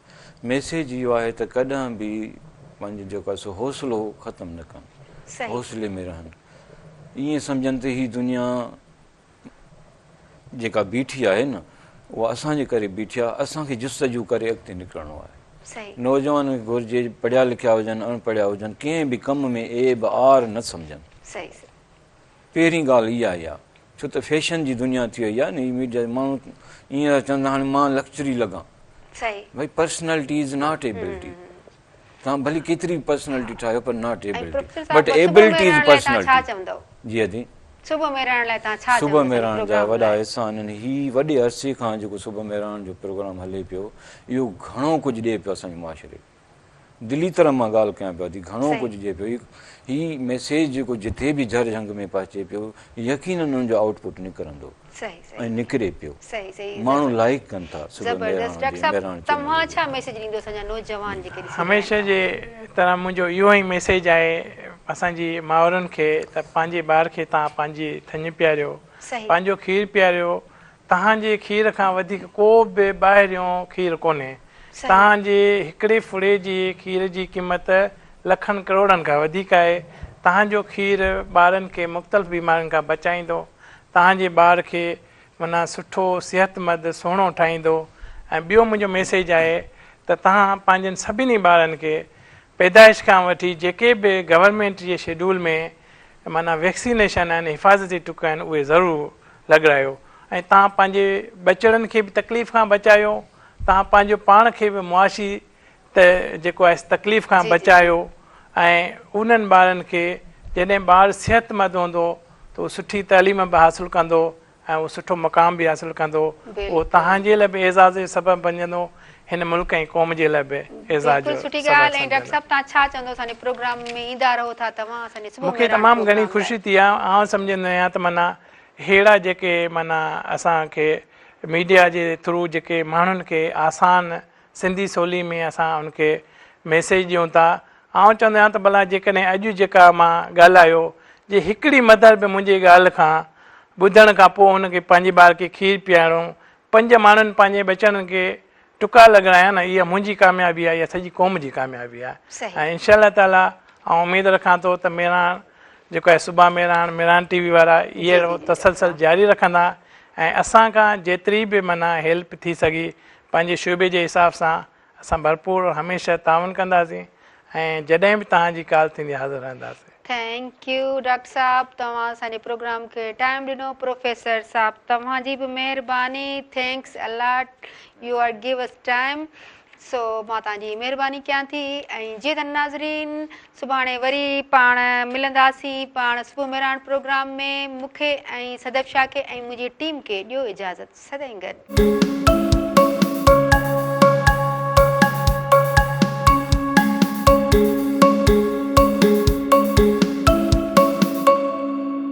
ميسيج اهو آهي ته ڪڏهن به پنهنجو جيڪو آهي سو حوصلو ختم نه ڪن صحيح. حوصلي ۾ رهن ائين سمجهن ته هي دنيا جيڪا بيٺي آهي نه اها اسان جي ڪري بيٺي آهي اسان کي جستجو ڪري اڳتي نڪرڻو آهي. نوجوانن کي گهرجي پڙهيا لکيا هجن اڻ پڙهيا هجن ڪنهن به ڪم ۾ عيب عار نه سمجهن. پهرين ڳالهه اها ئي آهي ڇو ته فيشن جي دنيا ٿي وئي آهي نه هي ميڊيا ماڻهو ائين ٿا چون ته هاڻي مان لڪچري لڳان ڀئي پرسنالٽي is not ability. توهان ڀلي ڪيتري به پرسنالٽي ٺاهيو پر not ability but ability is personality جي ادي صبح مهراڻ لاء توهان ڇا صبح مهراڻ جا وڏا احسان آهن هي وڏي عرصي کان جيڪو صبح مهراڻ جو پروگرام هلي پيو اهو گهڻو ڪجهه ڏئي پيو اسان جي معاشري کي دلي طرح مان ڳالهه ڪيان پيو ادي گهڻو ڪجهه ڏئي پيو هي ميسيج جيڪو جٿي به جهر جهنگ ۾ پهچي پيو يقينن ان جو آئوٽ پٽ نڪرندو ۽ نڪري پيو. ماڻهو لائيڪ ڪن ٿا صبح زبردست مهراڻ ڊاڪٽر جي صاحب مهراڻ چينل توهان جي. ڇا ميسيج ڏيندو اسان جا نوجوان جيڪي ڏسي رهيا هميشه آهن. جي طرح منهنجو اهو ئي ميسيج آهي اسان جي مائرن کي ته پنهنجي ٻار کي توهان پنهنجي ٿڃ پياريو صحيح. پنهنجو کير پياريو توهان جي کير کان وڌيڪ ڪو به ٻاهريون کير ڪونهي صحيح. توهان جي هڪڙي ڦڙي جي کير جي قيمت لکن ڪروڙن کان وڌيڪ آهي توهان جو کير ٻارن کي مختلف بيمارين کان بچائيندو توهان جي ٻار کي معنيٰ سٺو صحتمند سهڻو ٺاهيندو ۽ ٻيو منهنجو ميسيج آهي ته توهان پنهنجن سڀني ٻارن کي پيدائش کان وٺي جيڪي به گورنمينٽ جي شيڊول ۾ معنيٰ ويڪسينيشن آهن حفاظتي ٽڪا آهن اهي ضرور لڳرايو ۽ توهان پنهنجي ٻچڙن کي به تڪليف کان بچايو توهان پنهنجو پاڻ کي به معاشي ته جيڪو آهي تڪليف کان بچايو ۽ انهن ٻارن کي جڏهن ٻار صحتمند هوندو ته هو سٺي تعليم به حاصل ڪندو ۽ اهو سٺو مقام به حاصل ڪندو، اهو توهان جي لاء به اعزاز جو سبب بنجندو، هن ملڪ ۽ قوم جي لاء به اعزاز جو بلڪل سٺي سبب ڳالهه ۽ ڊاڪٽر سمجهندو. صاحب توهان ڇا چوندو اسان جي پروگرام ۾ ايندا رهو ٿا توهان اسان جي صبح مون کي مهراڻ تمام گهڻي پروگرام لاء. خوشي ٿي آهي، آئون سمجهندو آهيان ته معنيٰ ههڙا جيڪي معنيٰ اسان کي ميڊيا جي ٿرو جيڪي ماڻهن کي آسان سنڌي سولي ۾ اسان ان کي ميسيج ڏيون ٿا. آئون چوندو آهيان ته ڀلا جيڪڏهن اڄ جيڪا مان ڳالهايو جي هڪڙي مدر به منهنجي ڳالهه کان ٻڌڻ کان پوء ان کي پنهنجي ٻار کي کير پيارڻو پنج ماڻهن پنهنجي ٻچڙن کي ٽڪا لڳرايا نه اها منهنجي ڪاميابي آهي اها سڄي قوم جي ڪاميابي آهي ۽ انشاء الله تعالي آئون اميد رکان ٿو ته مهراڻ جيڪو آهي صبح مهراڻ مهراڻ ٽي وي وارا اهڙو تسلسل جاري رکندا ۽ اسان کان جيتري به معنيٰ هيلپ ٿي سگهي پنهنجي شعبي جي حساب سان اسان ڀرپور هميشه تعاون ڪنداسين ۽ جڏهن به توهان جي ڪال ٿيندي حاضر رهنداسين. Thank you doctor صاحب توهان اسان جي پروگرام کي ٽائيم ڏنو پروفيسر صاحب توهان جي به مهرباني thanks a lot you are give us time so مان توهان جي مهرباني ڪيان ٿي ۽ جي ته ناظرين سڀاڻي وري پاڻ ملنداسين پاڻ صبح مهراڻ پروگرام ۾ مون کي ۽ صدف شاهه کي ۽ منهنجي ٽيم کي ڏيو اجازت سدائين گڏ.